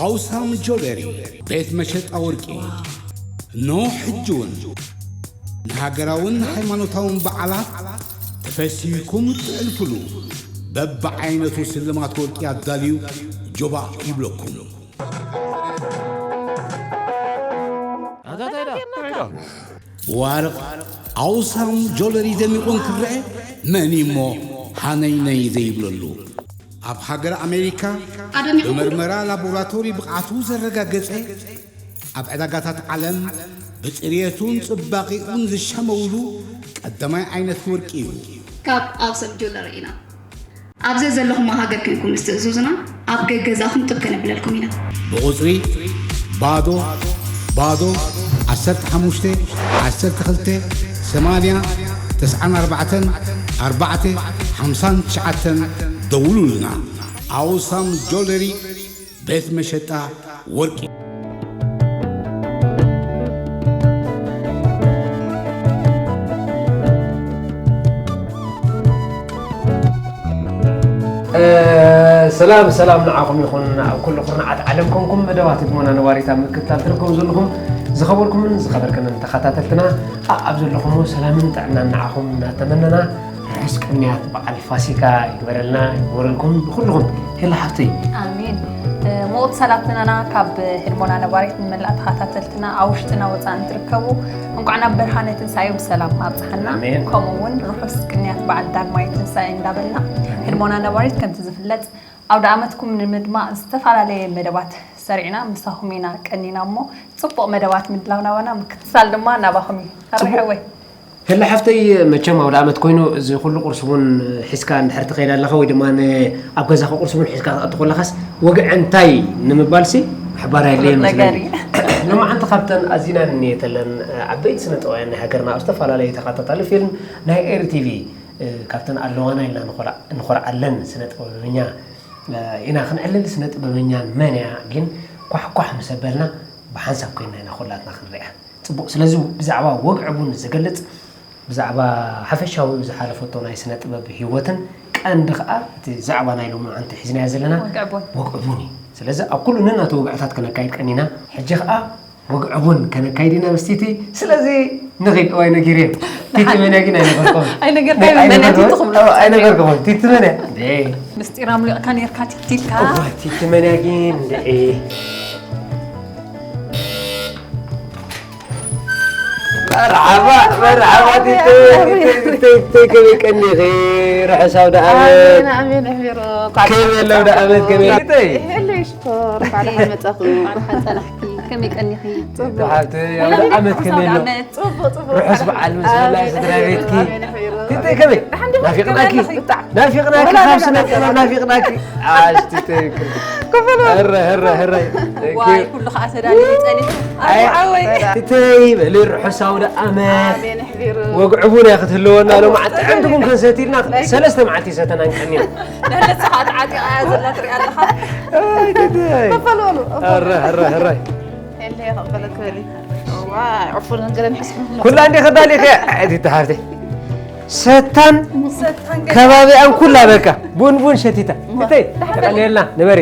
ኣውሳም ጆለሪ ቤት መሸጣ ወርቂ። ኖ ሕጂ እውን ንሃገራውን ሃይማኖታውን በዓላት ተፈሲህኩም እትዕልፍሉ በብዓይነቱ ስልማት ወርቂ ኣዳልዩ ጆባእ ይብለኩም። ብዋርቕ ኣውሳም ጆለሪ ደሚቑ እንክረአ መን እሞ ሃነይነይ ዘይብለሉ? ኣብ ሃገር ኣሜሪካ ኣደሚቑ ብመርመራ ላቦራቶሪ ብቕዓቱ ዘረጋገጸ፣ ኣብ ዕዳጋታት ዓለም ብጽርየቱን ጽባቒኡን ዝሻመውሉ ቀዳማይ ዓይነት ወርቂ እዩ። ካብ ኣውሳም ጆለሪ ኢና። ኣብ ዘዘለኹሞ ሃገር ኮንኩም ምስ ትእዝዙና ኣብ ገገዛኹም ጥብ ከነብለልኩም ኢና። ብቑጽሪ ባዶ ባዶ ዓሰርተ ሓሙሽተ ዓሰርተ ክልተ ሰማንያ ተስዓን ኣርባዕተን ኣርባዕተ ሓምሳን ትሽዓተን ደውሉልና። ኣውሳም ጆለሪ ቤት መሸጣ ወርቂ። ሰላም ሰላም ንዓኹም ይኹን ኣብ ኩሉ ኩርናዓት ዓለም ኮንኩም መደባት ህድሞና ነባሪት ኣብ ምክትታል ትርከቡ ዘለኹም ዝኸበርኩምን ዝኸበርክንን ተኸታተልትና ኣብ ዘለኹሞ ሰላምን ጥዕናን ንዓኹም እናተመነና ርሑስ ቅንያት በዓል ፋሲካ ይግበረልና ይግበረልኩም ንኹልኹም። ሄላ ሓፍተይ ኣሜን። ምቑት ሰላምትናና ካብ ህድሞና ነባሪት ንመላእ ተኸታተልትና ኣብ ውሽጥና ወፃእን ትርከቡ እንኳዕ ናብ ብርሃነ ትንሳኤ ብሰላም ኣብፅሓና። ኣሜን። ከምኡ እውን ርሑስ ቅንያት በዓል ዳግማይ ትንሳኤ እንዳበልና ህድሞና ነባሪት ከምቲ ዝፍለጥ ኣውደ ዓመትኩም ንምድማቕ ዝተፈላለየ መደባት ሰሪዕና ምሳኹም ኢና ቀኒና እሞ ፅቡቕ መደባት ምድላው ናባና ምክትታል ድማ ናባኹም እዩ። ኣረሕወይ ህለ ሓፍተይ መቸም ኣውደ ዓመት ኮይኑ እዚ ኩሉ ቁርሲ እውን ሒዝካ እንድሕር ትኸይድ ኣለኻ ወይ ድማ ኣብ ገዛኻ ቁርሲ እውን ሒዝካ ክትኣቱ ከለኻስ ወግዐ እንታይ ንምባልሲ ሓባር ኣየድልየን መስለኒ። ሎማዓንቲ ካብተን ኣዚና ንንየተለን ዓበይቲ ስነ ጥበባውያን ናይ ሃገርና ኣብ ዝተፈላለዩ ተኸታታሊ ፊልም ናይ ኤሪ ቲቪ ካብተን ኣለዋና ኢልና ንኾርዓለን ስነ ጥበበኛ ኢና ክንዕልል። ስነ ጥበበኛ መን እያ ግን ኳሕኳሕ ምስ ኣበልና ብሓንሳብ ኮይንና ኢና ኩላትና ክንሪኣ። ፅቡቕ ስለዚ ብዛዕባ ወግዒ ቡን ዝገልፅ ብዛዕባ ሓፈሻዊ ዝሓለፈቶ ናይ ስነ ጥበብ ህይወትን ቀንዲ ከዓ እቲ ዛዕባ ናይ ሎሚ መዓንቲ ሒዝናዮ ዘለና ወግዒ ቡን እዩ። ስለዚ ኣብ ኩሉ ነናቱ ወግዕታት ከነካይድ ቀኒና ሕጂ ከዓ ወግዒ ቡን ከነካይድ ኢና ምስ ቲቲ። ስለዚ ንኺድ እዋይ ነጊርየ ቲቲ መን እያ ግን ኣይነገርኩም ኣይነገርካዮ መን እያ ቲቲ ክብሎ ኣይነገርኩም ቲቲ መን እያ ምስጢር ኣምሊቕካ ነርካ ቲቲ ኢልካ ቲቲ መን እያ ግን መርሓባ መርሓባ ቲተይ ቲተይ ቲተይ ከመይ ቀኒኺ ርሑስ ኣውደ ኣሜን ዓመት ኣሜን ኣሕቢሩ ከመይ ኣሎ ኣውደ ኣመት ከመይ ቲተይ ይሕልሽ ዶክተር ባዕልኻ መጻኹ ባዕልኻ ጸናሕኪ ከመይ ቀኒኺ ጽቡቅ ሓብቲ ኣውደ ዓመት ከመይ ኣሎ ጽቡቅ ጽቡቅ ርሑስ በዓል ምስ መላእ ስድራ ቤትኪ ኣሜን ኣሕቢሩ ቲተይ ከመይ ናፊቅናኪ ናፊቅናኪ ካብ ስነ ጥበብ ናፊቅናኪ ኣሽቲ ተይክል ክፍሉ ህረ ህረ ህረ ዋይ ኩሉ ከዓ ተዳሊሉ ጸኒሑ ኣይ ዓወይ ትተይ በሊ ርሑስ ኣውደ ኣመት ኣሜን ኣሕቢሩ ወግዒ ቡን እያ ክትህልወና ሎማዓንቲ ጥዕምቲ ቡን ክንሰቲ ኢልና ሰለስተ መዓልቲ ይሰተናን ቀኒና ንህለስ ከዓ ተዓጢቓ እያ ዘላ ትሪኣ ኣለኻ ኣይ ትተይ ክፈሉ በሉ ኣቦ ህረ ህረ ህረ የለ ይቕበለክ በሊ ዋይ ዕፉን ገለ ንሕስብ ኩላ እንዲ ከዳሊኸ ኣይ ትተሓፍተይ ሰታን ከባቢኣን ኩላ በቃ ቡን ቡን ሸቲታ እተይ ተቀልየልና ንበሪ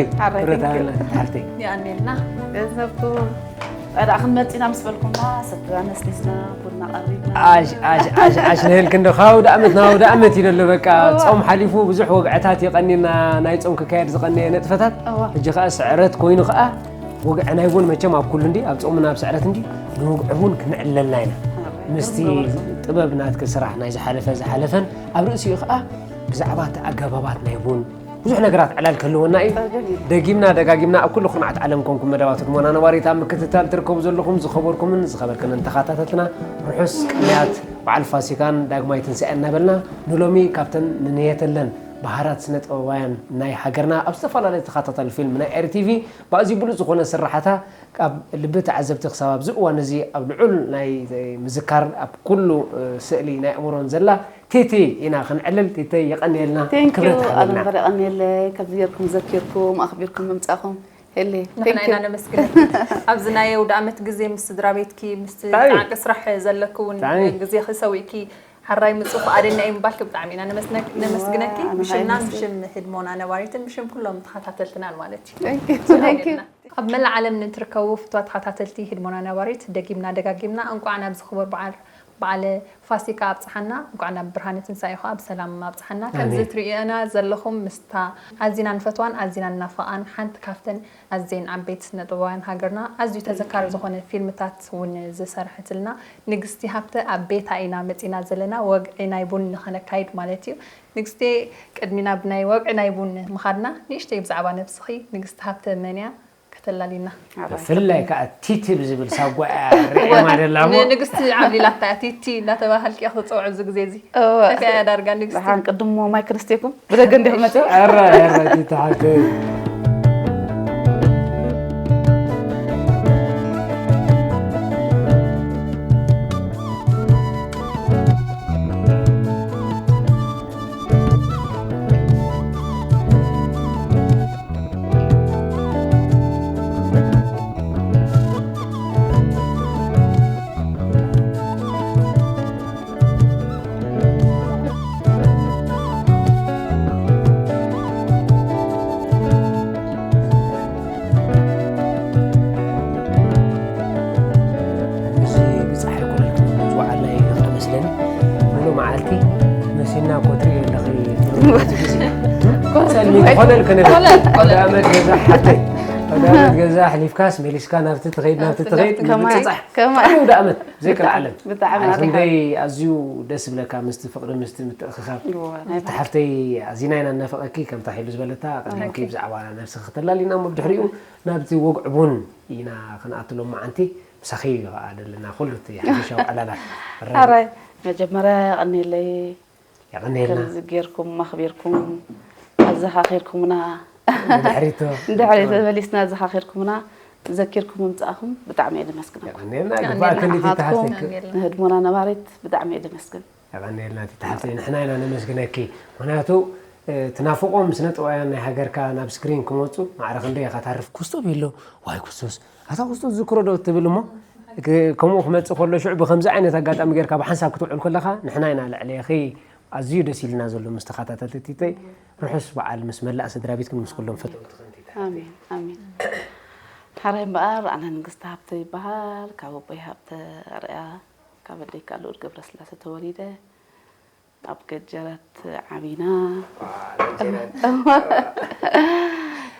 ረታና ሓፍተይ ይኣልየልና ገንዘብኩም ዳ ክንመፅና ምስ በልኩምና ሰትራ ነስኒስና ቡና ቀሪብና ኣሽ ኣሽ ኣሽ ኣሽ ንህልክ እንዶ ካብ ኣውደ ኣመት ናብ ኣውደ ኣመት እዩ ዘሎ በቃ ጾም ሓሊፉ ብዙሕ ወግዕታት ይቀኒና ናይ ጾም ክካየድ ዝቀነየ ነጥፈታት ሕጂ ከዓ ስዕረት ኮይኑ ከዓ ወግዐ ናይ ቡን መቸም ኣብ ኩሉ እንዲ ኣብ ጾምን ኣብ ስዕረት እንዲ ንወግዐ ቡን ክነዕልለልና ኢና ምስቲ ጥበብ ናትኪ ስራሕ ናይ ዝሓለፈ ዝሓለፈን ኣብ ርእሲኡ ከዓ ብዛዕባ እቲ ኣገባባት ናይ ቡን ብዙሕ ነገራት ዕላል ክህልወና እዩ ደጊምና ደጋጊምና ኣብ ኩሉ ኩርናዓት ዓለም ኮንኩም መደባት ህድሞና ነባሪት ኣብ ምክትታል ትርከቡ ዘለኹም ዝኸበርኩምን ዝኸበርክንን ተኻታተልትና ርሑስ ቅንያት በዓል ፋሲካን ዳግማይ ትንሳኤ እናበልና ንሎሚ ካብተን ንንየተለን በሃራት ስነ ጥበባውያን ናይ ሃገርና ኣብ ዝተፈላለዩ ተኸታታሊ ፊልም ናይ ኤሪ ቲቪ ብኣዝዩ ብሉፅ ዝኾነ ስራሓታ ካብ ልቢ ተዓዘብቲ ክሳብ ኣብዚ እዋን እዚ ኣብ ልዑል ናይ ምዝካር ኣብ ኩሉ ስእሊ ናይ ኣእምሮን ዘላ ቲቲ ኢና ክንዕልል ቲተይ የቐንየልና የቐንየልና ክብረት ይሃበልና። የቐንየለይ ከምዚ ጌርኩም ዘኪርኩም ኣኽቢርኩም ምምፃእኹም ንሕና ኢና ነመስግነኪ ኣብዚ ናይ ኣውደኣመት ግዜ ምስ ስድራ ቤትኪ ምስቲ ፃዕቂ ስራሕ ዘለኪ እውን ግዜኺ ሰዊእኪ ሕራይ ምጹ ፍቓደኛ እዩ ምባልኪ ብጣዕሚ ኢና ነመስግነኪ። ብሽምና ብሽም ህድሞና ነባሪትን ብሽም ኩሎም ተኸታተልትናን ማለት እዩ። ኣብ መላእ ዓለም ንትርከቡ ፍትዋ ተኸታተልቲ ህድሞና ነባሪት ደጊምና ደጋጊምና እንቋዕ ናብዚ ክቡር በዓል በዓለ ፋሲካ ኣብጽሓና፣ እንቋዕ ናብ ብርሃነ ትንሳኤ ኸኣ ብሰላም ኣብጽሓና። ከምዚ ትርእዩና ዘለኹም ምስታ ኣዚና ንፈትዋን ኣዚና ንናፍቓን ሓንቲ ካብተን ኣዘየን ዓበይቲ ስነ ጥበባውያን ሃገርና ኣዝዩ ተዘካሪ ዝኾነ ፊልምታት እውን ዝሰርሐትልና ንግስቲ ሃብተ ኣብ ቤታ ኢና መጺና ዘለና፣ ወግዒ ናይ ቡን ንኸነካይድ ማለት እዩ። ንግስቲ፣ ቅድሚ ናብ ናይ ወግዒ ናይ ቡን ምኻድና ንእሽተይ ብዛዕባ ነብስኺ፣ ንግስቲ ሃብተ መን እያ? ከተላሊና። ብፍላይ ከዓ ቲቲ ብዝብል ሳጓ እያ ርእየማ ደላ እሞ። ንንግስቲ ዓብሊላታ እያ፣ ቲቲ እናተባሃልኪ እያ ክትፅውዕ ኣብዚ ግዜ እዚ። እወ። እንታይ እያ ዳርጋ ንግስቲ? ደሓን ቅድም እሞ ማይ ክንስቴኩም ብደገ እንዲኹም መፅእ። ኧረ፣ ኧረ፣ ቲቲ ሓፍተይ። እዚ ብጻሕ ኣይኮነልክን ዝወዓልና ይቕረ መስለኒ። ሙሉ መዓልቲ መሲና እኮ ትርእዮ ኣለኺ። ኮለል፣ ጸልሚ ኮለል። ኮለል ክንብል። ኮለል፣ ኮለል። ኣውደ ኣመት ገዛ ሓፍተይ። ኣውደ ኣመት ገዛ ኣሕሊፍካስ መሊስካ ናብቲ ትኸይድ፣ ናብቲ ናብቲ ትኸይድ፣ ትኸይድ። ከማይ፣ ምብጽጻሕ። ከማይ። ኣውደ ኣመት ዘይቀልዓለም። ብጣዕሚ ኣይ፣ ኣሪኻ። ክንደይ ኣዝዩ ደስ ዝብለካ ምስቲ ፍቕሪ፣ ምስቲ ምትእኽኻብ። እወ፣ ናይ እቲ ሓፍተይ ኣዚና ኢና እናፈቐኪ፣ ከምታ ሒሉ ዝበለታ፣ ቀዲምኪ ኦኬ። ብዛዕባ ነብስኺ ክተላሊና እሞ ብድሕሪኡ ናብቲ ወግዒ ቡን ኢና ክንኣቱ ሎማዓንቲ። ምሳኺ እዩ ኸዓ ዘለና ኩሉ እቲ ሓፈሻዊ ዕላላት። ኣራይ፣ መጀመርያ የቐንየለይ። የቐንየልና። ከምዚ ጌርኩም ኣኽቢርኩም ኣዘኻኺርኩምና። ንድሕሪት ንድሕሪት ተመሊስና ኣዘኻኺርኩምና፣ ዘኪርኩም ምምጻእኹም ብጣዕሚ እየ ዘመስግነኩም። የቐንየልና፣ ግባእ ክንዲ ንዓኻትኩም፣ ትሓፍተይ። ንህድሞና ነባሪት ብጣዕሚ እየ ዘመስግን። የቐንየልና፣ እቲ ተሓፍተይ፣ ንሕና ኢና ነመስግነኪ። ምኽንያቱ፣ እ፣ ትናፍቖም ስነ ጥበባውያን ናይ ሃገርካ ናብ ስክሪን ክመጹ ማዕረ ክንደይ ኢኻ ታርፍ? ኩስቶ ቤሎ፣ ዋይ ኩስቶስ፣ ኣታ ኩስቶስ ዝክሮ ዶ ትብል እሞ፣ ክ-፣ ከምኡ ክመጽእ ከሎ ሽዑ ብኸምዚ ዓይነት ኣጋጣሚ ጌርካ ብሓንሳብ ክትውዕል ከለኻ ንሕና ኢና ልዕሌኺ። ኣዝዩ ደስ ኢልና ዘሎ ምስ ተኸታተልቲ ቲተይ። ርሑስ በዓል ምስ መላእ ስድራ ቤትክን ምስ ኩሎም ፈተውትኽን ቲተይ። ኣሜን፣ ኣሜን። ሓራይ እምበኣር ኣነ ንግስቲ ሃብተ ይበሃል። ካብ ኣቦይ ሃብተ ኣርኣያ፣ ካብ ኣደይ ከዓ ልኡል ገብረስላሴ ተወሊደ። ኣብ ገጀረት ዓቢና። ዋ፣ ገጀረት።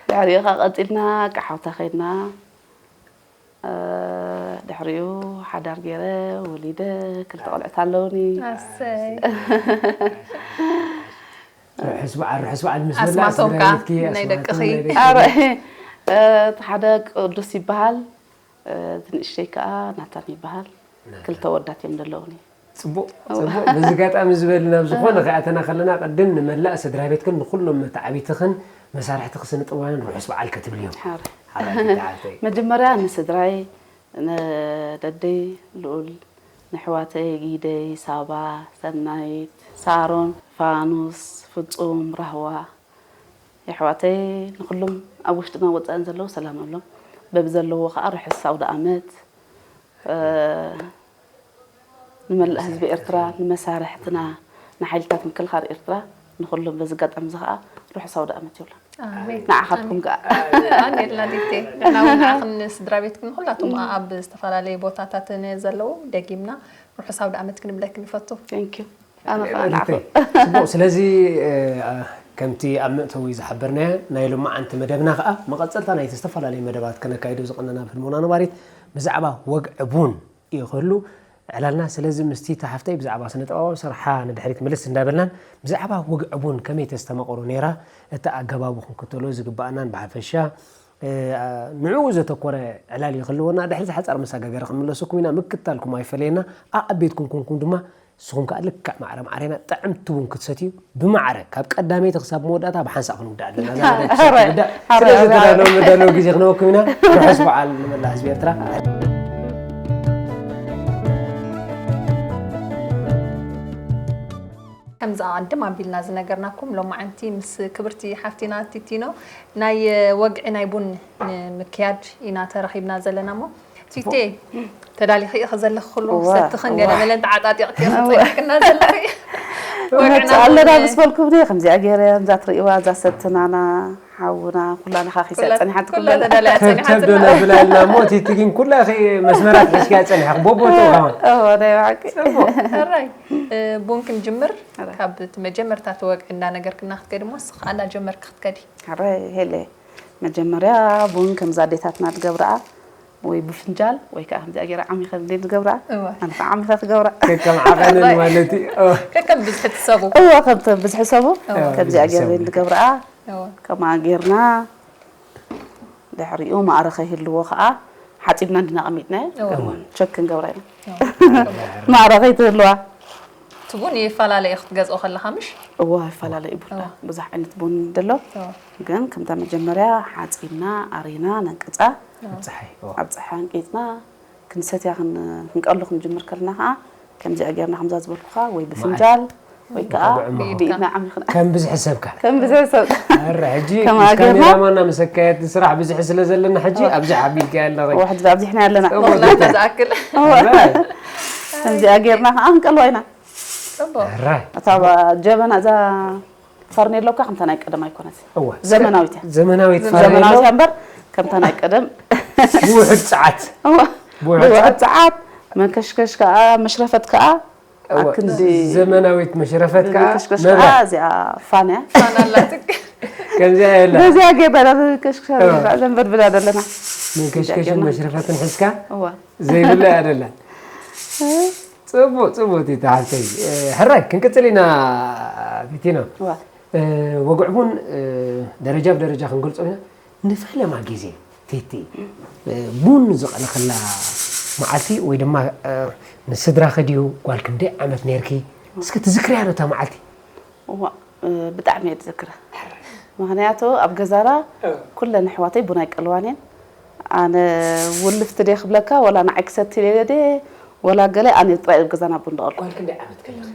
ድሕሪኡ ኸዓ ቀጺልና ቀሓውታ ኸይድና። እ፣ ድሕሪኡ ሓዳር ገይረ ወሊደ፣ ክልተ ቆልዑት ኣለውኒ። ኣሰይ። ርሑስ በዓል፣ ርሑስ በዓል ምስ መላእ ኣስማቶም ስድራ ከኣ ቤትኪ፣ ናይ ኣስማቶም ደቅኺ። ናይ ደቅኺ። ኣረ፣ እ፣ እቲ ሓደ ቅዱስ ይበሃል፣ እ፣ እቲ ንእሽተይ ከኣ ናታን ይበሃል። ናታን። ክልተ ወዳት እዮም ዘለውኒ። ጽቡቕ፣ ጽቡቕ። በዚ ኣጋጣሚ ዝበልና ኣብ ዝኾነ ከኣተና ከለና፣ ቅድም ንመላእ ስድራ ቤትክን ንኹሎም መተዓቢትኽን መሳርሕትኺ ስነ ጥበባውያን ርሑስ በዓል ክትብሊ እዮም። ሓራይ። ሓራይ፣ ሓራይ። መጀመርያ ንስድራይ፣ ንደደይ ልኡል፣ ንሕዋተይ ጊደይ፣ ሳባ፣ ሰናይት፣ ሳሮን፣ ፋኑስ፣ ፍጹም፣ ራህዋ፣ የሕዋተይ ንኹሎም ኣብ ውሽጥና ወጻእን ዘለዉ ሰላም እብሎም። በብዘለዎ ከኣ ርሑስ ኣውደ ኣመት፣ እ፣ ንመላእ ህዝቢ ኤርትራ፣ ንመሳርሕትና፣ ንሓይልታት ምክልኻል ኤርትራ፣ ንኹሎም በዚ ኣጋጣሚ እዚ ከኣ ርሑስ ኣውደ ኣመት ይብሎም። ኣሜን። ንዓኻትኩም ከኣ። ኣሜን። ኣሜን ላዲቴ። ንሕና እውን ንዓኽን ንስድራ ቤትክን ንኹላቶም ኣብ ዝተፈላለዩ ቦታታት ንዘለዉ ደጊምና ርሑስ ኣውደ ኣመት ክንብለኪ ንፈቱ። Thank you። ኣነ ኸኣ ንዓኹም። ጽቡቕ። ስለዚ፣ እ፣ ከምቲ ኣብ መእተዊ ዝሓበርናዮ፣ ናይ ሎማዓንቲ መደብና ኸኣ መቐጸልታ ናይቲ ዝተፈላለዩ መደባት ከነካይዶ ዝቐነና ብህድሞና ነባሪት ብዛዕባ ወግዒ ቡን እዩ ክህሉ ዕላልና። ስለዚ ምስቲ እታ ሓፍተይ ብዛዕባ ስነ ጥበባዊ ስርሓ ንድሕሪት ምልስ እንዳበልናን ብዛዕባ ወግዒ ቡን ከመይ ተስተማቕሮ ነይራ፣ እቲ ኣገባቡ ክንክተሎ ዝግባኣናን ብሓፈሻ፣ እ፣ ንዕኡ ዘተኮረ ዕላል እዩ ክህልወና። ድሕሪ ዝሓጻር መሰጋገሪ ክንምለሰኩም ኢና። ምክታልኩም ኣይፈለየና። ኣብ ቤትኩም ኮንኩም ድማ ንስኹም ከኣ ልክዕ ማዕረ ማዕሬና ጥዕምቲ ቡን ክትሰትዩ ብማዕረ ካብ ቀዳመይቲ ክሳብ መወዳእታ ብሓንሳእ ክንውዳእ ኣለና። ኣረ፣ ኣረ፣ ስለዚ ኣረ፣ ኣረ። ተዳለዉ፣ መዳለዊ ግዜ ክነወኩም ኢና። ርሑስ በዓል ንመላእ ህዝቢ ኤርትራ። ከምዚ ኣቐድም ኣቢልና ዝነገርናኩም ሎማዓንቲ ምስ ክብርቲ ሓፍቲና ቲቲኖ ናይ ወግዒ ናይ ቡን ንምክያድ ኢና ተራኺብና ዘለና እሞ ቲቴ፣ ተዳሊኺ ኢኺ ዘለኺ ኩሉ እዋ፣ ሰትኽን እዋ። ገለ መለን ተዓጣጢቕኪ ኢኺ እዋ። ጸኒሕክና ዘለኺ። እውነት ወግዕና ኣለና እውን ምስ በልኩም ድየ ከምዚኣ ገይረ፣ እዛ ትርእይዋ፣ እዛ ሰትናና፣ ሓውና፣ ኩላ ነኻኺሳ ኩላ፣ ጸኒሓትኩም ኩላ ዘላ። ተዳልያ ከብከብ ጸኒሓትና። ዶ ነብላ ኢልና እሞ፣ ቲቲ ግን ኩላ ኸ መስመራት ሒዝካ ጸኒሕኪ፣ ቦቦ ጥቕማ። እዎ፣ ናይ ብሓቂ። ጽቡቕ። ሕራይ፣ እ፣ ቡን ክንጅምር፣ ሕራይ። ካብ እቲ መጀመርታ እቲ ወግዒ እንዳነገርክና ክትከዲ እሞ፣ ንስኺ ከኣ እንዳጀመርኪ ክትከዲ። ሕራይ፣ ሄለ። መጀመርያ ቡን ከምዛ ኣዴታትና ዝገብርኣ፣ ወይ ብፍንጃል፣ ወይ ከኣ ከምዚኣ ገይረ ዓሚኸ እንዴ ዝገብርኣ፣ እወ። ኣነ ከኣ ዓሚኸ ክገብራ። ከከም ዓቐንን ማለት እዩ። እወ። ከከም ብዝሒ እቲ ሰቡ። እወ፣ ከምቲ ብዝሒ ሰቡ፣ እወ። ከምዚኣ ብዝሒ ገይረ ሰቡ። ዝገብርኣ፣ እወ። ከምኣ ጌርና፣ ድሕሪኡ ማዕረ ከይህልዎ ከኣ፣ ሓጺብና እንዲና ኣቐሚጥናዮ፣ እወ። ከምኡ ቸክ ክንገብራ ኢና። እወ። ማዕረ ከይትህልዋ። እቲ ቡን ይፈላለ እዩ ክትገዝኦ ከለኻ፣ ምሽ? እወ፣ ይፈላለ እዩ ቡን። እወ። ብዙሕ ዓይነት ቡን ደሎ። እወ። ግን ከምታ መጀመርያ ሓጺብና፣ ኣሪና፣ ነንቅጻ። እወ። ኣብ ጸሓይ፣ እወ። ኣብ ጸሓይ ኣንቂጽና፣ ክንሰትያ ክን-፣ ክንቀሉ ክንጅምር ከለና ከኣ፣ ከምዚኣ ጌርና ከምዛ ዝበልኩኻ፣ ወይ ብፍንጃል፣ ወይ ከኣ ብዕምሮ። ብኢድና ዓሚኽና። ከም ብዝሒ ሰብካ። ከም ብዝሒ ሰብ። ኣረ፣ ሕጂ ከምኣ ምስ ጌርና። ካሜራማንና ምስ ኣካየድቲ ስራሕ ብዝሒ ስለ ዘለና፣ ሕጂ እወ። ኣብዚሓ ኣቢልካያ ኣለኺ። እወ፣ ሕጂ ኣብዚሕና ኣለና። ጽቡቕ። መቑላዕታ ዝኣክል። እወ። ኣረ። ከምዚኣ ጌርና ከኣ ክንቀልዋ ኢና። ጽቡቕ። ኣረ። እታ ጀበና እዛ ፈርኔሎ እኳ ከምታ ናይ ቀደም ኣይኮነት። እወ። ዘመናዊት እያ። ዘመናዊት ዘመናዊት ፈርኔሎ። እያ እምበር ከምታ ናይ ቀደም። ብውሑድ ጸዓት። እወ። ብውሑድ ብውሑድ ጸዓት። ጸዓት፣ መንከሽከሽ ከኣ፣ መሽረፈት ከኣ፣ እወ። ኣክንዲ ዘመናዊት መሽረፈት ከኣ፣ መንከሽከሽ መብራት። ከኣ እዚኣ ፋን እያ። ፋን ኣላትክ። ከምዚኣ የላ። በዚኣ ጌርና ኢና መንከሽከሽ እወ። ዘንበድብዳ ዘለና። መንከሽከሽን እዚኣ ጌርና። መሽረፈትን ሒዝካ እወ። ዘይብላ እያ ደላ። ጽቡቕ፣ ጽቡቕ፣ ቲቲ ሓፍተይ። እ፣ ሕራይ፣ ክንቅጽል ኢና፣ ቲቲኖ። እዋ። እ፣ ወግዒ ቡን፣ እ፣ ደረጃ ብደረጃ ክንገልጾ ኢና። ንፈለማ ግዜ፣ ቲቲ፣ እ፣ ቡን ዝቐለኸላ መዓልቲ ወይ ድማ፣ እ፣ ንስድራኺ ድዩ፣ ጓል ክንደይ ዓመት ነይርኪ? እስከ ትዝክርያ ዶ እታ መዓልቲ? እዋ፣ እ፣ ብጣዕሚ እየ ዝዝክራ። ምኽንያቱ ኣብ ገዛና እ። ኩለን ኣሕዋተይ ቡን ኣይቀልዋን እየን። ኣነ ውልፍቲ ድየ ክብለካ፣ ወላ ንዓይ ክሰቲ ኢለ ድየ፣ ወላ ገለ ኣነ ጥራይ ኣብ ገዛና ቡን ዝቐልኩ። ጓል ክንደይ ዓመት ከለኺ?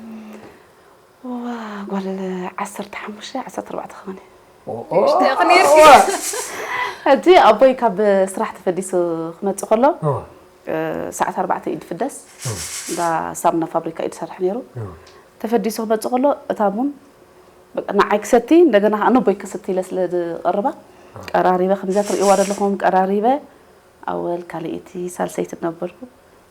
እዋ፣ ጓል ዓሰርተ ሓሙሽተ፣ ዓሰርተ ኣርባዕተ ክኾን እየ። ኦ፣ ኦ። ንእሽተይ ኢኺ ነይርኪ። እዋ። ሕጂ ኣቦይ ካብ ስራሕ ተፈዲሱ ክመጽእ ከሎ፣ ኦ። እ፣ ሰዓት ኣርባዕተ እዩ ዝፍደስ። ኦ። እንዳ ሳሙና ፋብሪካ እዩ ዝሰርሕ ነይሩ። ኦ። ተፈዲሱ ክመጽእ ከሎ፣ እታ ቡን በቃ ንዓይ ክሰቲ፣ እንደገና ከኣ ነቦይ ክሰቲ ኢለ ስለ ዝቐርባ፣ ኦ። ቀራሪበ፣ ከምዚኣ ትርእይዋ ዘለኹም፣ ቀራሪበ፣ ኣወል፣ ካልኣይቲ፣ ሳልሰይቲ እናበልኩ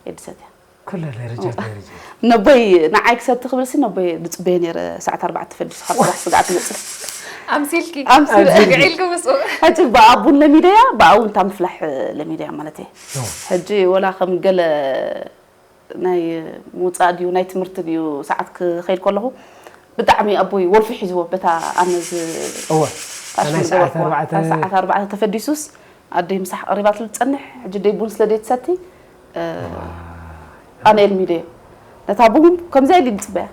እየ ዝሰትያ። ኩሉ ደረጃ ብደረጃ። ነቦይ ንዓይ ክሰቲ ክብልሲ፣ ነቦይ ዝጽበዮ ነይረ፣ ሰዓት ኣርባዕተ ተፈዲሱ ካብ ስራሕ ስግኣት ክመጽእ። ኣምሲልኪ? ኣምሲለ። ኣምሲልኪ። ግዒልኪ ምስኡ? ሕጂ ብኣ ቡን ለሚደያ፣ ብኣ እውን እታ ምፍላሕ ለሚደያ ማለት እየ። ኦ። ሕጂ ወላ ከም ገለ ናይ ምውጻእ ድዩ፣ ናይ ትምህርቲ ድዩ፣ ሰዓት ክኸይድ ከለኹ፣ ብጣዕሚ ኣቦይ ወልፊ ሒዝዎ፣ በታ ኣነ ዝ-፣ እወ፣ ታሽሙ ናይ ሰዓት ዝገበርኩዋ። ኣርባዕተ። ኣብ ሰዓት ኣርባዕተ ተፈዲሱስ፣ ኣደይ ምሳሕ ቀሪባትሉ ትጸንሕ፣ ሕጂ ደይ ቡን ስለ ደይ ትሰቲ፣ እ፣ ኣነ እልሚደዮ። ነታ ቡን ከምዚኣ ኢሉ ዝጽበያ።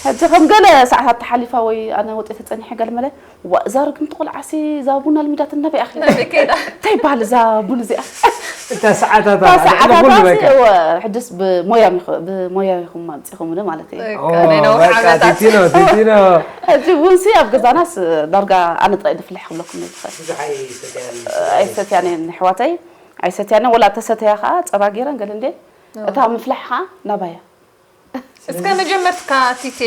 ሕጂ ከም ገለ ሰዓታት ተሓሊፋ ወይ ኣነ ወጺኤ ተጸኒሐ ገለ መለ፣ ዋ፣ እዛ ርግምቲ ቆልዓሲ እዛ ቡን ኣልሚዳትና ናበይ ኣኺላ? ናበይ ከይዳ? እንታይ ይበሃል እዛ ቡን እዚኣ? እታ ሰዓታታ እታ ማለት ሰዓታታ ኩሉ ሲ፣ በቃ። እወ፣ ሕጅስ ብሞያም ይኹ-፣ ብሞያ ኢኹም ኣምጺኹምኒ ማለት እዩ። በቃ፣ ኦ፣ ናይ ነዊሕ በቃ፣ ዓመታት። ቲቲኖ፣ ቲቲኖ። ሕጂ ቡንሲ ኣብ ገዛናስ ዳርጋ ኣነ ጥራይ ድፍልሕ ክብለኩም እየ ዝኽእል። ብዙሕ ኣይሰትያን። ኣይሰትያን እየን ኣሕዋተይ፣ ኣይሰትያን፣ ወላ ተሰተያ ኸዓ ጸባ ገይረን ገለ እንዴ፣ ኦ። እታ ምፍላሕ ኸዓ ናባያ። እስከ መጀመርትካ ቲቲ፣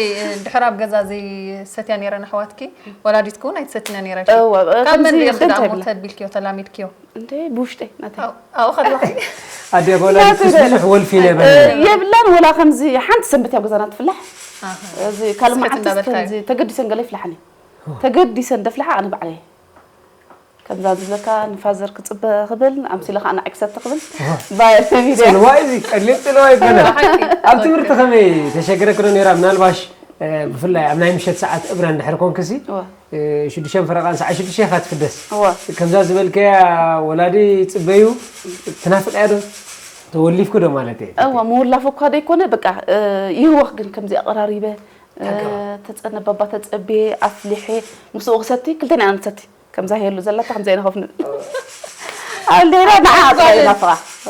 ድሕር ኣብ ገዛ ዘይሰትያ ነይረን ኣሕዋትኪ፣ ወላዲትኪ እውን ኣይትሰትይን ነይረን። እወ፣ ካብ መን ከምዚ ሪእኺ ደኣ እንታይ ሞተ ብላ? ኣቢልክዮ፣ ተላሚድክዮ? እንዴ፣ ብውሽጠይ ናተይ። ኣው-፣ ኣብኡ ከለኺ? ኣደ ወላዲትስ ናተይ ብዙሕ ወልፊ እ፣ ነበረን። የብላን፣ ወላ ከምዚ ሓንቲ ሰንበት ኣብ ገዛና ትፍላሕ። ኣሃ። እዚ ካልእ ስሕት መዓልትስ እንዳበልካ ከምዚ እዩ። ተገዲሰን ገለ ይፍላሓኒ። ኦ። ተገዲሰን ደፍልሓ ኣነ ባዕለይ። ከምዛ ዝብለካ ንፋዘር ክጽበ ክብል፣ ኣምሲለ ከኣ ንዓይ ክሰቲ ክብል፣ ኣሃ። ባየር ሚድያ። ጽልዋ እዩ፣ ቀሊል ጽልዋ ኣይኮነን። ሓቂ። ኣብ ትምህርቲ ከመይ ተሸግረኪ ዶ ነይራ? ምናልባሽ፣ እ፣ ብፍላይ ኣብ ናይ ምሸት ሰዓት እብረ እንድሕር ኮንክሲ፣ እወ። እ፣ ሽዱሽተን ፈረቓን ሰዓት ሽዱሽተ ኢኻ ትፍደስ። እወ። ከምዛ ዝበልከያ ወላዲ ይጽበዩ፣ ትናፍቕያ ዶ? ተወሊፍኩ ዶ ማለት እየ? እወ፣ ምውላፍ እኳ ደይኮነ፣ በቃ፣ እ፣ ይህወኽ ግን ከምዚ ኣቐራሪበ፣ እ፣ ተገባ። ተጸነባባ ተጸብየ፣ ኣፍሊሐ፣ ምስኡ ክሰቲ፣ ክልተና ኢና ንሰቲ። ከምዛ ሄሉ ዘላታ ከምዛ ኢና ከፍንል። ኣብ ሌላ ንዓ ኣብ ጥራይ ጓልን። ናፍቓ።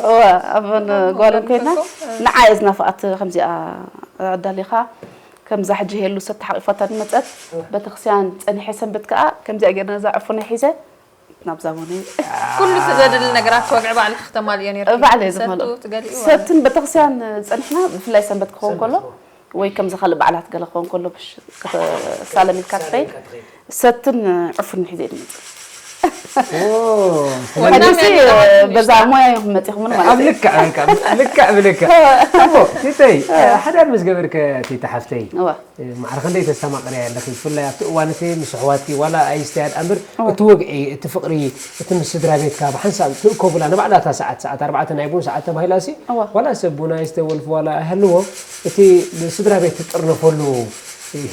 እወ፣ ኣብ ጓልን ኮይና፣ ጓልን ኮይና፣ ንዓ እየ ዝናፍቓ። ከምዚኣ ኣዳሊኻ፣ ከምዛ ሕጂ ሄሉ ሰብ ተሓቂፋታ ዝመጸት፣ እወ። ቤተክርስትያን ጸኒሐ ሰንበት ከኣ፣ ከምዚኣ ጌርና እዛ ዕፉነይ ሒዘ፣ ናብዛ ቡን ኩሉ እቲ ዘድሊ ነገራት ወግዒ ባዕልኺ ክተማልእዮ ነርኪ። ባዕለይ ሰቱ ዝመልኦ ትገሊኡ ሰትን ቤተክርስትያን ጸኒሕና ብፍላይ ሰንበት ክኸውን ከሎ ወይ ከም ዝኻልእ በዓላት ገለ ክኸውን ከሎ ብሽ- ክተ- ሳለም ኢልካ ትኸይድ ሰትን ዕፉን ሒዘ እየ ዝመጽእ። ኦ፣ ወናም ሕጂሲ ያለ በዛ ሞያ ኢኹም መጺኹምን ማለት ኣብ እዩ። ልክዕ በቃ ልክዕ ብልክዕ። እሞ ቲተይ ሓዳር ምስ ገበርከ ቲታ ሓፍተይ እዋ ማዕረ ክንደይ ተስተማቕርያ ኣለኺ? ብፍላይ ኣብቲ እዋን እቲ ምስ ኣሕዋትኪ ዋላ ኣይስተያ ደኣ እምበር እቲ ወግዒ እቲ ፍቕሪ እቲ ምስ ስድራ ቤትካ ብሓንሳብ ትእከቡላ ንባዕላ እታ ሰዓት ሰዓት ኣርባዕተ ናይ ቡን ሰዓት ተባሂላሲ እዋ። ዋላ ሰብ ቡን ኣይስተ ወልፊ ዋላ ኣይሃልዎ እቲ ስድራ ቤት ትጥርነፈሉ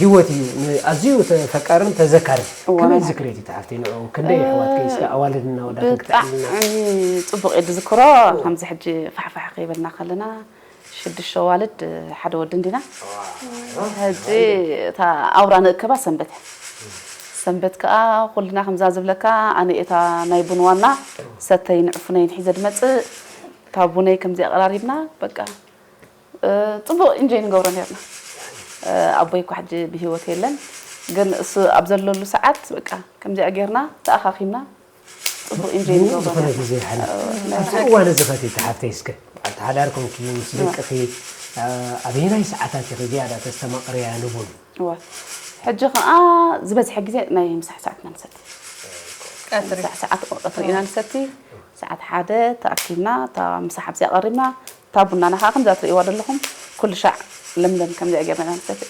ህይወት እዩ ኣዝዩ ተፈቃርን ተዘካርን እዋ፣ ከመይ ናይ ዝክሬት እዩ ተሓፍተይ ንዑ ክንደይ ኣሕዋትከይ እስከ ኣዋልድና ወዳትን ክተዕልና ብጣዕሚ ጽቡቕ እየ ዝዝክሮ። ከምዚ ሕጂ ፋሕፋሕ ከይበልና ከለና ሽዱሽተ ኣዋልድ ሓደ ወዲ እንዲና። ሕጂ እታ ኣውራ ንእከባ ሰንበት እያ። ሰንበት ከዓ ኩልና ከምዛ ዝብለካ ኣነ እታ ናይ ቡን ዋና ሰተይን ዕፉነይን ሒዘ ድመፅእ እታ ቡነይ ከምዚ ኣቐራሪብና በቃ እ፣ ፅቡቕ ኢንጆይ ንገብሮ ነርና። እ፣ ኣቦይ እኳ ሕጂ ብሂወት የለን፣ ግን እሱ ኣብ ዘለሉ ሰዓት በቃ ከምዚኣ ጌርና ተኣኻኺብና ፅቡቕ ኢንጆይ ብኡ ንገብሮ ዝኾነ ነርና። ግዜ ይሓልፍ ናይ ኣብዚ እዋን እዚ ኸቲ ተሓፍተይ እስከ ኣብቲ ሓዳር ኮንኪ ምስ ደቅኺ ኣበየናይ ሰዓታት ኢኺ ዝያዳ ተስተማቕርያ ንቡን እዋ ሕጂ ከዓ ዝበዝሐ ግዜ ናይ ምሳሕ ሰዓትና ንሰቲ ቀትሪ ምሳሕ ሰዓት ቀትሪ ኢና ንሰቲ ሰዓት ሓደ ተኣኪብና እታ ምሳሕ ኣብዚኣ ቀሪብና እታ ቡናና ከዓ ከምዛ ትርእይዋ ዘለኹም ኩሉ ሻዕ ለምለም ከምዚኣ ጌርና ኢና ንሰቲ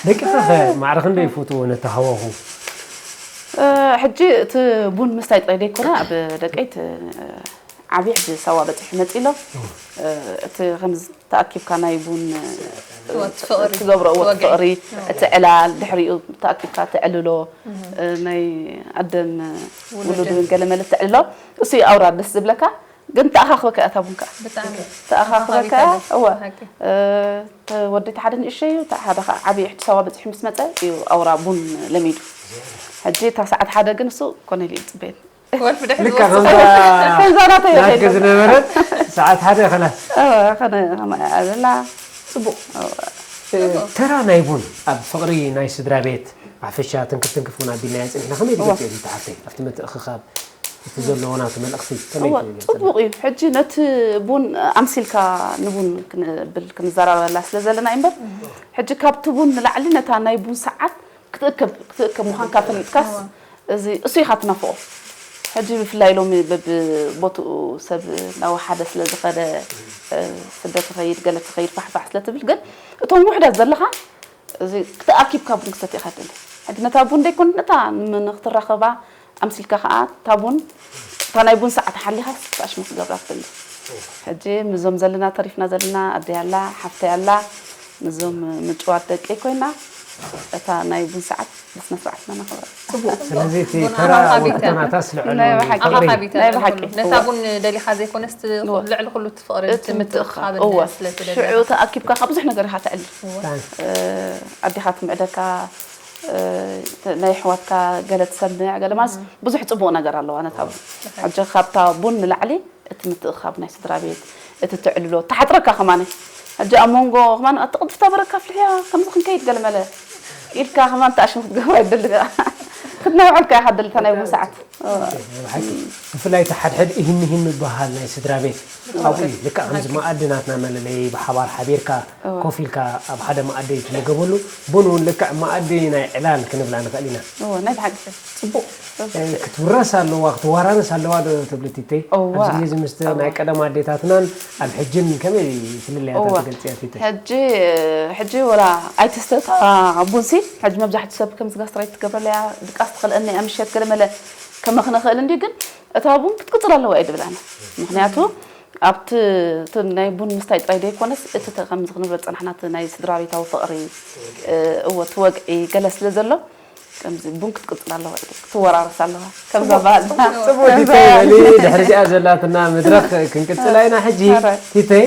ደቂ ኸ ማዕረ ክንደይ ይፈትዎ ነቲ ሃዋሁ ሕጂ እቲ ቡን ምስታይ ጥራይ ደይኮነ ኣብ ደቀይት ዓብዪ ሕጂ ሳዋ በፂሑ መፂ ኣሎ እቲ ከምዚ ተኣኪብካ ናይ ቡን ወት ፍቕሪ። ትገብሮ ወት ወግዒ። ፍቕሪ እቲ ዕላል ድሕሪኡ ተኣኪብካ ተዕልሎ ናይ ኣደን ውሉድን ገለ መለ ተዕልሎ እሱ እዩ ኣውራ ደስ ዝብለካ ግን ተኣኻኽበካ እያ እታ ቡን ከዓ ብጣዕሚ ተኣኻኽበካ ተኣኻኺብካ እወ ሓቂ። ወደይቲ ሓደ ንእሸ እዩ ሓደ ከዓ ዓብዪ ሕጂ ሳዋ በፂሑ ምስ መፀ እዩ ኣውራ ቡን ለሚዱ ሕጂ እታ ሰዓት ሓደ ግን እሱ ኮነ ኢሉ እዩ ዝፅበየኒ ወልፊ ድሕሪ ልካ ዝወስድ ከምዛ ከምዛ ናተይ ናትከ ይኸይድ ዝነበረት ሰዓት ሓደ ኸላስ ከነ ከማያ ዘላ ፅቡቕ ተራ ናይ ቡን ኣብ ፍቕሪ ናይ ስድራ ቤት ብሓፈሻ ትንክፍ ትንክፍ እውን ኣቢልናዮ ፅኒሕና ከመይ ትገልፅዮ እቲ ሓፍተይ ኣብቲ ምትእኽኻብ እቲ ዘለዎ ናቱ መልእኽቲ ከመይ እወ ትገልፅዮ? ፅቡቕ እዩ ሕጂ ነቲ ቡን ኣምሲልካ ንቡን ክንብል ክንዘራረበላ ስለ ዘለና እዩ እምበር ሕጂ ካብቲ ቡን ንላዕሊ ነታ ናይ ቡን ሰዓት ክትእከብ ክትእከብ ምዃንካ ፈሊጥካስ እዚ እሱ ኢኻ ትናፍቖ ሕጂ ብፍላይ ሎሚ በብቦትኡ ሰብ ናወሓደ ስለ ዝኸደ ስደት ትኸይድ ገለ ትኸይድ ፋሕፋሕ ስለ ትብል ግን እቶም ውሕዳት ዘለኻ እዚ ክትኣኪብካ ቡን ክሰት ኢኻ ትደሊ ሕጂ ነታ ቡን ደይኮን ነታ ንክትራኸባ ኣምሲልካ ከዓ እታ ቡን እታ ናይ ቡን ሰዓት ሓሊኻ ታሽሙ ክገብራ ትደሊ ሕጂ ምዞም ዘለና ተሪፍና ዘለና ኣደይ ኣላ ሓፍተይ ኣላ ምዞም ምጭዋት ደቀይ ኮይና እታ ናይ ቡን ሰዓት ብስነ ስርዓት ኢና ነኽብራ ስለዚ እቲ ቡን ተራ ኣኻኻቢት ወቅትናታስ ልዕሉ ናይ ብሓቂ። ፍቕሪ ኣኻኻቢት ናይ ብሓቂ። ነታ ቡን ደሊኻ ዘይኮነስ ልዕሊ ኩሉ እቲ ፍቕሪ እቲ ምትእኽኻብ እወ ምትእኽኻብን ስለ ትደሊ ሽዑ ተኣኪብካ ካብ ብዙሕ ነገር ኢኻ ተዕሊ ኣዴኻ ትምዕደካ ናይ ኣሕዋትካ ገለ ትሰምዕ ገለ ማለት ብዙሕ ፅቡቕ ነገር ኣለዋ ነታ ቡን ሕጂ ካብታ ቡን ንላዕሊ እቲ ምትእኽኻብ ናይ ስድራ ቤት እቲ ትዕልሎ ተሓጥረካ ከማነ ሕጂ ኣብ መንጎ ከማን ኣቲ ቅድስታ በረካ ፍልሕያ ከምዚ ክንከይድ ገለ መለ ኢልካ ከማን ተኣሽም ክትገብራ ይደሊ ክትናውዐልካ ኢኻ ደልታ ናይ ቡን ሰዓት ብሓቂ ብፍላይ እቲ ሓድሕድ ይህን ይህን ምበሃል ናይ ስድራ ቤት ኣብኡ እዩ ልክዕ ከምዚ መኣዲ ናትና መለለይ ብሓባር ሓቢርካ ኮፍ ኢልካ ኣብ ሓደ መኣዲ ትምገበሉ ቡን እውን ልክዕ መኣዲ ናይ ዕላል ክንብላ ንኽእል ኢና እወ ናይ ብሓቂ ፅቡቕ ክትውረስ ኣለዋ ክትወራረስ ኣለዋ ዶ ትብሊ ቲተይ እዋ። ኣብዚ ግዜ እዚ ምስቲ ናይ ቀደም ኣዴታትናን ኣብ ሕጅን ከመይ ፍልልያታት እዋ። ትገልፅያ ቲተይ ሕጂ ሕጂ ወላ ኣይትስተታ ቡንሲ ሕጂ መብዛሕትኡ ሰብ ከምዚ ጋስትራይት ትገብረለያ ድቃስ ትኸልአኒ እያ ምሸት ገለ መለ ከመኽነ ኽእል እንዲ ግን እታ ቡን ክትቅፅል ኣለዋ እየ ድብል ኣነ ምክንያቱ ኣብቲ እቲ ናይ ቡን ምስታይ ጥራይ ዘይኮነስ እቲ ተ- ከምዚ ክንብሎ ዝፀናሕና እቲ ናይ ስድራ ቤታዊ ፍቕሪ እ፣ እወ እቲ ወግዒ ገለ ስለ ዘሎ ከምዚ ቡን ክትቅፅል ኣለዋ ኢለ ክትወራረስ ኣለዋ ከምዛ ባህልና ፅቡቅ ቲተይ በሊ ድሕሪ እዚኣ ዘላትና መድረክ ክንቅፅላ ኢና ሕጂ ቲተይ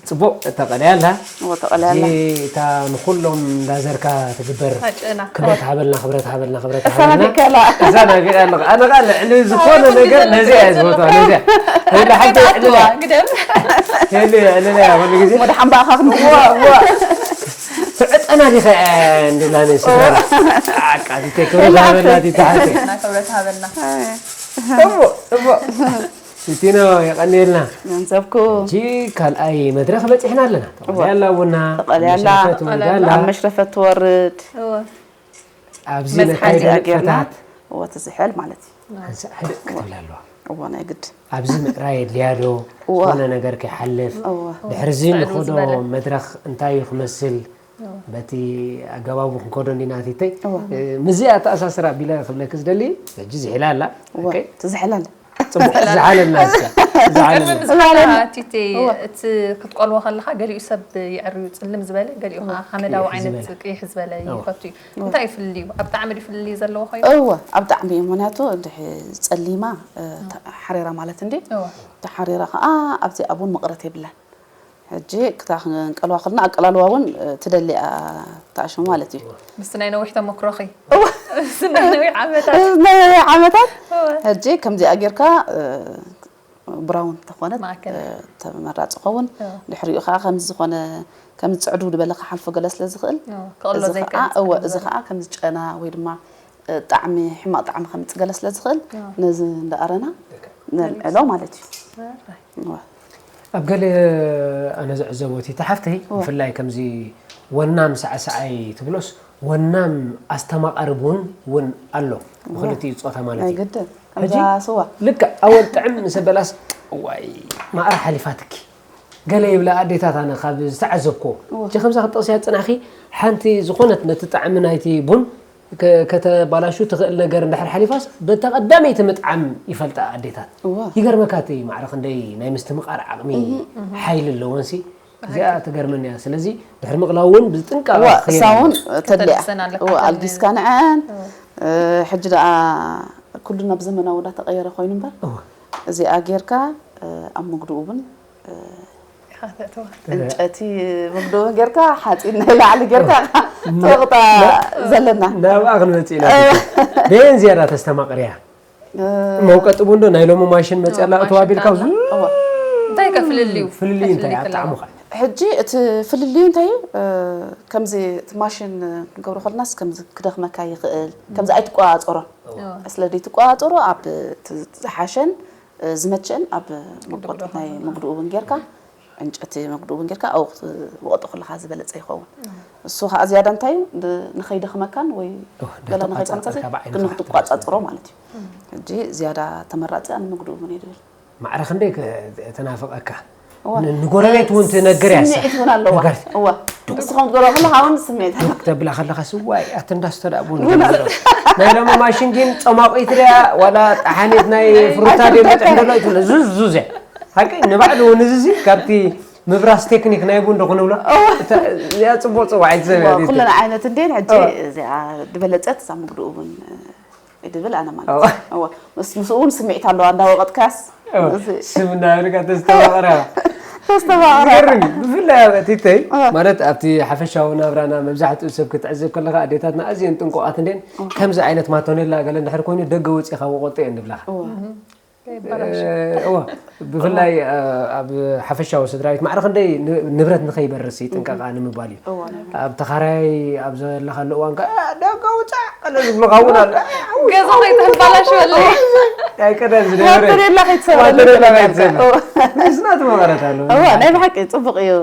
ፅቡቅ ተቐልያ ኣላ እወ ተቐልያ ኣላ እዚ እታ ንኩሎም ላዘርካ ትግበር ሃጨና ክብረት ሃበልና ክብረት ሃበልና ክብረት እሳና ሃበልና ዲካላ እዛ ናቢላ ኣለኹ ኣነ ቃ ልዕሊ ዝኾነ ነገር ነዚኣ እየ ዝፈትዋ ነዚያ ወላ ሓንቲ የዕልልያ ግደም የሉ የዕልልያ ኩሉ ግዜ ወደ ሓምባእኻ ክንዋ ትዕጠና ዲኻ እንድላኒ ስድራ ኣታ ቃቲተይ ክብረት ሃበና ቲቲ ሓፍተይ። እና ክብረት ሃበና። እሞ እሞ ቲቲኖ የቐንየልና። ገንዘብኩም ሕጂ ካልኣይ መድረኽ በፂሕና ኣለና። ተቐልያ ኣላ ቡና ተቐልያ ኣላ። መሽረፈት ትወርድ ኣላ። ኣብ መሽረፈት ትወርድ እወ። ኣብዚ መዝሓሊ ነካይዶ ጌርና ንጥፈታት እወ ትዝሕል ማለት እዩ። ሓንሳእ ሕድእ ክትብል ኣለዋ። እወ ናይ ግድ ኣብዚ ምእራይ የድልያ ዶ እወ። ዝኾነ ነገር ከይሓልፍ እወ። ድሕርዚ ጸዕዱ ንኸዶ ዝበለ። መድረኽ እንታይ እዩ ክመስል በቲ ኣገባቡ ክንከዶ እንዲና ቲተይ እወ። እ፣ ምስዚኣ ኣተኣሳስራ ቢለ ክብለኪ ዝደሊ ሕጂ ዝሒላ ኣላ እወ ኦኬ? ትዝሕል ኣላ። ፅቡቅ ዝሓለልና እስከ ዝሓለልና ዝሓለልና ቲቲ እቲ ክትቆልዎ ከለካ ገሊኡ ሰብ ይዕርዩ ጽልም ዝበለ ገሊኡ ከዓ ሓመዳዊ ዓይነት ቅይሕ ዝበለ ይፈቱ እዩ። እንታይ እዩ ፍልልዩ? ኣብ ጣዕሚ ድዩ ፍልልይ ዘለዎ ኮይኑ? እወ ኣብ ጣዕሚ እዩ። ምክንያቱ እንድሕ ጸሊማ እ፣ ተ- ሓሬራ ማለት እንዲ እወ። ተሓሬራ ከዓ ኣብዚኣ እውን መቕረት የብላን። ሕጂ ክታ ክንቀልዋ ከልና ኣቀላልዋ እውን እ፣ ትደሊ እያ ተኣሽሙ ማለት እዩ። ምስቲ ናይ ነዊሕ ተመክሮኺ ምስቲ ናይ ነዊሕ ዓመታት ናይ ዓመታት እወ። ሕጂ ከምዚኣ ጌርካ እ፣ ብራውን ተኾነት ማእከል። እ፣ ተመራፂ ኸውን እወ። ድሕሪኡ ከዓ ከምዚ ዝኾነ ከም ዝፅዕዱ ዝበለ ክሓልፎ ገለ ስለ ዝኽእል እወ፣ ክቕሎ እዚ ከዓ ዘይክእል እወ ዝኽእል እዚ ዝበለ። ከዓ ከም ዝጨና ወይ ድማ እ፣ ጣዕሚ ሕማቕ ጣዕሚ ከም ዝፅእ ገለ ስለ ዝኽእል እወ። ነዚ እንዳኣረና ነልዕሎ ማለት እዩ። እወ። ኣብ ገለ ኣነ ዝዕዘቦ እቲ ሓፍተይ ብፍላይ ከምዚ ወናም ሳዕሳዓይ ትብሎስ ወናም ኣስተማቓሪ ቡን እውን ኣሎ ብክልቲኡ ፆታ ማለት ናይ እዩ ግድን ሕጂ ከምዛ ስዋ ልክዕ ኣወል ጥዕም ምስ በላስ ዋይ ማዕረ ሓሊፋትኪ ገለ ይብላ ኣዴታት ኣነ ካብ ዝተዓዘብኮ እቲ ከምዛ ክጠቕስያ ዝፅናሕኪ ሓንቲ ዝኾነት ነቲ ጣዕሚ ናይቲ ቡን ከ- ከተባላሹ ትኽእል ነገር እንድሕር ሓሊፋስ በታ ቀዳመይቲ ምጥዓም ይፈልጣ ኣዴታት እወ። ይገርመካ እቲ ማዕረ ክንደይ ናይ ምስትምቓር ዓቕሚ ሓይሊ ኣለወንሲ እዚኣ ትገርመኒ እያ ስለዚ ድሕሪ ምቕላው እውን ብጥንቃቐ እዋ ክኸይድ እሳ እውን ተድልያ ከተልግሰን ኣለካ እዋ ከም ኣልጊስካ ንዐን እ፣ ሕጂ ደኣ ኩሉ ናብ ዘመናዊ እንዳተቐየረ ኮይኑ እምበር እዋ። እዚኣ ጌርካ እ፣ ኣብ ምግድኡ እውን እ፣ ኢኻ ተእትዋ። ዕንጨቲ ምግድኡ እውን ጌርካ ሓፂን ናይ ላዕሊ ጌርካ ተወቕጣ ዘለና ናብኣ ክንመፅእ ኢና ቤን ዝያዳ ተስተማቕርያ እ፣ መውቀጢ ቡን ዶ ናይ ሎሚ ማሽን መፅያ ኣላ እተዋ ቢልካ እዋ። እንታይ ከ ፍልልዩ ፍልልዩ እንታይ ኣብ ከለካ? ጣዕሙ ኸ ሕጂ እቲ ፍልልዩ እንታይ እዩ እ፣ ከምዚ እቲ ማሽን ክንገብሮ ከለናስ ከምዚ ክደኽመካ ይኽእል ከምዚ ኣይትቆፃፀሮን እዋ። ስለ ዘይትቆፃፀሮ ኣብ እቲ ዝሓሸን እ፣ ዝመቸን ኣብ መቆጢ ናይ ምግድኡ እውን ጌርካ ዕንጨቲ ምግድኡ እውን ጌርካ ኣብኡ ክትወቕጦ ከለካ ዝበለፀ ይኸውን እሱ ከዓ ዝያዳ እንታይ እዩ ን- ንኸይደኽመካን ወይ ኦ፣ ገለ እንዳተቋጻጸርካ ንኸይኮነካ ብዓይንኻ ግን ንክትቋፃፅሮ ማለት እዩ ሕጂ ዝያዳ ተመራፂ ኣነ ምግድኡ እውን እዩ ድብል ማዕረ ክንደይ ከ- ተናፍቐካ እዋ። ን- ንጎረቤት እውን ትነግር ያሳ ስምዒት እውን ኣለዋ እዋ ንስኹም ትገብሮ ከለካ እውን ስምዒት ኣለዋ ክተብላ ከለካ ስዋይ ኣቲ እንዳስተዳእቡ ናይ ሎሚ ማሽን ግን ጸማቑ ይትሪያ ዋላ ጠሓኒት ናይ ፍሩታ ድዮ መጥዕም ደሎ ይትብለ ዙዝ ዙዝ እያ ሓቂ ንባዕሉ እውን እዚ ካብቲ ምብራስ ቴክኒክ ናይ ቡን ዶ ክንብሎ እዚኣ ጽቡቕ ጽዋዒት ሰብ እያ ኩለን ዓይነት እንዴን ሕጂ እዚኣ ዝበለፀት እዛ ምግድኡ እውን ድብል ኣነ ማለት እዋ። እዋ ምስ ምስኡ እውን ስምዒት ኣለዋ እንዳወቐጥካስ ስም እናበልካ ተስተማቕራ ተስተማቕራ ገርም ብፍላይ ኣብ ቲተይ እዋ። ማለት ኣብቲ ሓፈሻዊ ናብራና መብዛሕትኡ ሰብ ክትዕዘብ ከለካ ኣዴታትና ኣዝየን ጥንቁቓት እንዴን ከምዚ ዓይነት ማቶኔላ ገለ እንድሕር ኮይኑ ደገ ወፂኻ ወቆጦ እየን ንብላካ እዋ እዋ ብፍላይ ኣብ ሓፈሻዊ ስድራቤት ማዕረ ክንደይ ንብረት ንኸይበርስ ይጥንቀቃ ንምባል እዩ እዋ ኣብ ተኻራይ ኣብ ዘለካሉ እዋን ከ ደገ ውፃእ ቀለ ዝብልካ እውን ኣሎ ገዛ ከይተባላሽወለይ ናይ ቀደም ዝነበረ ማተኔላ ከይትሰራ ማተኔላ ከይትሰራ። ንስና ትመቐረት ኣሎ እዋ ናይ ብሓቂ ፅቡቅ እዩ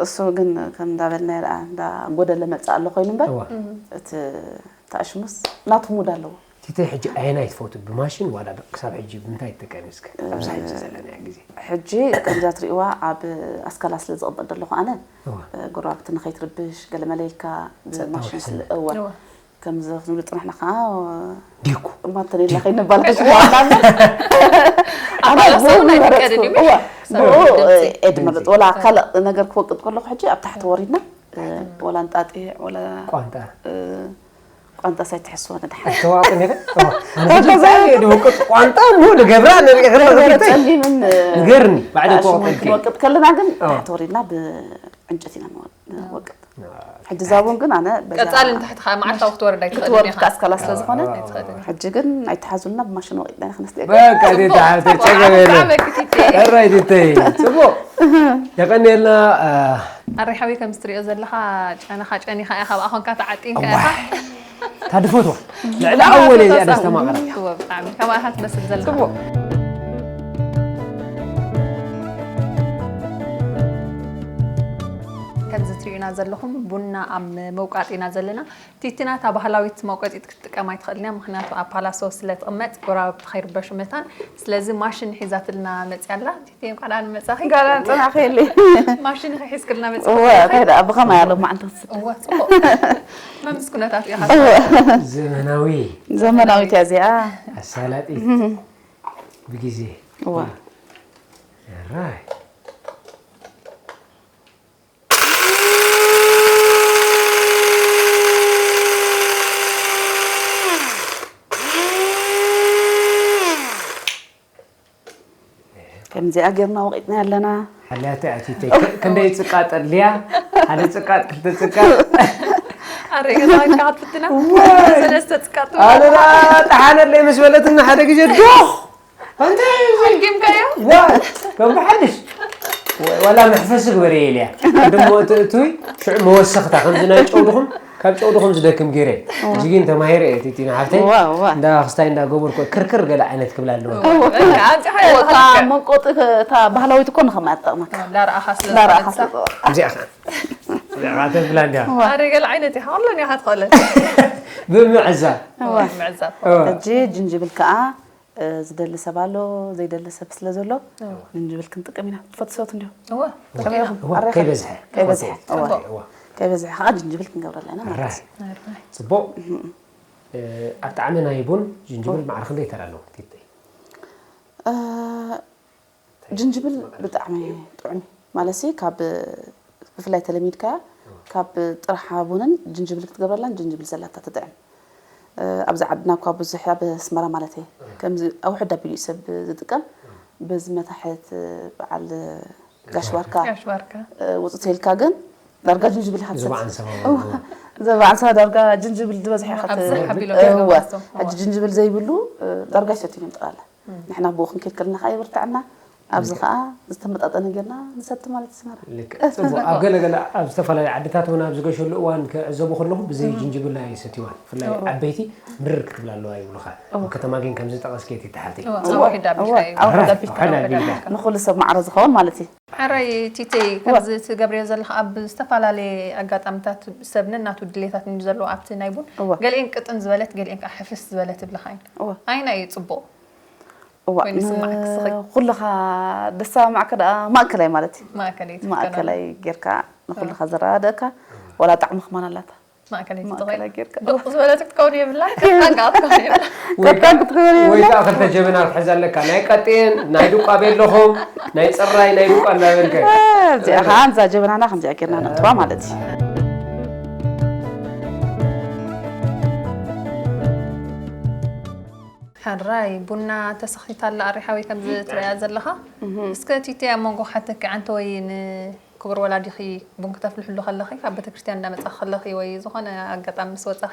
እሱ ግን ከም እንዳበልና ደኣ እንዳጎደለ መፅእ ኣሎ ኮይኑ እምበር እዋ እቲ ተኣሽሙስ ናቱ ሙድ ኣለዎ ቲተይ ሕጂ ኣየናይ ትፈቱ ብማሽን ዋላ ብ- ክሳብ ሕጂ ብምንታይ ትጥቀሚ እስከ ኣብዚ ሕጂ ዘለናዮ ግዜ ሕጂ ከምዛ ትሪእዋ ኣብ ኣስካላ ስለ ዝቕበል ዘለኹ ኣነ እዋ ጎረባብቲ ንኸይትርብሽ ገለመለ ኢልካ ብማሽን ስለ ውሕስና። እዋ እዋ። ከምዚ ክንብል ፅናሕና ከዓ ዲኩ ማተኔላ ከይንባላሽ ኣባላሳ እውን ኣይፍቀድን እዩ። እዋ ሰብ ብኡ ድምፂ። ኤድ መረፅ ወላ ካልእ ነገር ክወቅጥ ከለኩ ሕጂ ኣብ ታሕቲ ወሪድና ወላ እንጣጢዕ ወላ ቋንጣ ቋንጣ ሳይትሕስወ ንድሓር ተዋቅን ይኸ ድወቅጥ ቋንጣ እሞ ንገብራ ንርኢ ከለና ቲተይ ጸሊምን ንገርኒ ባዕደ ሽሙን ተዋቅልኪ ክንወቅጥ ከለና ግን ኣዎ። ታሕቲ ወሪድና ብዕንጨት ኢና ንወቅጥ ሕጂ ዛቡን ግን ኣነ በዛ ቀፃሊ ንታሕቲ ከዓ መዓልታዊ ክትወርድ ኣይትኽእልን ክትወርድ ኢኻ ከኣስካላ ስለ ዝኾነ ኣይትኽእልን ሕጂ ግን ኣይተሓዙልና ብማሽን ወቂጥና ኢና ክነስተ በቃ ቲተይ ሓፍተይ ጸገም የለን ሓበኪ ቲተይ ሕራይ ቲተይ ጽቡቕ የቐንየልና ኣሪ ሓወይ ከም ዝትሪኦ ዘለኻ ጨነኻ ጨኒኻ ኢኻ ብኣ ኾንካ ተዓጢንካ ኢኻ እታ ድፈትዋ ልዕሊ ኣወለ እዚኣ ደስታ ማቕረብ። እወ፣ ብጣዕሚ ከማኻ ትመስል ዘለኻ። ጽቡቕ። ከምዚ ትርእዩና ዘለኹም ቡና ኣብ መውቃጥ ኢና ዘለና። ቲቲና እታ ባህላዊት መውቀጢት ክትጥቀም ኣይትኽእልን እያ፣ ምኽንያቱ ኣብ ፓላሶ ስለ ትቕመጥ ጎረባብቲ ከይርበሹ መታን። ስለዚ ማሽን ሒዛትልና መፅያ ኣላ። ቲቲ፣ እንኳዕ ደሓን መፃኺ። እንኳዕ ደሓን ፀናሕክየለይ። ማሽን ኢኺ ሒዝክልና መፂኺ እወ፣ ዘለኺ? እንታይ ደኣ፣ ብኸመይ ኣሎ መዓልቲ ክትስተ? እወ፣ ፅቡቕ። መምስ ኩነታት ኢኻ። እወ። ዘመናዊ። ዘመናዊት እያ እዚኣ። ኣሳላጢት። ብግዜ። እወ። ራይ። ከምዚኣ ጌርና ወቒጥና ኣለና። ሓልያተ ኣቲተይ፣ ከ-፣ ክንደይ ጽቃጥ ኣድልያ? ሓደ ጽቃጥ፣ ክልተ ጽቃጥ። ኣረ፣ ገዛ ኢልካ ክትፍትና? ዋይ! ሰለስተ ጽቃጥ። ኣረ፣ ጠሓነለይ ምስ በለትና ሓደ ግዜ ዶኽ! እንታይ እዩ እዚ? ኣድጊምካዮ? ዋ፣ ከም ብሓድሽ። ወ-፣ ዋላ መሕፈሲ ግበርየ ኢለያ። ቅድም ወ-፣ ትእትዊ፣ ሽዑ መወሰኽታ፣ ከምዚ ናይ ጨው ድኹም፣ ካብ ጨው ድኹም ዝደክም ገይረ። እዚ ግን ተማሂረ እየ፣ ቲቲና ሓፍተይ። ዋ፣ ዋ። እንዳ ክስታይ እንዳ ገበርኩ፣ ክርክር ገለ ዓይነት ክብላ ኣለዎ። ዋ፣ በቃ፣ ኣብዚኣ እታ ሓያል መንቆጢ፣ እታ ባህላዊት እኮ ንኸማያ ትጠቕመካ። ዳርኣኻ ስለ እንዳረኣኻ ዝፈልጥ። ስለ ትጠቕመካ። እዚኣ ኸ? እዚኣ ኸ ተብላ እንዲያ። ዋ። ኣረ፣ ገለ ዓይነት ኢኻ፣ ኩለን ኢኻ ትኽእለን። ብምዕዛብ። ዋ። ብምዕዛብ። ዋ። ሕጂ ጅንጅብል ከኣ እ፣ ዝደሊ ሰብ ኣሎ፣ ዘይደሊ ሰብ ስለ ዘሎ፣ እወ። ጅንጅብል ክንጥቀም ኢና። ትፈትዎ ሰብት እንዲኹም? እወ። ከመይ ኢኹም? እወ፣ ኣሬኻ? ከይበዝሐ። ከይበዝሐ፣ እወ። እወ። ከይበዝሐ ከዓ ጅንጅብል ክንገብረላ ኢና ማለት እዩ። ኣራይ። ኣራይ። ጽቡቕ። እም። እ፣ ኣብ ጣዕሚ ናይ ቡን ጅንጅብል እወ። ማዕረ ክንደይ ተራ ኣለዎ? ቲተይ። እ፣ ጅንጅብል ብጣዕሚ ጥዑም እዩ። ማለትሲ ካብ ብፍላይ ተለሚድካያ ካብ ጥርሓ ቡንን ጅንጅብል ክትገብረላን ጅንጅብል ዘላታ ትጥዕም። እ፣ ኣብዚ ዓድና እኳ ብዙሕ ኣብ ኣስመራ ማለት እየ። ከምዚ ኣውሕድ ኣቢሉ እዩ ሰብ ዝጥቀም። በዚ መታሕት በዓል ጋሽ ዋርካ፣ ጋሽ ዋርካ። እ፣ ውፅእ ተልካ ግን ዳርጋ ጅንጅብል ይሓትት። ዞባ ዓንሰባ እዋ፣ ማለት ነው። ዞባ ዓንሰባ ዳርጋ ጅንጅብል ዝበዝሐ ይሓትት። ኣብዝሕ ኣቢሎም እዋ። ይገብርዎ። ሕጂ ጅንጅብል ዘይብሉ፣ እ፣ ዳርጋ ይሰትዩ እዮም ጠቕላላ። እም። ንሕና ብኡ ክንከይድ ከለና ከዓ የብርትዐና። ኣብዚ ልክዕ። ከዓ ዝተመጣጠነ ጌርና ንሰቲ ማለት እዩ፣ ስመራ። ልክዕ። ጽቡቕ። ኣብ ገለ ገለ፣ ኣብ ዝተፈላለዩ ዓድታት እውን ኣብ ዝገሸሉ እዋን ክዕዘቡ ከለኹ ብዘይ እም። ጅንጅብል ኣይሰትይዋን። ብፍላይ እወ። ዓበይቲ ምርር ክትብላ ኣለዋ ይብሉኻ። እወ። ኣብ ከተማ ግን ከምዚ ጠቐስኪ እቲ ተሓቲ። እወ፣ እወ፣ ኣብ ውሕድ ኣቢልካ እወ፣ እዩ። ኣብ ውሕድ ኣቢልካ። ውሕድ ኣቢልካ። ንኹሉ ሰብ ማዕረ ዝኸውን ማለት እዩ። ሕራይ ቲተይ፣ እወ። ከምዚ ትገብርዮ ዘለኻ ኣብ ዝተፈላለየ ኣጋጣሚታት ሰብ ነናቱ ድሌታት እዩ ዘለዎ ኣብቲ ናይ ቡን። እወ። ገሊኤን ቅጥን ዝበለት፣ ገሊኤን ከዓ ሕፍስ ዝበለት ይብልኻ እየን። እወ። ኣየናይ እዩ ጽቡቕ? እዋ፣ ኮይኑ ይስማዕ ክስኺ። ንኹልኻ ደስ ማዕከ ደኣ ማእከላይ ማለት እዩ። ማእከላይ ትፍከረሉ። ማእከላይ ጌርካ ንኹልኻ እዋ። ዘረዳድኣካ፣ ዋላ ጣዕሚ ከማን ኣላታ። ማእከላይ ማእከላይ ትኾይን። ጌርካ። ድቕ ዝበለት ክትከውን የብላን፣ ቀጣን ከዓ ክትከውን የብላን። ወይ ቀጣን ክትከውን ወይ የብላን። ከዓ ክልተ ጀበና ክትሕዝ ኣለካ። ናይ ቀጤን፣ ናይ ዱቃ ቤለኹም፣ ናይ ጽራይ፣ ናይ ዱቃ እናበልካ። እ፣ እዚኣ ኸዓ፣ እዛ ጀበናና ከምዚኣ ጌርና ነእትዋ ማለት እዩ። ሕራይ፣ ቡና ተሰኺታ ኣላ፣ ኣሬ ሓወይ፣ ከምዚ ትርእያ ዘለኻ። እህ። እስከ ቲቲ፣ ኣብ መንጎ ክሓተኪ፣ ኣንተ ወይ ንክቡር ወላዲኺ ቡን ክተፍልሕሉ ከለኺ፣ ካብ ቤተክርስትያን እንዳመጻኺ ከለኺ ወይ ዝኾነ ኣጋጣሚ ምስ ወጻኺ፣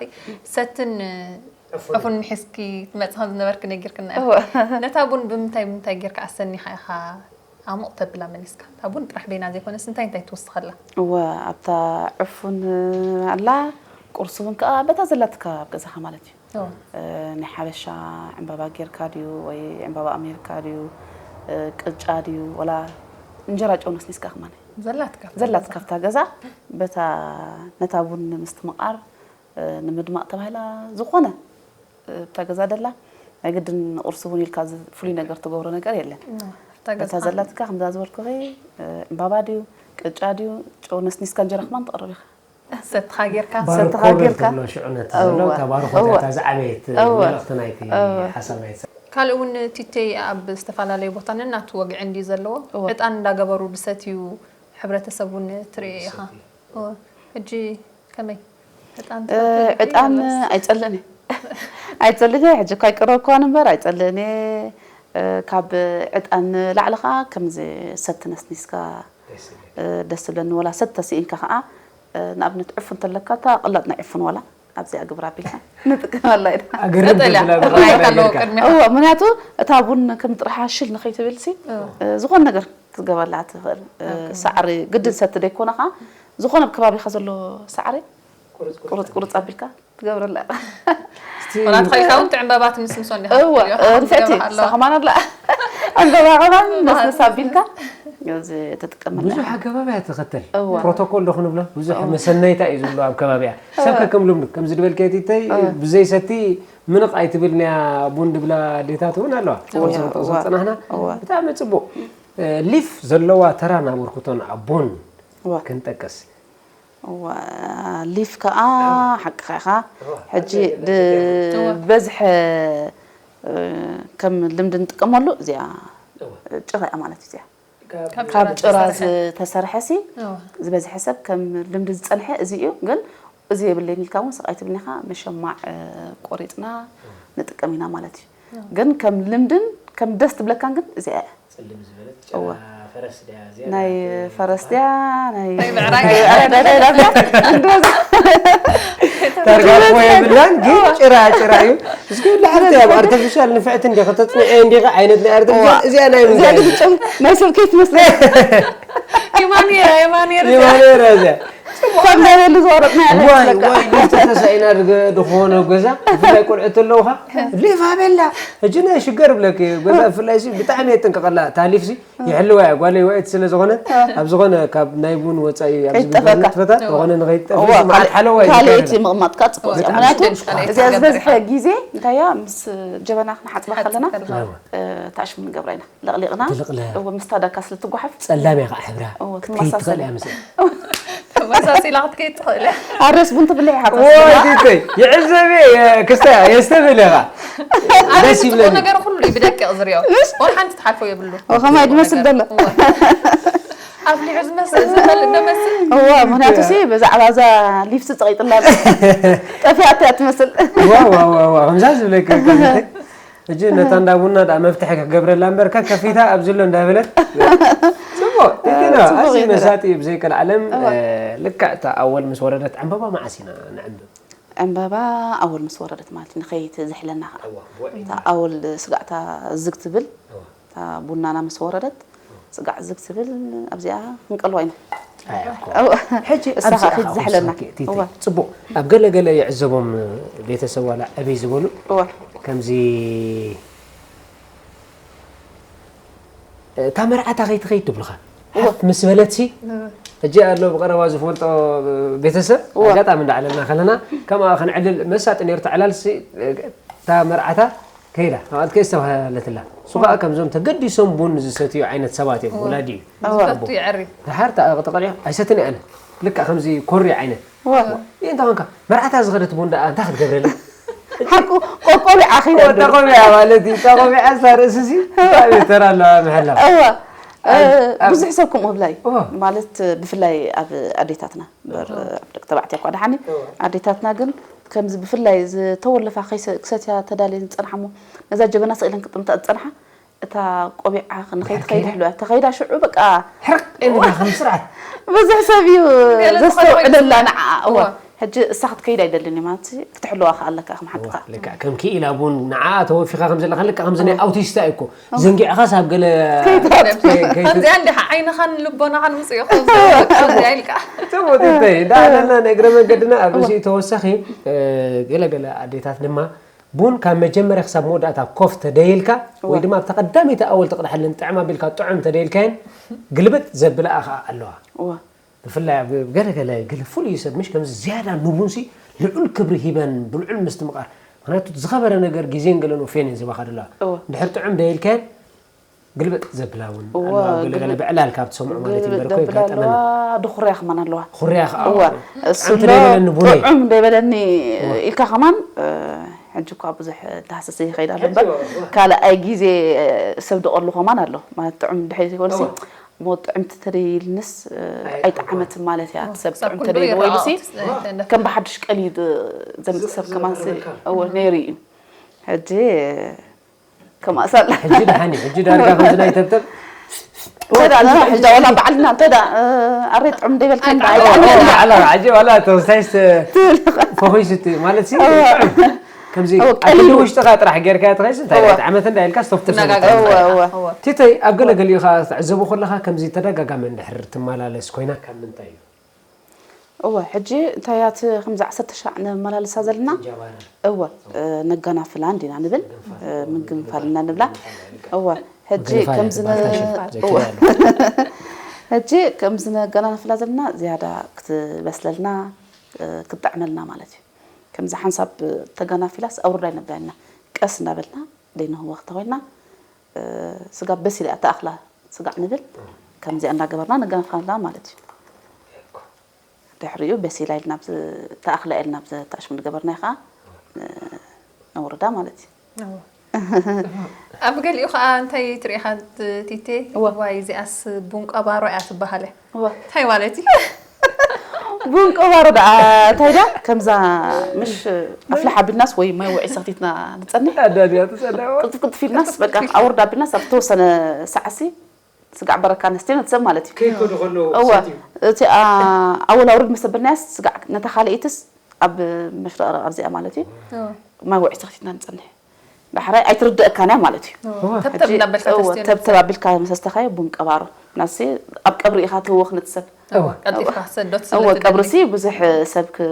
ሰትን ዕፉን። ዕፉን ሒዝኪ ትመጺ ከም ዝነበርኪ ነጊርክና ኢኺ። እወ። ነታ ቡን ብምንታይ ብምንታይ ጌርካ ኣሰኒኻ ኢኻ ዓሙቕ ተብላ መሊስካ? እታ ቡን ጥራሕ በይና ዘይኮነስ እንታይ እንታይ ትውስኸላ? እወ፣ ኣብታ ዕፉን ኣላ፣ ቁርሲ እውን ከኣ በታ ዘላትካ ኣብ ገዛኻ ማለት እዩ። እወ። እ፣ ናይ ሓበሻ ዕምባባ ጌርካ ድዩ ወይ ዕምባባ ኣሜሪካ ድዩ፣ እ፣ ቅጫ ድዩ፣ ወላ እንጀራ ጨው ነስኒስካ ከማን። ዘላትካ ኣብታ ዘላትካ ገዛ። ኣብታ ገዛ፣ በታ፣ ነታ ቡን ንምስትምቓር፣ እ፣ ንምድማቕ ተባሂላ ዝኾነ፣ እ፣ ኣብታ ገዛ ደላ፣ ናይ ግድን ንቁርሲ እውን ኢልካ ዝ-፣ ፍሉይ ነገር ትገብሮ ነገር የለን። እወ፣ ኣብታ በታ ገዛኻ። ዘላትካ ከምዛ ዝበልኩኺ፣ እ፣ ዕምባባ ድዩ፣ ቅጫ ድዩ፣ ጨው ነስኒስካ እንጀራ ከማን ትቕርብ ኢኻ። ሰትኻ ጌርካ። ባርኮ ሰትኻ ጌርካ። ትብሎ ሽዑ ነቲ ዘሎ፣ እወ። እታ ባርኮ እወ። እታ ዝዓበየት እወ። መልእኽቲ ናይቲ እወ። ሓሳብ ናይቲ ሰብ። ካልእ እውን ቲተይ ኣብ ዝተፈላለየ ቦታ ነናቱ ወግዒ እንድዩ ዘለዎ። እወ። ዕጣን እንዳገበሩ ዝሰትዩ ሕብረተሰብ እውን ትርኢ ኢኻ። ዝሰትዩ። እወ። ሕጂ ከመይ? ዕጣን እ፣ ትፈትዊ ዲኺ ዕጣን ወላስ? ኣይጸልእን እየ። ኣይጸልእን እየ። ሕጂ እኳ ኣይቀረብክዋን እምበር ኣይጸልእን እየ። እ፣ ካብ ዕጣን ንላዕሊ ኸዓ ከምዚ ሰቲ ነስኒስካ ደስ ይብል። እ፣ ደስ ዝብለኒ፣ ወላ ሰተ ስኢንካ ከኣ፣ እ፣ ንኣብነት ዕፉን እንተለካ፣ እታ ቅላጥ ናይ ዕፉን ዋላ ኣብዚኣ ግብር ኣቢልካ ንጥቀመላ ኢና። ኣገርም ቀጠልያ ተብላ ብራይ ብራይ ኣለዎ ጌርካ። ቅድሚኻ። እወ፣ ምኽንያቱ እታ ቡን ከም ጥርሓ ሽል ንኸይትብልሲ፣ እወ። እ፣ ዝኾነ ነገር ክትገበላ ትኽእል። እ፣ ኦኬ። ሳዕሪ ግድን ሰቲ ደይኮነ ኸኣ፣ ዝኾነ ኣብ ከባቢኻ ዘሎ ሳዕሪ ቁርጽ ቁርጽ ኣቢልካ ትገብረላ። ወላ ትኸይልካ እውን ትዕምበባ ትምስምሶ እንዲኻ እወ ንፍዕቲ ንሳ ከማን ኣላ። ዕምበባ ከማን ነስነስ ኣቢልካ እዚ ተጥቀመላ። ብዙሕ ኣገባብ እያ ትኸተል። ፕሮቶኮል ዶ ክንብሎ ብዙሕ መሰነይታ እዩ ዘሎ ኣብ ከባቢያ። ሰብ ከከም ልምዱ ከምዚ ድበልከ ቲተይ ብዘይ ሰቲ ምንቕ ኣይትብል ንያ ቡን ድብላ ኣዴታት እውን ኣለዋ። ዝፀናሕና ብጣዕሚ ፅቡቕ። ሊፍ ዘለዋ ተራን ኣበርክቶን ኣብ ቡን ክንጠቅስ። ሊፍ ከዓ ሓቅኻ ኢኻ። ሕጂ ዝበዝሐ ከም ልምዲ ንጥቀመሉ እዚኣ ጭራ እያ ማለት እዩ። እዚኣ ካብ ጭራ ዝተሰርሐ ሲ ዝበዝሐ ሰብ ከም ልምዲ ዝፀንሐ እዚ እዩ። ግን እዚ የብለይን ኢልካ እውን ስቕ ኣይትብልኒ ኢኻ። መሸማዕ ቆሪፅና ንጥቀም ኢና ማለት እዩ። ግን ከም ልምድን ከም ደስ ትብለካን ግን እዚኣ እያ። ፅልም ዝበለት ጭራ እወ። ፈረስ ድያ እዚኣ ናይ ናት- ፈረስ ድያ ናይ ናይ ብዕራይ። ናይ ብዕራይ ድያ? እንዶ ዳርጋ እኮ የብላን ግን ጭራ ጭራ እዩ። እስኪ ላሕርቲ ኣብ ኣርቲፊሻል ንፍዕቲ እንዲ ከተፅንዐ እንዲ ዓይነት ናይ ኣርቲፊሻል እዚኣ ናይ እዚኣ ምንታይ ግን ጭም ናይ ሰብ ከይት መስለ የማኔራ የማኔራ የማኔራ እዚኣ ካብ ናይ በሉ ዝወረጥና ያለ ዋይ ስለካ ዋይ ሊፍት ተሳኢና ድገ- ድኾነ ገዛ ብፍላይ ቆልዑት ኣለውኻ ሊፍ ኣበላ ሕጂ ናይ ሽገር ብለክ ገዛ ብፍላይ ሲ ብጣዕሚ የጥንቀቐላ እታ ሊፍ ሲ ይሕልዋ እያ ጓለይ ውዕይቲ ስለ ዝኾነ ኣብ ዝኾነ ካብ ናይ ቡን ወፃኢ ኣብዚ ከይጠፈካ። ግድፈታት ዝኾነ ንኸይጠፍ እዋ፣ መዓት ካልእ- ሓለዋ እዩ ካልእ ዝገብር። እቲ ምቕማጥካ ፅቡቅ እዩ። ብጣዕሚ ምክንያቱ ደስ በሃሊ እዚኣ ዝበዝሐ ትገብር። ግዜ እንታይ እያ ምስ ጀበና ክንሓፅባ ከለና ሓፂብ ከለና። እ፣ ታሽሙ ንገብራ ኢና ለቕሊቕና ትልቕለ። እወ ምስታ ዳካ ስለ ትጓሓፍ ጸላም እያ ከዓ ሕብራ እወ፣ ክትከይድ ትኽእል ትመሳሰል። እያ ምስ ተመሳሲላ ክትከይድ ትኽእል እያ ኣረስ ቡን ትብል ኢኻ ወይ ዲተይ ይዕዘብ እየ ክስታ የስተብል ኢኻ ደስ ጽቡቕ ይብለኒ ነገር ኩሉ እዩ ብደቂቕ ዝሪኦ ወላ ሓንቲ ትሓልፎ የብሉ ከማይ ድመስል ዘሎ ኣፍሊሑ ዝመስል ዝፈልጥ ዶ መስል እዋ ምክንያቱ ሲ ብዛዕባ እዛ ሊፍት ፀቂጥላ ጠፊኣት እያ ትመስል ዋዋዋዋ ከምዛ ዝብለካ ከሚተ እጂ ነታ እንዳ ቡና ዳ መፍትሒ ክገብረላ እምበር ከከፊታ ኣብዚ ኣሎ እንዳበለት ጽቡቅ ቴቴና ጽቡቅ ኣዚ እዩ መሳጢ ብዘይ ቀልዓለም እዋ። ልክዕ እታ ኣወል ምስ ወረደት ዕምበባ መዓስ ኢና ንዕምብብ ዕምበባ ኣወል ምስ ወረደት ማለት እዩ ንኸይት ዝሕለና ከዓ እዋ ብወዒ እታ ኣወል ስጋዕታ ዝግ ትብል እዋ እታ ቡናና ምስ ወረደት ስጋዕ ዝግ ትብል ኣብዚኣ ክንቀልዋ ኢና ኣይ እኮ እዋ። ሕጂ እሳኻ ኣብዚ ፊት ኣኻ ዝሕለና። ክወስደኪ፣ ቲቲ። እዋ። ጽቡቕ ኣብ ገለ ገለ ይዕዘቦም ቤተሰብ ዋላ ዕብይ ዝበሉ እዋ። ከምዚ እታ መርዓታ ከይትኸይድ ትብልኻ ሓፍ ምስ በለትሲ ሕጂ ኣሎ ብቐረባ ዝፈልጦ ቤተሰብ እዋ። ኣጋጣሚ እንዳዕለልና ከለና ከምኣ ክንዕልል መሳጢ ነይሩ ተዕላልሲ እታ መርዓታ ከይዳ ኣብኣት ከይስተባሃለትላ እሱ ከዓ ከምዞም ተገዲሶም ቡን ዝሰትዩ ዓይነት ሰባት እዮም ወላዲ እዩ እዋ። ዝፈቱ ይዕሪ ድሓር ተቐሊዑ ኣይሰትን ኣነ ልካ ከምዚ ኮሪ ዓይነት እዋ። ይህ እንተ ኮንካ መርዓታ ዝኸደት ቡን ደኣ እንታይ ክትገብረላ ሓቁ ቆቆቢዓ ከይዳ ተቆቢያ ማለት እዩ ተቆቢያ እዛ ርእሲ ሲ ብጣዕሚ ተራ ኣለዋ ምሕላው እዋ እ፣ ኣብ- ብዙሕ ሰብ ከምኡ ብላይ እዋ። ማለት ብፍላይ ኣብ ኣዴታትና በር ኣብ ደቂ ተባዕትዮ እኳ ደሓኒ ኣዴታትና ግን ከምዚ ብፍላይ ዝተወለፋ ከይሰ- ክሰትያ ተዳልየን ዝፀንሓ ሞ ነዛ ጀበና ስኢለን ክጥምታ ዝፀንሓ እታ ቆቢዓ ንኸይትኸይድ ይሕልዋ ተኸይዳ ሽዑ በቃ ሕርቅ ኢልና ከም ስርዓት ብዙሕ ሰብ እዩ ገለ ዘስተውዕለላ ዝኾነ ንዓ እዋ እዋ። ሕጂ እሳ ክትከይድ ኣይደልን እዩ ማለት ክትሕልዋ ከኣለካ ከም ሓቅካ ልክዕ ከም ክኢላ ቡን ንዓ ተወፊኻ ከም ዘለኻ ልክዕ ከምዚ ናይ ኣውቲስታ እዩ እኮ ዘንጊዕኻስ ኣብ ገለ ከምዚኣ እንዲኻ ዓይንኻን ልቦናኻን ውፅኡ ከምዚኣ ኢልካ ጽቡቅ ትንተይ እንዳኣለና ንእግረ መንገድና ኣብ ርእሲኡ ተወሳኺ እ፣ ገለገለ ኣዴታት ድማ ቡን ካብ መጀመርያ ክሳብ መወዳእታ ኮፍ ተደይልካ ወይ ድማ ኣብታ ቀዳመይቲ ኣወል ትቕድሓለን ጥዕም ኣቢልካ ጥዑም ተደይልካየን ግልብጥ ዘብለኣ ከዓ ኣለዋ እዋ ብፍላይ ኣብ ገለገለ ገለ ፍሉይ ሰብ ምሽ ከምዚ ዝያዳ ንቡንሲ ልዑል ክብሪ ሂበን ብልዑል ምስትምቓር ምክንያቱ ዝኸበረ ነገር ግዜን ገለን ወፍየን እየን ዝባኻ ዘለዋ እወ። ድሕር ጥዑም ደይልካየን ግልብጥ ዘብላ እውን እወ፣ ኣለዋ ገለገለ ግልብጥ። ብዕላል ካብ ትሰምዑ ማለት እዩ ግልብጥ በርኮ ዘብላ ኣለዋ ይጋጠመና ድኹርያ ከማን ኣለዋ ኹርያ ከዓ እወ እሱ ጥዑም ኣሎ ተደይበለኒ ቡነይ ጥዑም ደይበለኒ ኢልካ ከማን እ፣ ሕጂ እኳ ብዙሕ ዳህሰስ ይኸይድ ኣሎ እምበር ካልኣይ ግዜ እ፣ ሰብ ድቐሉ ከማን ኣሎ ማለት ጥዑም ድሕሪ ዘይበሉሲ እሞ ጥዕምቲ ተደይልንስ እ፣ ኣይጠዓመትን ማለት እያ እቲ ሰብ ክሳብ ጥዑም ክንዱ ተደይልዎ ኢሉሲ ይረኣ ከም ብሓድሽ ቀልዩ ድ- ዘምፅእ ሰብ ከማን ሲ እወ ነይሩ እዩ ሕጂ ከማእሳላ ሕጂ ደሓን እዩ ሕጂ ዳርጋ ከምዚ ናይ ተብተብ ተዳ ሕጂ ወላ ባዕልና እንተዳ ኣሬ ጥዑም ደይበልካ እንዳ ዓላ ዓጂ ዋላ ተወሳይስ ፈኺስ እቲ ማለት ሲ ከምዚ እወ፣ ከምዚ እወ፣ ኣክሊ ቀሊሉ። ውሽጥኻ ጥራሕ ጌርካ ትኸይስ እንታይ እወ። ዓመት እንዳ ኢልካ ስቶፍትር ነጋገር እወ፣ እወ። እወ። ቲተይ ኣብ ገለገሊኡ ከዓ ትዕዘቡ ከለኻ ከምዚ ተደጋጋሚ እንድሕር ትመላለስ ኮይና ካብ ምንታይ እዩ እወ፣ ሕጂ እንታይ እያ እቲ ከምዚ ዓሰርተ ሻዕ ነመላልሳ ዘለና? እወ፣ እ፣ ነጋናፍላ እንዲና ንብል፣ እ፣ ምግንፋል እና ንብላ። እወ፣ ሕጂ ምግንፋል ከምዚ ን-፣ እወ። ሕጂ ከምዚ ነጋናፍላ ዘለና ዝያዳ ክትበስለልና፣ እ፣ ክትጥዕመልና ማለት እዩ። ከምዚ ሓንሳብ ተጋናፊላስ ኣውርዳ ኣይነብላና። ቀስ እናበልና ደይንህወ ክተኾይና፣ እ፣ ስጋ በሲላ እያ ተኣኽላ ስጋዕ ንብል። ከምዚኣ እናገበርና ነጋናፍላ ማለት እዩ። ድሕሪኡ በሲላ ኢልና ኣብዚ ተኣኽላ ኢልና ኣብዚ ተኣሽሙ ዝገበርናዮ ከዓ፣ እ፣ ነውርዳ ማለት እዩ። እዎ። ኣብ ገሊኡ ከዓ እንታይ ትርኢ ኢኻ ቲቴ? እዎ። ዋይ እዚኣስ ቡን ቀባሮ እያ ትበሃል እያ። እዎ። እንታይ ማለት እዩ? ቡን ቀባሮ ደኣ እንታይ ደኣ ከምዛ ምሽ ኣፍልሓ ቢልናስ ወይ ማይ ውዒ ሰኽቲትና ንጸንሕ። ኣዳድያ ትጸንሕ። ቅልጥፍ ቅልጥፍ ኢልናስ በቃ ኣውርዳ ቢልናስ ኣብ ተወሰነ ሰዓሲ ስጋዕ በረካ ነስትዮ ነቲ ሰብ ማለት እዩ። ከይከዱ ከለዉ እወ፣ ሰትዩ። እቲ ኣ-፣ ኣወል ኣውርድ ምስ ኣበልናያስ ስጋዕ ነታ ካልኣይትስ ኣብ መሽረቕረቕ ኣብዚኣ ማለት እዩ። እወ። ማይ ውዒ ሰኽቲትና ንጸንሕ። ዳሕራይ ኣይትርደእካን እያ ማለት እዩ። እወ። እወ። ተብተብ ሕጂ እናበልካ እወ፣ ተስትዮ ተብተብ ነቲ ሰብ። ኣቢልካ መሰስተኻዮ ቡን ቀባሮ። ናሲ ኣብ ቀብሪ ኢኻ ትህወኽ ነቲ ሰብ። እወ። ቀልጢፍካ ክትሰዶ እወ፣ ትስለ ቀብርሲ ትደሊ። ብዙሕ ሰብ ክ-፣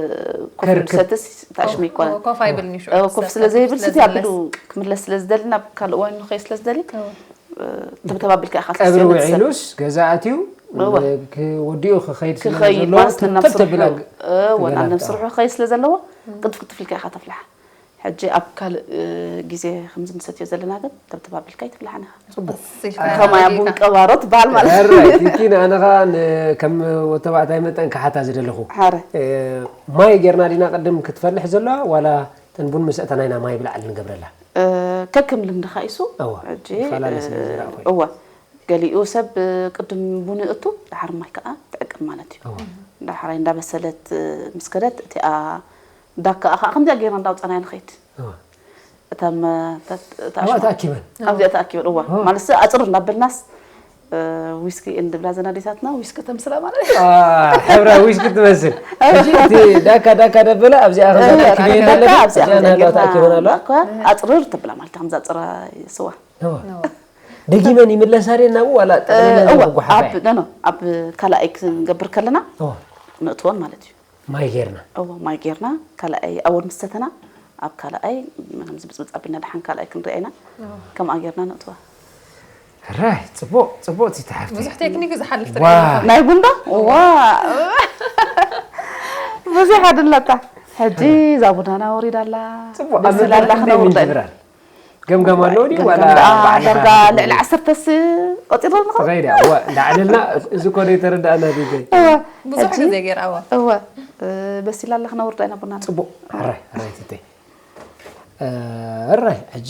ኮፍ ክርክብ። ሰትስ ታሽሚ እኮ። እወ፣ ኮፍ ኣይብልን እዩ ሽዑ እወ፣ ኮፍ ስለ ዘይብል ስቲ ኣቢሉ ክምለስ ስለ ዝደሊ ናብ ካልእ እዋን ንኸይ ስለ ዝደሊ። እወ። እ፣ ተብተብ ኣቢልካ ኢኻ ቀብሪ ተስዕብ ሰብ። ውዒሉስ ገዛ ኣትዩ እወ። ክ-፣ ወዲኡ ክኸይድ ስለ ክኸይድ ዘለዎ ማለት ናብ ተብተብ ስርሑ፣ ብላ ግ-፣ እወ፣ ናብ ገና ነብሲ ስርሑ ክኸይድ ስለ ዘለዎ ቅልጥፍ ቅልጥፍ ኢልካ ኢኻ ተፍልሓ። ሕጂ ኣብ ካልእ፣ እ፣ ግዜ ከምዚ ንሰትዮ ዘለና ግን ተብተብ ኣቢልካ ኣይትፍልሓን ኢኻ። ጽቡቕ። ቀስ ኢልካ ከማያ ጌርካ። ቡን ቀባሮ ትበሃል ማለት እዩ። ሕራይ፣ ቲቲ፣ ንኣነ ኸኣ ን-፣ ከም ወተባዕታይ መጠን ክሓታ ዝደለኹ። ሓረ። እ፣ ማይ ጌርና ዲና ቅድም ክትፈልሕ ዘለዋ ዋላ እተን ቡን ምስ ኣእተናዮ ኢና ማይ ብላዕሊ ንገብረላ? እ፣ ከከም ልምድኻ ኢሱ። እወ፣ ሕጂ፣ ይፈላለ ስለ እ፣ ዝረኣኹ እየ። እወ። ገሊኡ ሰብ፣ እ፣ ቅድም ቡን እቱ፣ ደሓር ማይ ከኣ ትዕቅብ ማለት እዩ። እወ። ዳሕራይ እንዳበሰለት፣ እ፣ ምስ ከደት፣ እቲኣ ዳካ ከኣ ከምዚኣ ጌርና እንዳውጻናያ ንኸይድ። እወ። እተን፣ እ፣ ተ-፣ ተ-፣ ኣብኣ ተኣሽማ። ተኣኪበን? ኣብዚኣ ተኣኪበን፣ እወ። እወ። ማለት ኣጽርር እንዳበልናስ፣ እ፣ ዊስኪ እንብላ ዘናዲታትና፣ ዊስኪ ተምስላ ማለት እዩ። አ፣ ሕብራ ዊስኪ ትመስል። ሕጂ እቲ ዳካ፣ ዳካ ደበለ ኣብዚኣ ከምዛ እወ፣ ተኣኪበን ዳካ ኣለዋ፣ ኣብዚኣ እዚኣ ከምዚኣ ናላ ጌርና ተኣኪበን ኣለዋ። እኳ ኣጽርር ተብላ ማለት ከምዛ ጽራ ስዋ። እወ። እወ። ደጊመን ይምለሳ ድየን ናብኡ ዋላ እ፣ ጠቕሊለን እወ፣ ዝጉሓፋ ኣብ፣ እየን? ኖ፣ ኖ፣ ኣብ ካልኣይ ክንገብር ከለና እወ። ንእትወን ማለት እዩ። ማይ ጌርና? እወ፣ ማይ ጌርና፣ ካልኣይ ኣወል ምስ ሰተና፣ ኣብ ካልኣይ፣ ምንም ዝብጽብጽ ኣቢልና ደሓን ካልኣይ ክንሪኣ ኢና። እወ። ከምኣ ጌርና ንእትዋ። ራይ፣ ጽቡቕ፣ ጽቡቕ እቲ ተሓፍቲ። ብዙሕ ቴክኒክ ዝሓልፍ ዋ። ትርኢ ኣለኻ። ናይ ቡንዶ? ዋ። ብዙሕ ኣድለታ። ሕጂ እዛ ቡናና ወሪዳ ኣላ። ጽቡቕ፣ ኣብ መበል ብስላላ ክንደይ ክነውርዳ ኢና። ምንጅብራል? ገምጋም ኣለዎ ድዩ? ዋላ ገምጋም ደኣ በዓልኻ ዳርጋ ክትብል? ልዕሊ ዓሰርተስ ቆጺርና ንኸውን? ተኸይደ፣ እወ፣ እንዳዕለልና እዚ እኮ ዘይተረዳእና ዲጀይ። እወ፣ ብዙሕ ሕጂ ግዜ ገይራ፣ እወ። እወ፣ እ፣ በሲላ ኣላ ክነውርዳ ኢና ቡናና። ጽቡቕ፣ ሕራይ፣ ሕራይ ትተይ። እ፣ ሕራይ፣ ሕጂ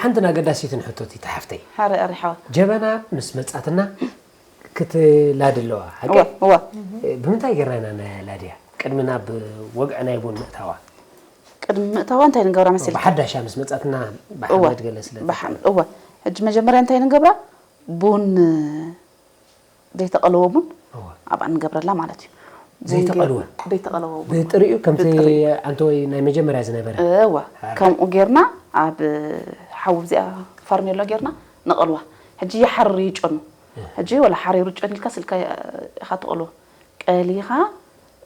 ሓንትን ኣገዳሲትን ሕቶ ቲቲ ሓፍተይ። ሕራይ፣ ሕራይ ሓወ። ጀበና ምስ መጻትና ክትላዲ ኣለዋ፣ ሓቂ? እወ፣ እወ። እ፣ ብምንታይ ጌርና ኢና ነላድያ? ቅድሚ ናብ ወግዒ ናይ ቡን ምእታዋ? ቅድሚ ምእታዋ እንታይ ንገብራ መሲልካ? ብሓዳሻ ምስ መጻትና እወ፣ ብሓመድ ገለ ስለ ብሓመድ፣ እወ። ሕጂ መጀመርያ እንታይ ንገብራ? ቡን፣ ዘይተቐለወ ቡን እወ። ኣብኣ ንገብረላ ማለት እዩ። ቡን ዘይተቐልወ? ጌር-፣ ዘይተቐለወ ቡን። ብጥሪኡ ከምቲ ብጥሪኡ። ኣንተ ወይ ናይ መጀመርያ ዝነበረ? እወ። ኣረ። ከምኡ ጌርና ኣብ ሓዊ ብዚኣ ፋርሜሎ ጌርና ነቐልዋ። ሕጂ ይሓርር ይጨኑ። እህ። ሕጂ ወላ ሓሪሩ ጨኒልካ ስልካ ኢኻ ትቐልዎ። ቀሊኻ፣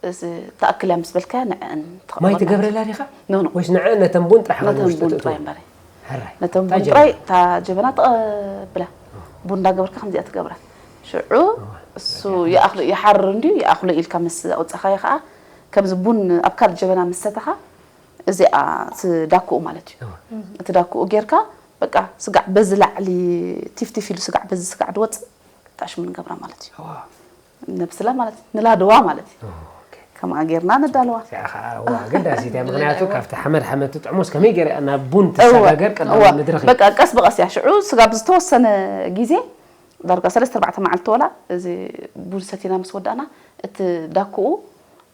እዚ ተኣክል እያ ምስ በልካያ ንዕን ትቐልዋ ማይ ማለት ትገብረላ እዩ። ዲኻ? ኖ፣ ኖ። ወይስ ንዕን ነተን ቡን ጥራሕ ነተን ውሽጢ ቡን ተእትዎ? ጥራይ እምበረ። ሕራይ። ነተን እታ ቡን ጀበና። ጥራይ እታ ጀበና ተቐብላ። ቡን እንዳገበርካ ከምዚኣ ትገብራ። ሽዑ እዋ፣ እሱ በቃ። ይኣኽሎ፣ ይሓርር እንድዩ፣ ይኣኽሎ ኢልካ ምስ ኣውጻኻዮ ኸኣ፣ ከምዚ ቡን ኣብ ካልእ ጀበና ምስ ሰተኻ፣ እዚኣ እቲ ዳክኡ ማለት እዩ። እዋ። እቲ ዳክኡ ጌርካ፣ በቃ ስጋዕ በዚ ላዕሊ ቲፍቲፍ ኢሉ ስጋዕ በዚ ስጋዕ ድወጽእ፣ ጣሽሙ ንገብራ ማለት እዩ። እዋ። ነብስላ ማለት እዩ፣ ንላድዋ ማለት እዩ። ኦ፣ ኦኬ። ከምኣ ጌርና ነዳልዋ። እዚኣ ኸኣ፣ እዋ፣ ኣገዳሲት እያ። ምኽንያቱ፣ ካብቲ ሓመድ ሓመድ ትጥዕሞስ ከመይ ገይራ ናብ ቡን እወ፣ ትሰጋገር ቀዳማይ እወ። መድረኽ እዩ። በቃ፣ ቀስ ብቐስ እያ። ሽዑ ስጋብ ዝተወሰነ ግዜ፣ ዳርጋ ሰለስተ ኣርባዕተ መዓልቲ ወላ፣ እዚ ቡን ሰቲና ምስ ወዳእና፣ እቲ ዳክኡ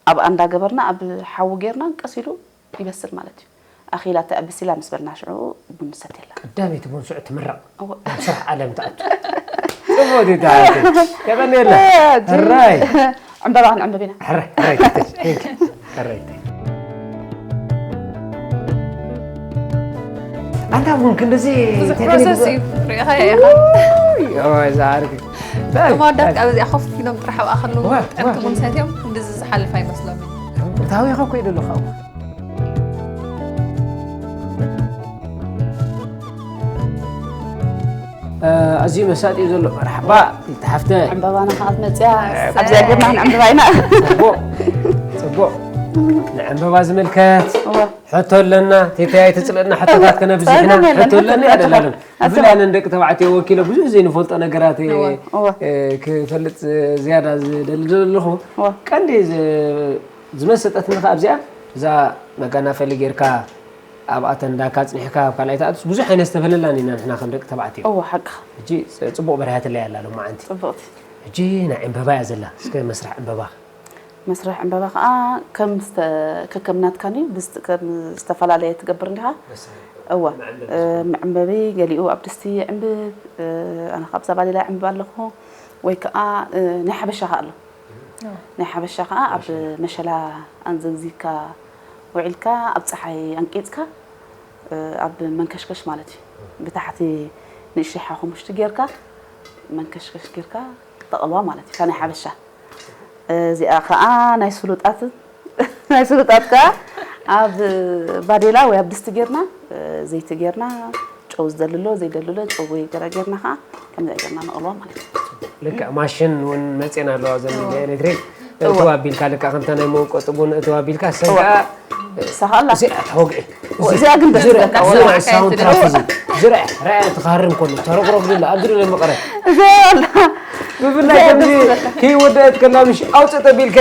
ኣብኣ እንዳገበርና፣ ኣብ ሓዊ ጌርና፣ ቀስ ኢሉ ይበስል ማለት እዩ። ኣኺላ ተዕብስ ኢላ ምስ በልና ሽዑ ቡን ንሰትየላ። ቀዳመይቲ ቡን ሽዑ ትምረቕ። እወ። ናብ ስራሕ ዓለም ትኣቱ። ጽቡቕ ዲታ። የቐንየልና። ሕጂ ሕራይ። ዕምበባ ክንዕምብብ ኢና። ሕራይ፣ ሕራይ፣ ተሽ፣ ቴንክ ዩ። ሕራይ፣ ቴንክ ዩ። ኣንታ ቡን ክንድዚ ብዙሕ ቴክኒክ ፕሮሰስ እዩ። ሪኢኻዮ ኢኻ። ውይ፣ ኦ፣ እዛ ዓርኪ። እቶም ኣወዳት ካብ እዚኣ ኮፍ ኢሎም ጥራሕ ኣብኣ ከለዉ ዋ፣ ጥዕምቲ ዋ። ቡን ሰትዮም ክንድዚ ሓልፍ ኣይመስሎምን። ታዊኸ ኮይ ደሎ ካብኡ ኣዝዩ መሳጢ እዩ ዘሎ። መርሓባ ክልተ ሓፍተ። ዕምበባና ከዓ ትመፅያ ኣብዚኣ ጌርና ክንዕምብባ ኢና። ፅቡቕ ፅቡቕ። ንዕምበባ ዝምልከት እወ ሕቶ ኣለና። ቴተይ ኣይትፅልእና ሕቶታት ከነብዝሕና ጸገም የለን፣ ሕቶ ኣለና ሕቶ ያደላለን። ኣለና። ብፍላይ ኣነ ደቂ ተባዕትዮ ወኪሎ ብዙሕ ዘይንፈልጦ ነገራት እወ፣ እወ። እ፣ ክፈልጥ ዝያዳ ዝደሊ ዘለኹ እወ። ቀንዲ ዝ- ዝመሰጠትኒ ከዓ ኣብዚኣ እዛ መጋናፈሊ ጌርካ ኣብኣተን እንዳካ ኣፅኒሕካ ኣብ ካልኣይ ተኣትስ ብዙሕ ኣይነስተብህለላን ኢና ንሕና ከም ደቂ ተባዕትዮ። እወ ሓቅኻ። ሕጂ ፅ- ፅቡቕ በርህያትለይ ኣላ ሎማዓንቲ። ፅቡቕቲ ሕጂ ናይ ዕምበባ እያ ዘላ። እስከ መስርሕ ዕምበባ መስርሕ ዕምበባ ከዓ ከም ዝተ- ከከም ናትካን እዩ ብዝተ- ከም ዝተፈላለየ ትገብር እንዲኻ። እወ እ፣ መዕንበቢ ገሊኡ ኣብ ድስቲ ዕምብብ እ፣ ኣነ ካብ ዛባሊላ ዕምብብ ኣለኹ ወይ ከዓ እ፣ ናይ ሓበሻ ከዓ ኣሎ። ናይ ሓበሻ ከዓ ኣብ መሸላ ኣንዘግዚግካ ውዒልካ ኣብ ፀሓይ ኣንቂፅካ እ፣ ኣብ መንከሽከሽ ማለት እዩ ብታሕቲ ንእሽተይ ሓሙሽቲ ጌርካ መንከሽከሽ ጌርካ ተቐልዋ ማለት እዩ እታ ናይ ሓበሻ። እዚኣ ከዓ ናይ ስሉጣት ናይ ስሉጣት ከዓ ኣብ ባዴላ ወይ ኣብ ድስቲ ጌርና እ፣ ዘይቲ ጌርና ጨው ዝደልሎ ዘይደልሎ ጨው ወይ ገለ ጌርና ከዓ ከምዚኣ ጌርና ነቕልዋ ማለት እዩ። ልክዕ ማሽን እውን መፅየን ኣለዋ ዘን ኤሌክትሪክ እትው ኣቢልካ ልክዕ ከምታ ናይ መውቀጢ ቡን እትው ኣቢልካ ሰጋ ሰኻላ እዚኣ ተወግዒ እዚኣ ግን ደስ ትብለካ ዝርዕ ሳውንድ ትራክ እዚ ዝርዕ ራያ ትኻርም ከሎ ተረግረግ ዝብለ ኣብ ዝርለ መቐረ እዚኣ ኣላ ብፍላይ ከምዚ ከይወደአት ከላ ምሽ ኣውፅእ ተቢልካ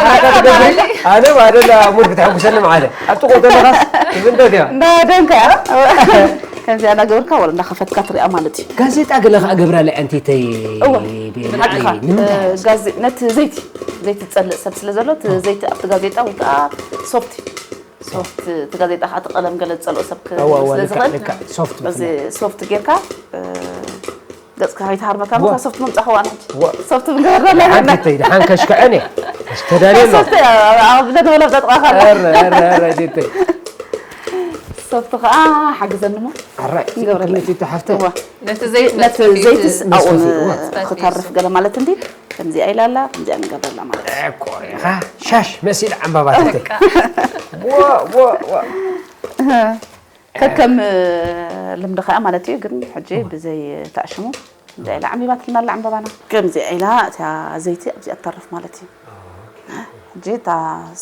ሓረካ ትገብር ኣነ ባደላ ሙድ ክተሐጉሰኒ ማዓለ ኣብ ጥቆ ተለኻስ ትፍንተት እያ እንዳደንካ ከምዚኣ እናገበርካ ወላ እንዳኸፈትካ ትሪኣ ማለት እዩ። ጋዜጣ ገለ ከዓ ገብራለይ ኣንቲተይ እወ ብልዓይ ሓቅኻ ንምንታይ እ፣ ጋዜ- ነቲ ዘይቲ ዘይቲ ትፀልእ ሰብ ስለ ዘሎ እቲ ዘይቲ ኣብቲ ጋዜጣ ወይ ከዓ ሶፍቲ ሶፍት እቲ ጋዜጣ ከዓ እቲ ቀለም ገለ ዝፀልኦ ሰብ ክ- እወ፣ እወ፣ ስለ ልክዕ፣ ዝኽእል ልክዕ። ሶፍት በዚ ብፍላይ። ሶፍት ጌርካ እ፣ ገፅካ ከይትሃርመካ እወ። ምሳ ሶፍት ምምፃእ ክዋን ሕጂ እወ። ሶፍት ብንገበርና ሓንቲ ተይ ድሓን ከሽክዐን እየ ተዳልየ ኣሎ ሶፍት ኣብ ለንበለብ ጠጥቃ ኧረ ኧረ ኧረ ዲተይ ሶፍት ከዓ ሓግዘኒ ሞ ኣራይ ንገብረላ። ክልቲቲ ሓፍተ እወ ነቲ ዘይት ነቲ መስፈፊ ዘይትስ እቲ ኣብኡ መስፈፊ፣ እወ። ን- ክተርፍ ገለ ማለት እንዲ ከምዚኣ ኢላ ኣላ ከምዚኣ ንገብረላ ማለት እዩ። እኮ ኢኻ ሻሽ መሲል ዕምባባትተይ ከከም ልምዲ ከዓ ማለት እዩ ግን ሕጂ ብዘይ ተኣሽሙ እንታይ ኢላ ዓሚባትልና ኣላ ዕምበባና ከምዚኣ ኢላ እታ ዘይቲ ኣብዚኣ ትተርፍ ማለት እዩ። ሕጂ እታ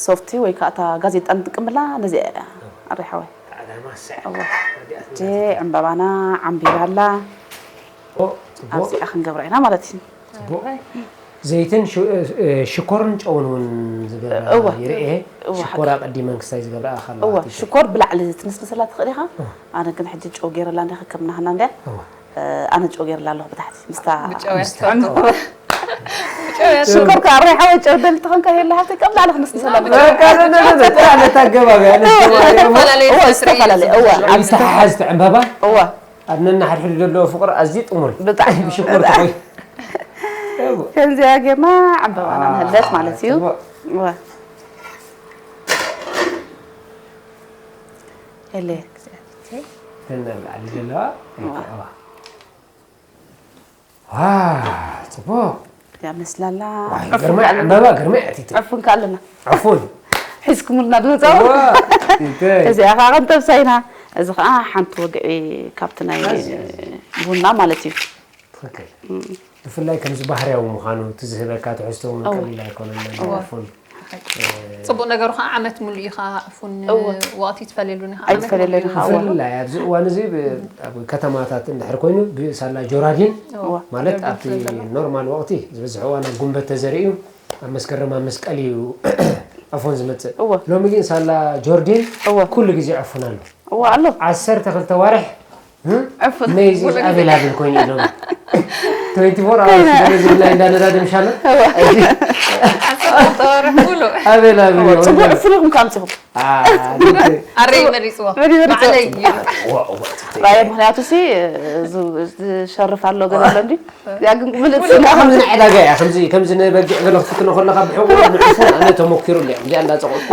ሶፍቲ ወይ ከዓ እታ ጋዜጣ ንጥቀምላ ነዚኣ እያ ኣሪሓወይ ጣዕዳማ ስዕ እወ። ሕጂ ዕምበባና ዓምቢባ ኣላ ኣብዚኣ ክንገብራ ኢና ማለት እዩ። ፅቡቕ ዘይትን ሽ- እ፣ ሽኮርን ጨውን እውን ዝገብራ እወ። ይርኤ እወ፣ ሽኮር ኣቐዲመን ክሳይ ዝገብራ ኣኻላ እወ ሽኮር ብላዕሊ ትንስንስላ ትኽእል ኢኻ ኣነ ግን ሕጂ ጨው ገይረላ እንዲያ ከከምና ኽና እንዲያ ኣነ ጨው ገይረላ ኣለኹ ብታሕቲ ምስታ ብጨው ያስፈርዶ ሽኮር ከዓ ርሕሓወይ ጨው ደል ትኾንካ የለ ሃብተይ ከም ላዕሊ ክንስንሰላ ነታ ኣገባብ እያ ዝተፈላለዩ እወ ሰስሪ ዝተፈላለየ እወ ኣብ ዝተሓሓዝቲ ዕምበባ እወ ኣብ ነናሓድሕዱ ዘለዎ ፍቕሪ ኣዝዩ ጥሙር ብጣዕሚ ብሽኮር ተኾይ ከምዚኣ ጌርና ዕምበባና ንህለት ማለት እዩ ጽቡቕ። እወ ኤሌ ተናላዕሊ ዘለዋ ጽቡቕ ያ መስላላ ግርማ ዕምበባ ግርማ እያ ቲቲ ዕፉንካ ኣለና ዕፉን ሒዝኩምልና ድመፃው ዋ፣ ቲቲ እዚኣ ከዓ ክንጠብሳ ኢና እዚ ከዓ ሓንቲ ወግዒ ካብቲ ናይ ቡና ማለት እዩ ትኽክል ብፍላይ ከምዚ ባህርያዊ ምዃኑ እቲ ዝህበካ ትሕዝቶ እውን ቀሊል ኣይኮነን ናይ ዕፉን ፅቡቅ ነገሩ ከዓ ዓመት ሙሉ ኢኻ ዕፉን እወ። ወቅቲ ትፈልየሉን ኢኻ ኣይትፈልየሉን ኢኻ፣ እወ። ብፍላይ ኣብዚ እዋን እዚ ብ- ኣብ ከተማታት እንድሕር ኮይኑ ብሳላ ጆራዲን እወ። ማለት ኣብቲ ኖርማል ወቅቲ ዝበዝሕ እዋን ኣብ ጉንበት ተዘሪኡ ኣብ መስከረም ኣብ መስቀል እዩ ዕፉን ዝመፅእ እወ። ሎሚ ግን ሳላ ጆርዲን እወ። ኩሉ ግዜ ዕፉን ኣሎ እወ ኣሎ ዓሰርተ ክልተ ዋርሕ ዕፉን መይዚ ኣቬላብል ኮይኑ እዩ ሎሚ ትወንቲ ፎር ኣወርስ ገለ ዝብላ እንዳነዳድም ሻሎ ተወርሕ ሙሉ ኣቬላብል እዩ ፅቡቅ ዕፉን ኢኹም ከምፅኹም ኣረይ መሪፅዎ መሪፅዎ። ባዕለይ ራየ ምክንያቱ ሲ ዝሸርፍ ኣሎ ገለ ኣሎ እንዲ እዚኣ ግን ምልእ ከምዚ ናይ ዕዳጋ እያ ከምዚ ከምዚ ንበጊዕ ገለ ክትክኖ ከለካ ብሕቁ ንዕፉን ኣነ ተመኪሩ እያ እዚኣ እንዳፀቆጥኩ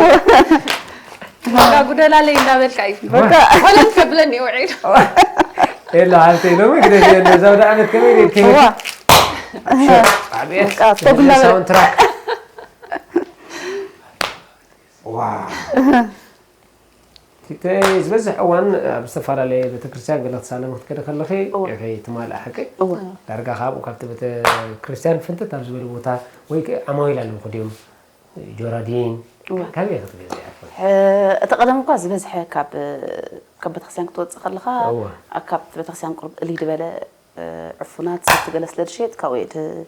ዋጋ ጉደላለይ እንዳበልካ እዩ በቃ። ወለን ከብለኒ ውዒሉ የለ ሃብተይ ሎሚ ግደ ነዛ ወደ ዓመት ከመይ ጌርክ እዋ ዓብየ በቃ፣ ቶግ እንዳበለ። ሳውንድ ትራክ ዋው። እቲ ዝበዝሕ እዋን ኣብ ዝተፈላለየ ቤተክርስትያን ገለ ክትሳለሚ ክትከዲ ከለኺ እወ። ኢኺ ትማልእ ሓቂ? እወ። ዳርጋ ካብኡ ካብቲ ቤተክርስትያን ፍንትት ኣብ ዝበለ ቦታ ወይ ከ-፣ ዓማዊል ኣለውኹ ድዮም? ጆራዲን? እወ። ካበይ ኢኺ ትገዝኢ ዓርኩ? እ፣ እቲ ቀደም እኳ ዝበዝሐ ካብ፣ ካብ ቤተክርስትያን ክትወጽእ ከለኻ፣ እወ። ኣብ ካብቲ ቤተክርስትያን ቁሩብ እልይ ዝበለ፣ እ፣ ዕፉናት ሰቲ ገለ ስለ ዝሸየጥ ካብኡ እየ ድ-፣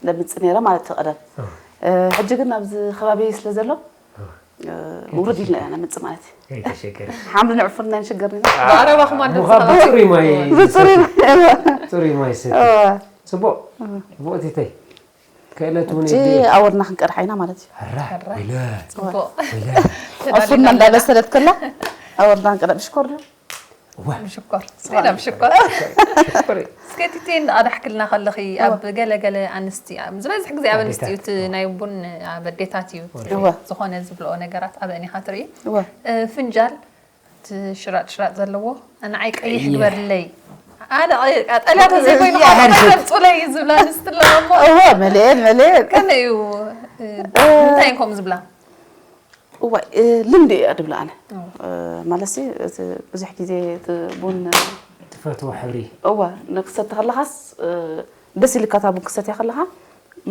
ደምጽእ ነይረ ማለት እዩ ቀደም። እወ። እ፣ ሕጂ ግን ኣብዚ ከባቢ ስለ ዘሎ፣ እወ። እ፣ ውርድ ኢልና ኢና ነምጽእ ማለት እዩ። ከይተሸገረ። ሓምሊ ንዕፉን ናይ ንሽገር ኢና። ብቐረባኹም ኣሎ ምዃን ብጽሩይ ማይ ብጽሩይ ዝሰቲ። ማይ፣ እወ። ብጽሩይ ማይ ዝሰቲ። እወ። ጽቡቕ። እወ። ጽቡቕ ቲተይ። ክእለት እውን ሕጂ የድልዮ። ኣወርና ክንቀድሓ ኢና ማለት እዩ። ሕራ፣ ሕራ። ወይለ፣ ጽቡቕ። ወይለ። ዕፉንና እንዳበሰለት ከላ ኣወርና ክንቀድሕ ብሽኮር ዶ? እዋ። ብሽኮር። ስለ ብሽኮር። ሽኮር። እስከ ቲቴ እንዳቐዳሕክልና ከለኺ እዋ። ኣብ ገለ ገለ ኣንስቲ፣ ኣብ ዝበዝሕ ግዜ ኣብ ኣንስቲ እዩ ኣዴታት። እቲ ናይ ቡን ኣብ ኣዴታት እዩ። እዋ። ዝኾነ ዝብልኦ ነገራት ኣብ ኣእኒኻ ትርኢ። እዋ። እ፣ ፍንጃል እቲ ሽራጥ ሽራጥ ዘለዎ፣ ንዓይ ቀይሕ ቀይሕ። ግበርለይ። ኣነ ቀ-፣ ቀጠልያ ተዘይኮይኑ ቀይሕ። ካብ ቀደም ጹለይ እዩ ዝብላ ኣንስቲ ኣለዋ እሞ። እወ፣ መሊኤን፣ መሊኤን። ከመይ እዩ፣ እ፣ እ፣ እንታይ እዮም ከምኡ ዝብላ? እዋይ፣ እ፣ ልምዲ እያ ድብላ ኣነ። እወ። እ፣ ማለትሲ፣ እቲ ብዙሕ ግዜ እቲ ቡን ትፈትዎ ሕብሪ። እወ፣ ንክትሰቲ ከለኻስ፣ እ፣ ደስ ኢልካ እታ ቡን ክትሰትያ ከለኻ፣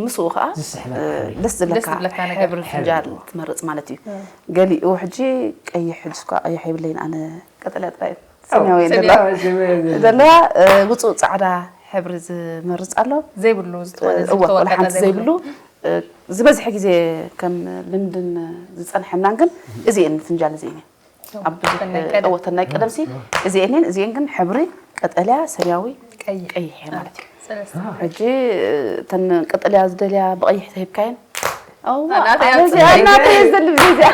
ምስኡ ኸዓ፣ ዝስሕበካ እ፣ ሕብሪ። ደስ ዝብለካ ደስ ዝብለካ ነገር። ሕብሪ ፍንጃል ሕብሪ። ትመርጽ ማለት እዩ። እወ። ገሊኡ ሕጂ ቀይሕ፣ ሕጂ እኳ ቀይሕ የብለይን ኣነ፣ ቀጠልያ ጥራይ እወ፣ ሰማያዊ እየን ሰማያዊ፣ ዘለዋ። ሰማያዊ ዘለዋ። ዘለዋ፣ እ፣ ውጹእ ጻዕዳ ሕብሪ ዝመርጽ ኣሎ። ዘይብሉ ዝኾነ እ፣ እወ፣ ዝተወቀጠ ቆልሓንቲ ዘይብሉ። ዘይብሉ፣ እ፣ ዝበዝሐ ግዜ ከም ልምድን ዝጸንሐናን ግን እዚኤን ፍንጃል እዚኤን እየን። ኣብ ብዙሕ ተን ናይ ቀደም። እወ፣ ተን ናይ ቀደምሲ እዚኤን እየን፣ እዚኤን ግን ሕብሪ ቀጠልያ፣ ሰማያዊ፣ ቀይሕ። ቀይሕ እየን ማለት እዩ። ሰለስተ። ሕጂ፣ እ፣ ተን ቀጠልያ ዝደልያ ብቐይሕ ተሂብካየን። እዋ፣ ናተይ ኣነ እዚኣ፣ ኣምጽእ። ናተይ እየ ዝደሊ ብዘይ እዚኣ።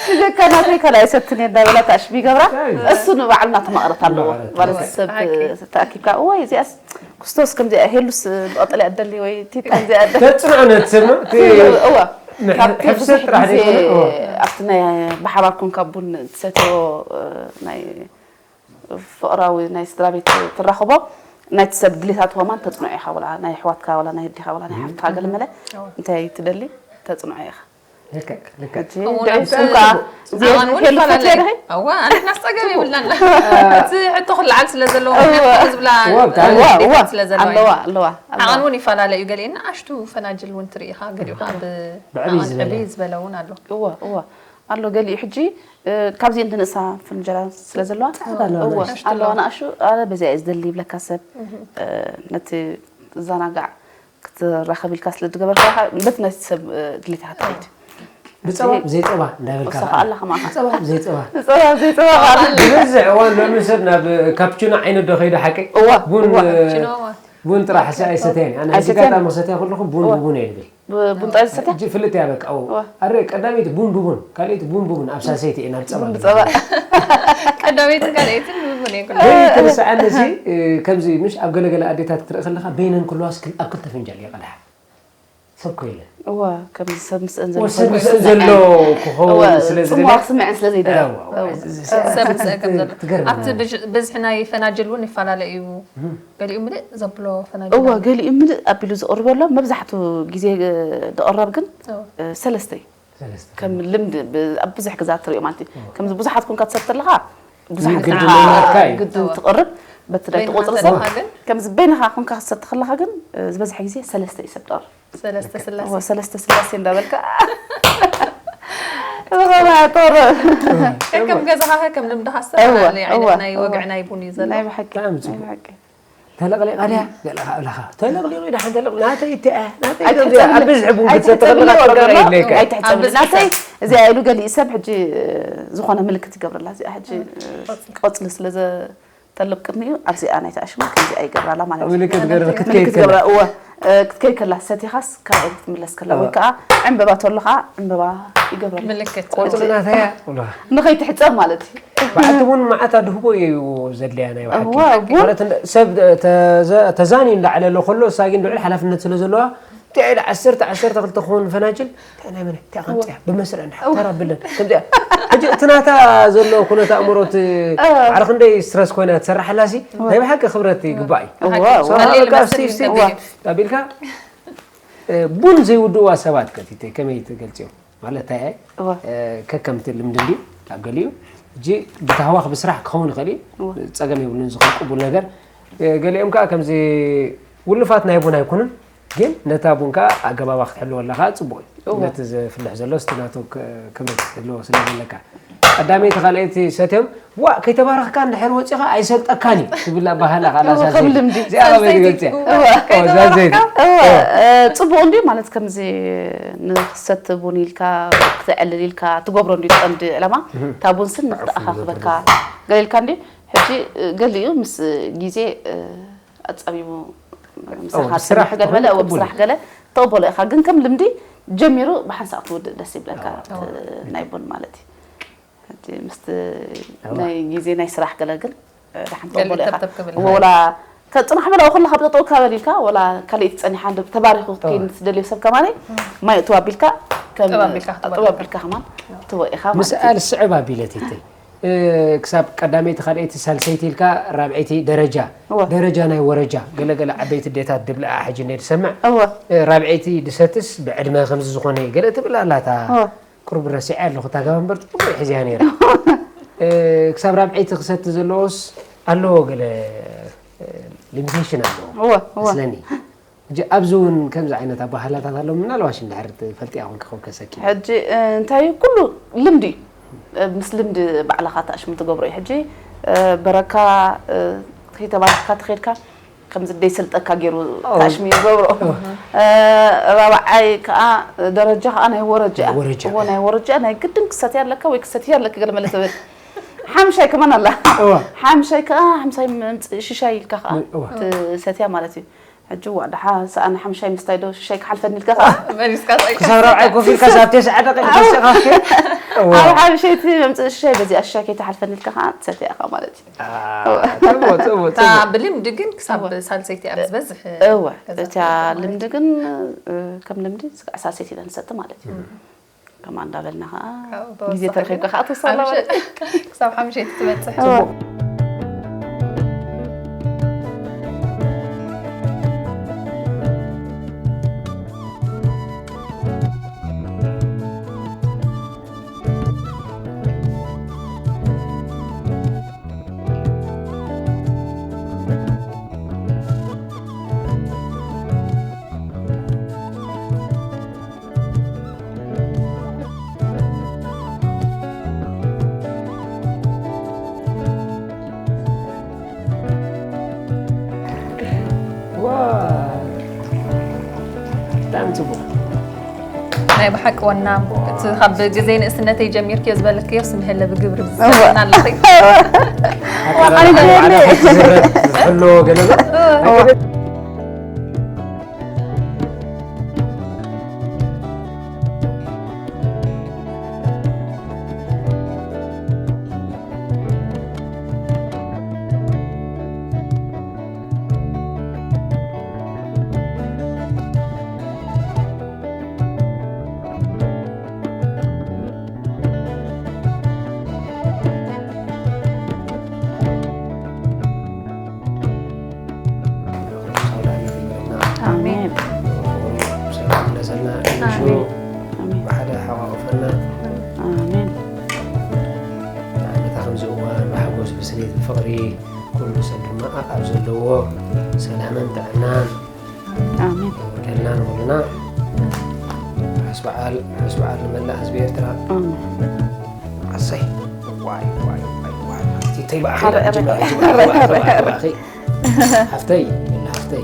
ብዘይካ ናተይ ካልኣይ ሰትን እየ እንዳበላ ታሽቢ ይገብራ። ኣይ። እሱ ንባዕሉ እናተማቕረት ኣለዎ። እናተማቕረት። ማለት እወ፣ ሰብ ሓቂ። ተኣኪብካ፣ እወ፣ እዚኣስ ክስቶስ ከምዚኣ ሄሉስ ብቐጠልያ እደሊ ወይ ቲታ ከምዚኣ እደሊ። ተጽንዖ ነቲ ሰብ ነው። እቲ እወ። ምሕ-፣ ካብቲ ሕፍሰት ብዙሕ ጥራሕ ግዜ ዘይኮነ፣ እወ። ኣብቲ ናይ ብሓባር ኮንካ ቡን ትሰትዮ፣ እ፣ ናይ ፍቕራዊ ናይ ስድራ ቤት ትራኸቦ፣ ናይቲ ሰብ ድሌታት ከማን ተጽንዖ ኢኻ፣ ወላ ናይ ኣሕዋትካ፣ ወላ ናይ ኣዴኻ፣ ወላ ናይ ሓፍትኻ፣ ገለ መለ እወ። እንታይ ትደሊ ተጽንዖ ኢኻ። ልክዕ፣ ልክዕ። ሕጂ ከምኡ ደምስም ከኣ ዓቐን እውን ዜድ ሄሉ ይፈላለ ትፈትያ እዩ። ዲኺ? እዋ፣ ኣነ ክናስ ጸገም የብልናን። እቲ ሕቶ ክለዓል ስለ ዘለዎ፣ እዋ። ምኽንያቱ ዝብላ እዋ፣ ብጣዕሚ። እዋ፣ እዋ። ስለ ዘለዋ ኣለዋ፣ እዩ። ኣለዋ፣ ኣለዋ። ዓቐን እውን ይፈላለ እዩ። ገሊኡ ንኣሽቱ ፈናጅል እውን ትርኢ ኢኻ፣ ገሊኡ ከዓ ብ-፣ ብዕብይ ዓቐን ዝበለ። ዕብይ ዝበለ እውን ኣሎ። እዋ፣ እዋ። ኣሎ ገሊኡ ሕጂ፣ እ፣ ካብዚአን ዝንእሳ ፍንጀራ ስለ ዘለዋ፣ ጻዕዳ ኣለዋ እዋ፣ ንኣሽቱ። ኣለዋ ንኣሽቱ፣ ኣረ በዚኣ እየ ዝደሊ ይብለካ ሰብ። እህ። እ፣ ነቲ ዘናጋዕ ክትራኸብ ኢልካ ስለ ዝገበርካ ኢኻ፣ በቲ ናይቲ ሰብ፣ እ፣ ድሌት ኢኻ ትኸይድ። ብጸባ፣ እዚ ብዘይ ጸባ እንዳበልካ ወሳኻ ከኣ። ኣላ ከማኻ። ብጸባ፣ ብዘይ ጸባ። ብጸባ፣ ብዘይ ጸባ ከኣ። ዝበዝሕ እዋን ሎሚ ሰብ ናብ ካፕቹኖ ዓይነት ዶ ከይዱ ሓቀይ? እዋ፣ ቡን፣ እዋ። እ፣ ካፕቹኖ፣ እዋ። ቡን ጥራሕ ሲ ኣይሰተየን። ኣነ ሕጂ ኣይሰተየን። ጋጣሚ ክሰትያ ከለኹ ቡን እዋ። ብቡን እየ ዝብል። ብ-፣ ቡን ጥራሕ ዝሰትያ? ሕጂ ፍልጥ እያ በቃ። እዋ። እዋ። ኣረ ቀዳመይቲ ቡን ብቡን፣ ካልኣይቲ ቡን ብቡን ኣብ ሳልሰይቲ እየ ናብ ጸባ ቡን ዝብል። ጸባ። ቀዳመይትን ካልኣይትን ብቡን እየ ኩሉ። ወይ ትርስዓኒ ሲ፣ እ፣ ከምዚ ምሽ ኣብ ገለገለ ኣዴታት ክትርኢ ከለኻ በይነን ክልዋስ ክል-፣ ኣብ ክልተ ፍንጃል ይቐድሓ። ሰብ ኮይለ። እዋ፣ ከምዚ ሰብ ምስአን ዘሎ ወሰን ኮይኑ ምስአን ዘሎ ስምዐን። ክኸውን እዋ፣ ስለ ዝደለ። ጽምዋ ክስምዐን ስለ ዘይደለ። እዋ፣ እዋ፣ እዋ። እዚ ሰብ ምስአ ከም ዘሎ። ትገርም ኣብቲ ነገር። ብዝ-፣ ብዝሒ ናይ ፈናጅል እውን ይፈላለ እዩ። እህ። ገሊኡ ምልእ ዘብሎ ፈናጅል እዋ፣ ኣሎ። ገሊኡ ምልእ ኣቢሉ ዝቕርበሎም መብዛሕትኡ ግዜ፣ እ፣ ዝቕረብ ግን፣ እዋ። እ፣ ሰለስተ እዩ። ሰለስተ። ከም ልምዲ ብ-፣ ኣብ ብዙሕ ግዜ ትሪኦ ማለት እዩ። እዋ። ከምዚ ብዙሓት ኮንካ ትሰቲ ኣለኻ፣ ብዙሓት ግድን ኮንካ ምምሃርካ እዩ። ግድን እዋ። ትቕርብ፣ በቲ ናይ በይንኻ ትቑጽሪ ሰብ፣ ዘለኻ ግን? ከምዚ በይንኻ ኮንካ ክትሰቲ ከለኻ ግን፣ እ፣ ዝበዝሐ ግዜ ሰለስተ እዩ ሰብ ዝቕርብ። ሰለስተ ስላሴ። እዎ፣ ሰለስተ ስላሴ እንዳበልካ። ዝኾነ ጦር። ከከም ገዛኻ፣ ከከም ልምድኻ እወ፣ ዝተፈላለየ ዓይነት እወ፣ ናይ እወ። ወግዒ ናይ ቡን እዩ ዘሎ። ናይ ብሓቂ፣ ብጣዕሚ ናይ ጽቡቕ። ብሓቂ። ተለቕሊቓ ድያ? ገለኻ፣ ገለኻ። ተለቕሊቑ እዩ፣ ደሓን ተለቕ-፣ ናተይ እቲኣ፣ ናተይ ኣይትሕጸብኒ። ከምዚኣ፣ ኣብ ብዝሒ ቡን ኣይትሕጸብኒ ክትሰቲ ከለኻ ወገኖ፣ ተለቕሊቑ ይብለካ። ኣይትሕጸብኒ። እዚኣ ናተይ፣ እዚኣ ኢሉ ገሊኡ ሰብ ሕጂ ዝኾነ ምልክት ይገብረላ። እዚኣ ሕጂ ቆጽሊ። ቆጽሊ ስለ ዘ-፣ ተልብ ቅድሚኡ ኣብዚኣ ናይታ ኣሽሙ ከምዚኣ ይገብራላ ማለት እዩ። ምልክት ገይሩ ክትከይድ ምልክት ከላ። ገብራ፣ እወ፣ እ፣ ክትከይድ ከላ፣ ሰቲኻስ ካብኡ ክትምለስ ከላ፣ እወ። ወይ ከዓ ዕምበባ ተሎ ከዓ ዕምበባ ይገብረላ። ምልክት። ቆጽሊ ናተያ፣ እወ። ንኸይትሕጸብ ማለት እዩ። በዓልቲ እውን መዓት ኣድህቦ እዩ ዘድልያ ናይ ብሓቂ። እወ፣ እወ። ማለት እንደ-፣ ሰብ ተዘ-፣ ተዛንዩ እንዳዕለሎ ከሎ፣ እሳ ግን ልዑል ሓላፍነት ስለ ዘለዋ፣ እንታይ ኢለ ዓሰርተ፣ ዓሰርተ ክልተ ክኸውን ፈናጅል፣ እንታይ ናይ መን፣ እንታይ ከምጽያ፣ ብመስርዕ እንዳ እወ። ተራ ብለን፣ ከምዚኣ። ሕጂ እቲ ናታ ዘሎ ኩነት ኣእምሮ፣ እቲ እወ። ማዕረ ክንደይ ስትረስ ኮይና ትሰርሓላ ሲ፣ እወ። ናይ ብሓቂ ክብረት ይግባእ እዩ። እወ፣ እወ። ሰው ቀሊል በቃ መሰል እስቲ፣ እዩ እስቲ፣ ተገይሩ። ኣቢልካ፣ እ፣ ቡን ዘይውድእዋ ሰባት ከ፣ ቲተይ፣ ከመይ ትገልጽዮም? ማለት እንታይ እየ? እወ። እ፣ ከከምቲ ልምዲ እንድዩ ኣብ ገሊኡ። ሕጂ ብታህዋኽ ብስራሕ ክኸውን ይኽእል እዩ። እወ። ጸገም የብሉን፣ ዝኸውን ቅቡል ነገር። እ፣ ገሊኦም ከኣ ከምዚ ውሉፋት ናይ ቡን ኣይኩኑን፣ ግን ነታ ቡን ከኣ ኣገባባ ክትሕልወላ ከኣ ጽቡቕ እዩ። እወ። ነቲ ዘፍልሕ ዘሎ እስቲ ናቱ ክ-፣ ክብረት ክትህልዎ ስለ ዘለካ። ቀዳመይቲ ካልኣይቲ ሰትዮም፣ "ዋእ፣ ከይተባረኽካ እንድሕር ወጺኻ ኣይሰልጠካን እዩ" ትብል ኣባህላ ካልኣ እወ፣ ሳልሰይቲ። ከም ልምዲ። እዚኣ ኣበይ ሳልሰይቲ፣ ትገልጽ እያ? እወ። እወ፣ ሳልሰይቲ። ከይተባረኽካ? እወ፣ እ፣ ጽቡቕ እንድዩ ማለት ከምዚ ንኽሰቲ ቡን ኢልካ፣ ክተዕልል ኢልካ ትገብሮ እንድዩ ቀንዲ ዕላማ። እህ። እታ ቡን ስን ንኽተኣኻኽበካ። ገለ ኢልካ እንድዩ፣ ሕጂ፣ እ፣ ገሊኡ ምስ ግዜ፣ እ፣ ኣጻቢቡ ምሳኻ እወ፣ ብስራሕ ክሰምሕ ገለ በለ፣ እወ፣ ትቕበል። ብስራሕ ገለ ተቕበሎ ኢኻ። ግን ከም ልምዲ ጀሚሩ ብሓንሳእ ክትውድእ ደስ ይብለካ፣ እወ። እቲ ናይ ቡን ማለት እዩ። ሕጂ ምስቲ እወ። ናይ ግዜ ናይ ስራሕ ገለ ግን፣ እ፣ ደሓን ገለ ተቕበሎ ኢኻ። ተብተብ ክብል እወ፣ ይኽእል። ወላ ከጽናሕ በላ፣ ወላ ከለኻ ብጠጠው ካበል ኢልካ፣ ወላ ካልኣይቲ ጸኒሓ እንዶ ተባሪኹ እወ። ክትከይድ ትደልዮ ሰብ ከማነይ፣ እም። ማይ እትው ኣቢልካ፣ ከም ጠብ ኣቢልካ ክትበልዕ። ጠብ ኣቢልካ ከማን እወ። ትበ ኢኻ ማለት ምስኣል እዩ። ስዕብ ኣቢለት ይተይ። እ፣ ክሳብ ቀዳመይቲ፣ ካልኣይቲ፣ ሳልሰይቲ ኢልካ ራብዐይቲ ደረጃ፣ እወ። ደረጃ ናይ ወረጃ፣ ገለገለ ዓበይቲ ኣዴታት ድብልኣ ሕጂ እንደ ዝሰምዕ፣ እወ። እ፣ ራብዐይቲ ድሰትስ ብዕድመ ከምዚ ዝኾነ ገለ ትብል ኣላታ። እወ። ቁሩብ ረሲዐ ኣለኹ፣ እታ ገባ እምበር ጽቡቕ ሒዝያ ነይራ። እ፣ ክሳብ ራብዐይቲ ክሰቲ ዘለዎስ ኣለዎ ገለ፣ እ፣ ሊሚቴሽን ኣለዎ እወ፣ እወ። መስለኒ። ሕጂ ኣብዚ እውን ከምዚ ዓይነት ኣባህላታት ኣለዉ፣ ምናልባሽ እንድሕር ትፈልጥያ ኮንኪ ከውከሰኪ። ሕጂ፣ እ፣ እንታይ እዩ፣ ኩሉ ልምዲ እዩ። እ፣ ምስ ልምዲ ባዕልኻ ተኣሽሙ ትገብሮ እዩ። ሕጂ፣ እ፣ በረካ፣ እ፣ ከይተባረኽካ ተኸይድካ፣ ከምዚ ደይሰልጠካ ገይሩ እወ። ተኣሽሙ ይገብሮ። እወ። እ፣ ራብዓይ ከኣ ደረጃ ከኣ ናይ ወረጃ። ናይ ወረጃ። እወ፣ ናይ ወረጃ ናይ ግድን ክሰትያ ኣለካ ወይ ክሰትያ ኣለኪ ገለ መለ ትብል። ሓምሻይ ከማን ኣላ። እወ። ሓምሻይ ከኣ፣ ሓምሳይ ምምጽእ ሽሻይ ኢልካ ከኣ እወ። ትሰትያ ማለት እዩ። ሕጂ ዋእ፣ ደሓ ሰኣን ሓምሻይ ምስታይ ዶ ሽሻይ ክሓልፈኒ ኢልካ ከኣ። መሊስካ ጸይካ። ክሳብ ራብዓይ ኮፍ ኢልካ፣ ክሳብ ተስዓ ደቂቕ ኣብ ተሲኻ። እወ። ኣብ ሓምሸይቲ መምጽእ ሽሻይ፣ በዚኣ ሽሻይ ከይትሓልፈኒ ኢልካ ከኣ ትሰትያ ኢኻ ማለት እዩ። አ፣ ጽቡቕ፣ ጽቡቕ፣ እታ ጽቡቕ። ብልምዲ ግን ክሳብ እወ። ሳልሰይቲ እያ ዝበዝሕ እወ። እዛ እታ ትበሃል ማለት ልምዲ እዩ። ግን፣ እ፣ ከም ልምዲ ስጋዕ ሳልሰይቲ ኢና ንሰቲ ማለት እዩ። እም። ከምኣ እንዳበልና ኸዓ ካብኡ ግዜ ተወሳኺ ተረኺብካ ኸዓ ትወስኸላ ሓምሸ-፣ ማለት እዩ። ክሳብ ሓምሸይቲ ትበጽሕ። እወ። ዋው! ብጣዕሚ ጽቡቕ። ናይ ብሓቂ ወና፣ እቲ ካብ ግዜ ንእስነተይ ጀሚርክዮ ዝበለክዮ ስምሀለ ብግብሪ እወ። ዝሰምና ኣለኺ። ኣቀራርባ ኣነ ባዕላ ከይትዝረብ ዝሕሎ ገለ ዶ? እወ። ኣሜን። ሰላም ለሰና ኣሜን። ኣሜን። ብሓደ ሓቋቑፈና። ኣሜን። ንዓመታ ከምዚ እዋን ብሓጎስ ብስኒት ብፍቕሪ ኩሉ ሰብ ድማ ኣብ ዘለዎ ሰላምን ጥዕናን ኣሜን። የውርደልና ንኹልና። ርሑስ በዓል፣ ርሑስ በዓል ንመላእ ህዝቢ ኤርትራ። ኣሜን። ኣሰይ። ዋይ፣ ዋይ፣ ዋይ፣ ዋይ። እቲ ተይ በኣኺ ኧረ፣ ኧረ፣ ጅማ፣ ጅማ፣ ኧረ፣ ጅማ፣ ኧረ፣ ጅማ፣ ኧረ። ጅማ፣ ኸይ። ሃፍተይ፣ ሃፍተይ።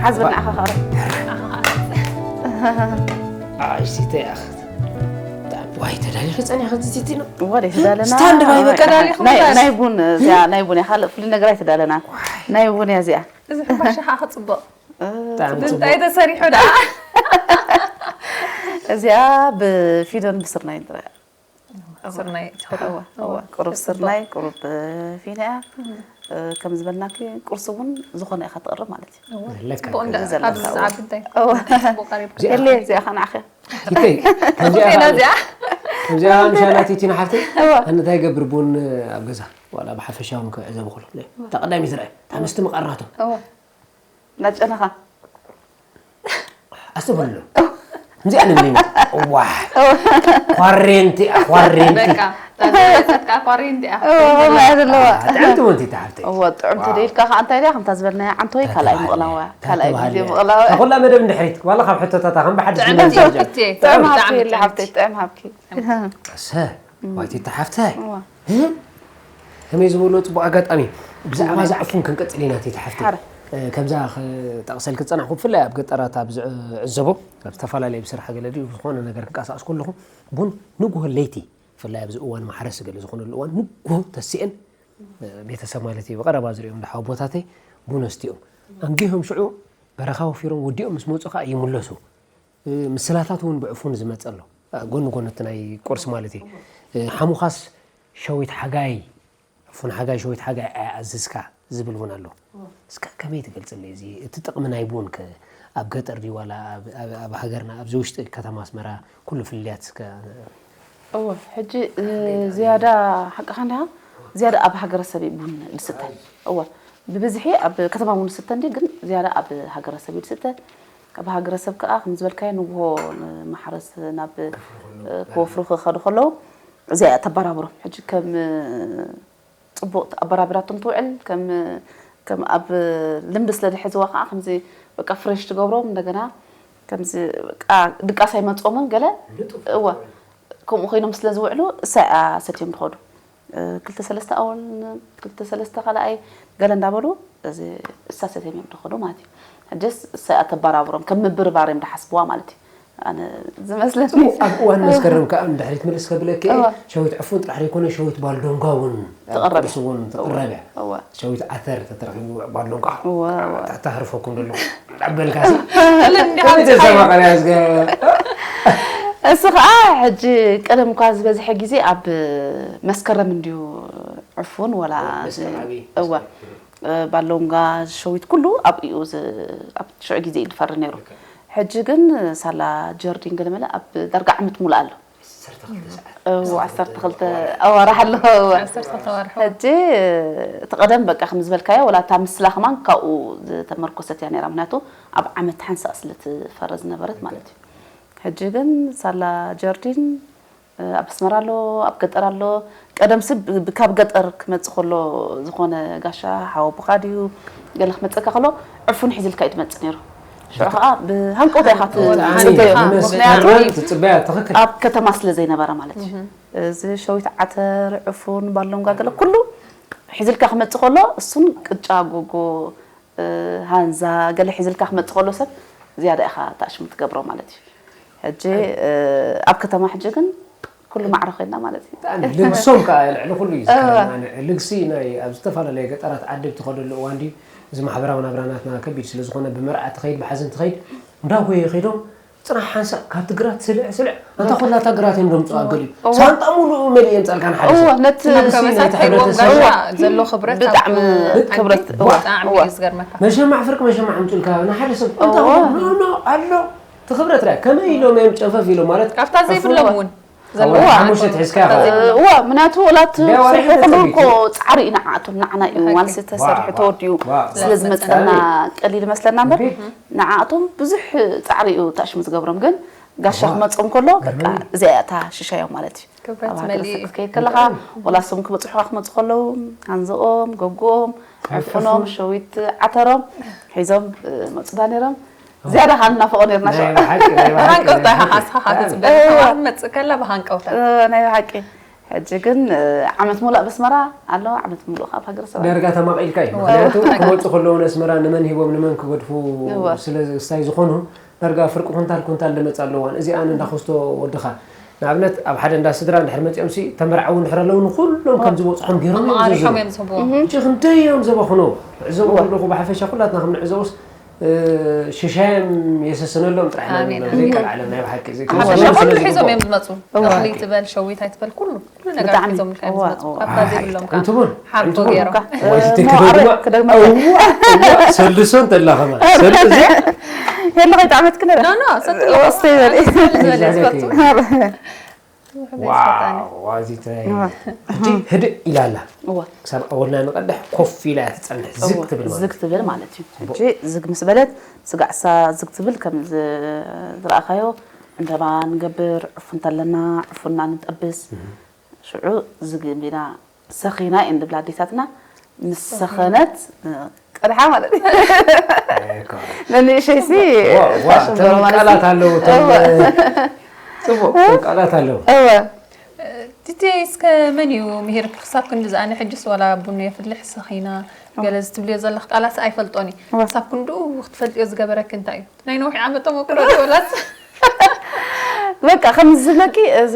ሓዝበኒ ኣኻ ኸረ። ኣይ፣ ሲተይ ኣኽ። ዋይ፣ ተዳሊኺ ጸኒኺ፣ እቲ ሲቲ ነው። ወደ ተዳለና። ስታንድ ባይ በቃ። ተዳሊኺ ናይ፣ ማለት። ናይ ቡን፣ እዚኣ ናይ ቡን እያ፣ ካልእ ፍሉይ ነገር ኣይተዳለናን። ዋይ። ናይ ቡን እያ እዚኣ። እዚ ሕንባሻ ኸዓ ክጽብቕ። እ፣ ብጣዕሚ ጽቡቕ። እንታይ ተሰሪሑ ደኣ? እዚኣ ብፊኖን ብስርናይን ጥራይ። ስርናይ ትኸዶ? እወ፣ እወ። እወ፣ ቁሩብ ጽቡቕ። ስርናይ፣ ቁሩብ፣ እ፣ ፊኖ እያ። እም። እ፣ ከም ዝበልናኪ ቁርሲ እውን ዝኾነ ኢኻ ተቕርብ ማለት እዩ። እወ፣ ዘለካ ጽቡቕ እንዳ-፣ ዘለካ ኣብዚ እወ። ሰዓት እንታይ? እወ። ጽቡቕ ቀሪብካ። እዚኣ የለ፣ እዚኣ ኸዓ ንዓኺ። ቲተይ፣ ከምዚኣ ጽቡቕ ኸዓ፣ እዚኣ። ከምዚኣ ምሻላ ቲቲና ሓፍተይ፣ እወ። ኣነ እንታይ ይገብር ቡን ኣብ ገዛ፣ ዋላ ብሓፈሻ እውን ክዕዘቡ ከለዉ፣ እታ ቀዳሚት ዝረኣዩ፣ እታ ምስቲ ምቐርናቶም። እወ። እናጨነኻ። ኣስተብህሎ። ከምዚኣ ንብለኒ። ዋ፣ ኳሬንቲ እያ፣ ኳሬንቲ። በቃ ተዘበፀትካ ኳሬንቲ እያ። ማለት ኣለዋ። ጥዕምቲ ወንቲ ተሓፍተይ። እወ ጥዑምቲ ዶ ኢልካ ከዓ እንታይ ድያ ከምታ ዝበልናያ ዓንተወይ ካልኣይ ምቕላዋ ካልኣይ ግዜ ምቕላዋ። ኩላ መደብ ንድሕሪት ዋላ ካብ ሕቶታታ ከም ብሓድሽ ጥዕምቲ ዲና እቴ ጥዕም ብጣዕሚ ሃብቲ የለ ጥዕምቲ። ሓብተይ ጥዕም ሃብኪ። ሰ ዋይቲ ተሓፍተይ። እወ። ከመይ ዝበሎ ፅቡቅ ኣጋጣሚ ብዛዕባ ዝዓፉን ክንቀፅል ኢና ተይተሓፍተ ሓረ። ከምዛ ጠቕሰል ክፀናሕኩ ብፍላይ ኣብ ገጠራት ኣብ ዝዕዘቦ ኣብ ዝተፈላለየ ብስራሕ ገለ ድዩ ዝኾነ ነገር ክንቀሳቀስ ከለኹ ቡን ንጉሆ ለይቲ ብፍላይ ኣብዚ እዋን ማሕረስ ገለ ዝኾነሉ እዋን ንጉሆ ተሲአን ቤተሰብ ማለት እዩ ብቀረባ ዝሪኦም ድሓው ቦታተይ ቡን ኣስቲኦም ኣንጊሆም ሽዑ በረኻ ወፊሮም ወዲኦም ምስ መፁ ከዓ ይምለሱ ምስላታት እውን ብዕፉን ዝመፀ ኣሎ ጎኒ ጎኒ እቲ ናይ ቁርሲ ማለት እዩ ሓሙኻስ ሸዊት ሓጋይ ዕፉን ሓጋይ ሸዊት ሓጋይ ኣይኣዝዝካ ዝብል እውን ኣሎ እስከ ከመይ ትገልፅለይ እዚ እቲ ጥቕሚ ናይ ቡን ከ ኣብ ገጠር ድዩ ዋላ ኣብ- ኣብ- ኣብ ሃገርና ኣብዚ ውሽጢ ከተማ ኣስመራ ኩሉ ፍልልያት እስከ እወ ሕጂ ዝያዳ ሓቅኻ እንዲኻ ዝያዳ ኣብ ሃገረሰብ እዩ ቡን ዝስተ እወ ብብዝሒ ኣብ ከተማ እውን ዝስተ እንዲ ግን ዝያዳ ኣብ ሃገረሰብ እዩ ዝስተ ኣብ ሃገረሰብ ከዓ ከም ዝበልካዮ ንግሆ ንማሕረስ ናብ ክወፍሩ ክኸዱ ከለዉ እዚኣ ተበራብሮም ሕጂ ከም ፅቡቅ ኣበራቢራቶም ትውዕል ከም ከም ኣብ ልምዲ ስለ ዝሕዝዋ ከዓ ከምዚ በቃ ፍሬሽ ትገብሮም እንደገና ከምዚ በቃ ድቃስ ኣይመፅኦምን ገለ እወ ከምኡ ኮይኖም ስለ ዝውዕሉ እሳ እያ ሰትዮም ትኸዱ ክልተ ሰለስተ ኣወል ክልተ ሰለስተ ካልኣይ ገለ እንዳበሉ እዚ እሳ ሰትዮም እዮም ትኸዱ ማለት እዩ ሕጅስ እሳ እያ ተበራብሮም ከም ምብርባር እዮም ዝሓስብዋ ማለት እዩ ኣነ ዝመስለኒ ኣብ እዋን መስከረም ከዓ ንድሕሪት ምልስ ከብለኪ ሸዊት ዕፉን ጥራሕ ዘይኮነ ሸዊት ባልዶንጋ እውን ቁርሲ እውን ትቕረብ እያ ሸዊት ዓተር ተተረኪቡ ባልዶንጋ ተህርፈኩም ደሎ ኣበልካ ተዘማቀለ ዝገ እሱ ከዓ ሕጂ ቀደም እኳ ዝበዝሐ ግዜ ኣብ መስከረም እንድዩ ዕፉን ወላ እወ ባሎንጋ ሸዊት ኩሉ ኣብኡ ኣብ ሽዑ ግዜ እዩ ዝፈሪ ነይሩ ሕጂ ግን ሳላ ጀርዲን ገለመለ ኣብ ዳርጋ ዓመት ሙሉእ ኣሎ ዓሰርተ ክልተ ኣዋርሕ ኣሎ ሕጂ እቲ ቀደም በቃ ከም ዝበልካዮ ወላ እታ ምስላ ከማን ካብኡ ዝተመርኮሰት እያ ነራ ምክንያቱ ኣብ ዓመት ሓንሳእ ስለ ትፈረ ዝነበረት ማለት እዩ ሕጂ ግን ሳላ ጀርዲን ኣብ ኣስመራ ኣሎ ኣብ ገጠር ኣሎ ቀደም ስብ ካብ ገጠር ክመፅ ከሎ ዝኾነ ጋሻ ሓወቡኻ ድዩ ገለ ክመፀካ ከሎ ዕፉን ሒዝልካ እዩ ትመፅእ ነይሩ ሽዑ ከዓ ብሃንቀውታ ኢኻ ትፅበያ ትኽክል ኣብ ከተማ ስለ ዘይነበረ ማለት እዩ እዚ ሸዊት ዓተር ዕፉን ባሎንጋ ገለ ኩሉ ሒዝልካ ክመፅእ ከሎ እሱን ቅጫ ጎጎ ሃንዛ ገለ ሒዝልካ ክመፅእ ከሎ ሰብ ዝያዳ ኢኻ ታሽሙ ትገብሮ ማለት እዩ ሕጂ ኣብ ከተማ ሕጂ ግን ኩሉ ማዕረ ኮይና ማለት እዩ ልግሶም ከዓ ልዕሊ ኩሉ እዩ ዝከረና ልግሲ ናይ ኣብ ዝተፈላለየ ገጠራት ዓዲ ብትኸደሉ እዋን ድዩ እዚ ማሕበራዊ ናብራናትና ከቢድ ስለ ዝኾነ ብመርዓ ትኸይድ ብሓዘን ትኸይድ እንዳጎየ ከይዶም ፅራሕ ሓንሳእ ካብ ትግራት ስልዕ ስልዕ ኣንታ ኩላታ ግራት እዮም ደምፅዋ ገሊኡ ሳንጣ ሙሉኡ መሊእ የምፃልካ ንሓደ እወ ሰብ ነቲ ንግሲ ናይቲ ከበሳት ከይዎም ሕብረተሰብ ጋሻ ዘሎ ክብረት ብጣዕሚ ክብረት እወ ብጣዕሚ እዩ ዝገርመካ መሸማዕ ፍርቂ መሸማዕ ኣምፅልካ ንሓደ ሰብ እንታይ ኖ ኣሎ እቲ ክብረት ራይ ከመይ ኢሎም እዮም ጨፈፍ ኢሎም ማለት ካብታ ዘይብሎም እውን ዘለዋ ሓሙሽተ ትሒዝካ ኢኻ እዋ ምክንያቱ ወላት ስርሑ ኩሉ እኮ ፃዕሪ እዩ ንዓኣቶም ንዓና እዩ ዋንስ ተሰሪሑ ተወዲኡ ስለ ዝመፀና ቀሊል መስለና እምበር ንዓኣቶም ብዙሕ ፃዕሪ እዩ ታሽሙ ዝገብሮም ግን ጋሻ ክመፅኦም ከሎ በቃ እዚኣ እያ እታ ሽሻዮም ማለት እዩ ኣብ ሃገረ ሰብ ክትከይድ ከለኻ ወላ እሶም ክበፅሑኻ ክመፁ ከለዉ ሃንዝኦም ጎጎኦም ዕፉኖም ሸዊት ዓተሮም ሒዞም መፁና ነይሮም ዝያዳ ከዓ ንናፍቆ ነይርና ሽዑ ብሃንቀውታ ኢኻ ሓስኻ ክትፅበ ክትመፅእ ከላ ብሃንቀውታ ናይ ብሓቂ ሕጂ ግን ዓመት ሙሉእ ኣብ ኣስመራ ኣሎ ዓመት ሙሉእ ካብ ሃገረ ሰብ ዳርጋ ተማቒልካ እዩ ምክንያቱ ክመፁ ከለዉ ነስመራ ንመን ሂቦም ንመን ክገድፉ ስለ ስታይ ዝኾኑ ዳርጋ ፍርቂ ኩንታል ኩንታል ዝመፅ ኣለዋን እዚኣን እንዳኸስቶ ወድኻ ንኣብነት ኣብ ሓደ እንዳ ስድራ እንድሕር መፂኦም ሲ ተመርዓዊ እንድሕር ኣለዉ ንኩሎም ከም ዝበፅሖም ገይሮም እዮም ዝዝሩ ኣሪሖም እዮም ዝህብዎም ሕጂ ክንደይ እዮም ዘበኽኖ ንዕዘቦ ኣለኹ ብሓፈሻ ኩላትና ከም ንዕዘቦስ ሽሻዮም የሰስነሎም ጥራሕ ኢና ንብሎም ዘይከልዓለም ናይ ብሓቂ እዚ ሓፈሻ ኩሉ ሒዞም እዮም ዝመፁ እኽሊ ትበል ሸዊት ኣይትበል ኩሉ ኩሉ ነገር ሒዞም ኢልካ እዮም ዝመፁ ካብታ ዘይብሎም ከዓ ሓርቶ ገይሮም ሰልሶ እንተላ ከማ ሰልዚ የለ ከይጣዕመትክ ነረ ኖ ኖ ሰጥ ወስተ ይበል ዝበል ዝበል ዝፈቱ ሕጂ ህድእ ኢላ ኣላ ክሳብ ኣወልና ንቐድሕ ኮፍ ኢላ እያ ትፀንሕ ዝግ ትብል ማለት ዝግ ትብል ማለት እዩ ሕጂ ዝግ ምስ በለት ስጋዕሳ ዝግ ትብል ከም ዝረኣኻዮ ዕንደባ ንገብር፣ ዕፉን እንተለና ዕፉንና ንጠብስ። ሽዑ ዝግቢና ሰኺና እየን ዝብላ ኣዴታትና። ምስ ሰኸነት ቀድሓ ማለት እዩ። ነንእሸይሲ ዋ፣ ዋ፣ ፋሽን እቶም በሎ ማለት ቃላት እዩ። ኣለዉ፣ እቶም፣ እወ። ጽቡቕ፣ እቶም ቃላት ኣለዉ። እወ። ቲቲ፣ እስከ መን እዩ ምሂርኪ ክሳብ ክንዲ ዝኣነ? ሕጅስ ዋላ ቡን የፍልሕ፣ ሰኺና፣ እወ። ገለ ዝትብልዮ ዘለኽ ቃላት ኣይፈልጦን እዩ። እወ። ክሳብ ክንድኡ ክትፈልጥዮ ዝገበረኪ እንታይ እዩ? ናይ ነዊሕ ዓመት ተመኩሮ ድዩ ወላስ? በቃ፣ ከም ዝብለኪ፣ እዚ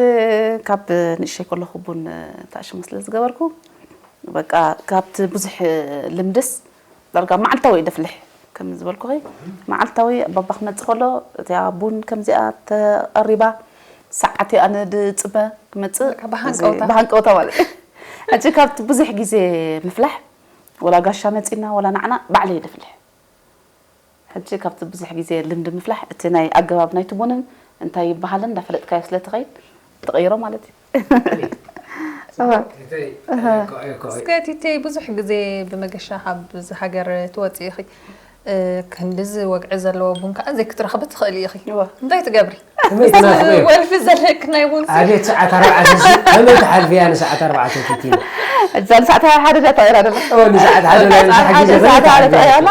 ካብ ንእሽተይ ከለኹ ቡን ታሽሙ ስለ ዝገበርኩ፣ በቃ፣ ካብቲ ብዙሕ ልምድስ ዳርጋ መዓልታዊ እየ ደፍልሕ። ከም ዝበልኩኺ፣ መዓልታዊ ባባ ክመጽእ ከሎ፣ እቲኣ ቡን ከምዚኣ ተቐሪባ፣ ሰዓት እየ ኣነ ድጽበ ክመጽእ፣ በቃ፣ ብሃንቀውታ። እዚ ብሃንቀውታ ማለት እዩ። ሕጂ ካብቲ ብዙሕ ግዜ ምፍላሕ፣ ወላ ጋሻ መጺና፣ ወላ ንዓና፣ ባዕለይ እየ ደፍልሕ። ሕጂ ካብቲ ብዙሕ ግዜ ልምዲ ምፍላሕ፣ እቲ ናይ ኣገባብ ናይቲ ቡንን እንታይ ይበሃልን እንዳፈለጥካዮ ስለ ትኸይድ፣ ትቕይሮ ማለት እዩ። እዋ። ቲተይ፣ እህ። እኮ፣ እኮ። እስከ ቲተይ፣ ብዙሕ ግዜ ብመገሻ ካብ እዚ ሃገር ትወፂ ኢኺ። እ፣ ክንድዚ ወግዒ ዘለዎ ቡን ከዓ ዘይክትረኽቢ ትኽእሊ ኢኺ። እዋ። እንታይ ትገብሪ? ከመይ ትናፍቕዮ? ወልፊ ዘለክ ናይ ቡን ሲ? ኣቤት፣ ሰዓት ኣርባዕተ እዚ ከመይ ትሓልፍያ ንሰዓት ኣርባዕተ ቲቲ? እዛ ንሰዓት ሓደ ድያ ተቐይራ ደላ? እዎ፣ ንሰዓት ሓደ ናይ ምሳሕ ሰዓት ግዜ ሓደ፣ ከመይ ሰዓት ሓደ ትሓልፍያ? ተቐይራ ኣላ።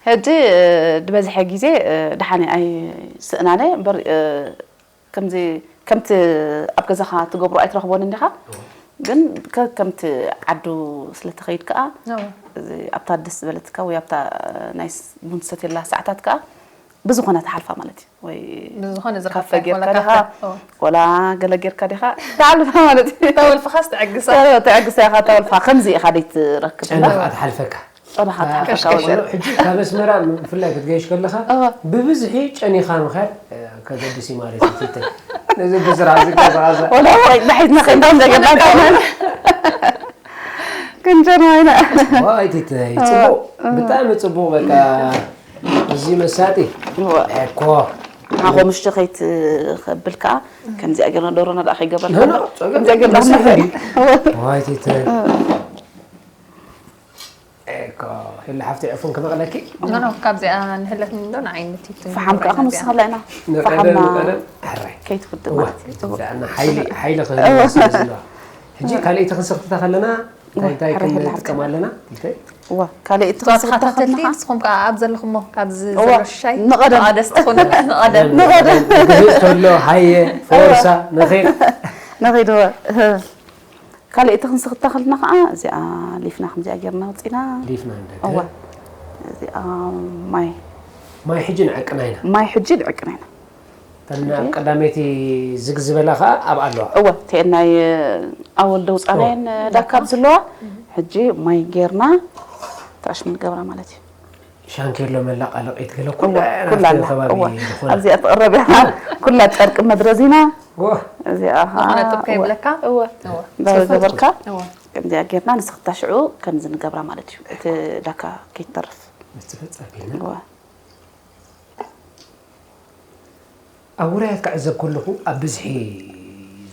ሕጂ፣ እ፣ ዝበዝሐ ግዜ፣ እ፣ ደሓን እየ፣ ኣይስእናን እየ። እምበር፣ እ፣ ከምዚ፣ ከምቲ ኣብ ገዛኻ ትገብሮ ኣይትረኽቦን እንዲኻ። እዎ። ግን ከ-፣ ከምቲ ዓዱ ስለ ትኸይድ ከኣ፣ እዎ። እዚ ኣብታ ደስ ዝበለትካ ወይ ኣብታ ናይ ስ-፣ ቡን ትሰትየላ ሰዓታት ከኣ ብዝኾነ ትሓልፋ ማለት እዩ። ወይ ብዝኾነ ዝረኸብካ ካፈ ጌርካ ወላ ዲኻ፣ ካፈ፣ እዎ። ወላ ገለ ጌርካ ዲኻ፣ ትሓልፋ ማለት እዩ። እታ ወልፍኻስ ትዕግሳ። እዎ፣ ትዕግሳ ኢኻ፣ እታ ወልፍኻ ከምዚ ኢኻ ደይትረክብ። ጨኒኻ እዋ። ትሓልፈካ። ጨኒኻ ትሓልፈካ ቀሽቀሽ። ወዘ-፣ ሕጂ ካብ ኣስመራ ብፍላይ ክትገይሽ ከለኻ፣ እዋ። ብብዝሒ ጨኒኻ ምኻድ፣ እ፣ ከገድስ እዩ ማለት እዩ፣ ቲተይ። ነዚ ብስራሕ ዝንቀሳቐሳ። ወላ ወይ፣ ንሒዝና ከይንዳም ዘገባን ከማን። ክንጀርማ ኢና። ዋይ፣ ቲተይ፣ እዋ። ጽቡቕ። እዋ። ብጣዕሚ ጽቡቕ፣ በቃ፣ እዚ መሳጢ። እዋ። እኮ። ንዓኹም ምሽቲ ከይትኸብል ከኣ፣ ከምዚኣ ጌርና ደሮና ደኣ ከይገበርና ኖ፣ ኖ፣ እምበር፣ ጸገም ከምዚኣ ጌርና የለን። ክንመኽር። እዋ። ዋይ፣ ቲተይ። እዋ። ኤኮ፣ ሄሎ ሓፍተይ፣ ዕፉን ክመቕለኪ? ኖ፣ ኖ፣ ካብዚኣ ንሕለፍ እንዶ ንዓይ ንቲቲ ፈሓም ከኣ ንብረና እዚኣ። ክንውስኸላ ኢና። ንቐደም፣ ፈሓምና ንቐደም፣ ሕራይ። ከይትውድእ እዋ፣ ማለት እዩ። እዋ። እዛ እና ሓይሊ፣ ሓይሊ ክህልዋ እዋ። ስለ ዘለዋ። ሕጂ ካልኣይቲ ክንስኽታ ከለና፣ እንታይ፣ እዋ፣ እንታይ ሕራይ፣ ሕራይ፣ ክንጥቀም ሓፍተይ። ኣለና? እንታይ? እዋ፣ ካልኣይቲ እቶም ክንስኽታ ተኸታተልቲ፣ ከለና ንስኹም ከኣ ኣብ ዘለኹሞ፣ ካብዚ እዋ፣ ዘሎ ሽሻይ፣ ንቐደም። ንቐደስ ትኹኑ፣ ንቐደም። ንቐደም። ንቐደም። ግህዝ ተሎ፣ ሃየ፣ እዋ። ፎርሳ፣ ንኺድ። ንኺድ፣ እዋ። ካልኣይቲ ክንስኽታ ከለና ኸዓ፣ እዚኣ ሊፍና ከምዚኣ ጌርና ኣውጺና። ሊፍና ንደገ። እወ። እዚኣ ማይ። ማይ ሕጂ ንዕቅና ኢና። ማይ ሕጂ ንዕቅና ኢና። እተን ኣብ ሕጂ ቀዳመይቲ ዝግ ዝበላ ኸዓ ኣብኣ ኣለዋ። እወ፣ እተን ናይ ኣወል ደውጻናየን እወ። ዳካ ኣብ ዘለዋ፣ ሕጂ ማይ ጌርና ተኣሽሙ ንገብራ ማለት እዩ። ሻንኬሎ መላቃለቂት ገለ እወ፣ ኩላ ኩላ ናብቲ ኣላ። ከባቢ እወ። ዝኾነ። ኣብዚኣ ትቕረብ እያ። ኩላ ጨርቂ መድረዚና። እወ። እዚኣ ኸዓ ዝኾነ ጡብ እወ። ከይብለካ? እወ። እወ። እንዳ ገበርካ? እወ። ከምዚኣ ጌርና ንስኽታ ሽዑ ከምዚ ንገብራ ማለት እዩ። እቲ ዳካ ከይትተርፍ። ንጽፈ ጸቢልና። እወ። ኣብ ውራያት ክዕዘብ ከለኹ ኣብ ብዝሒ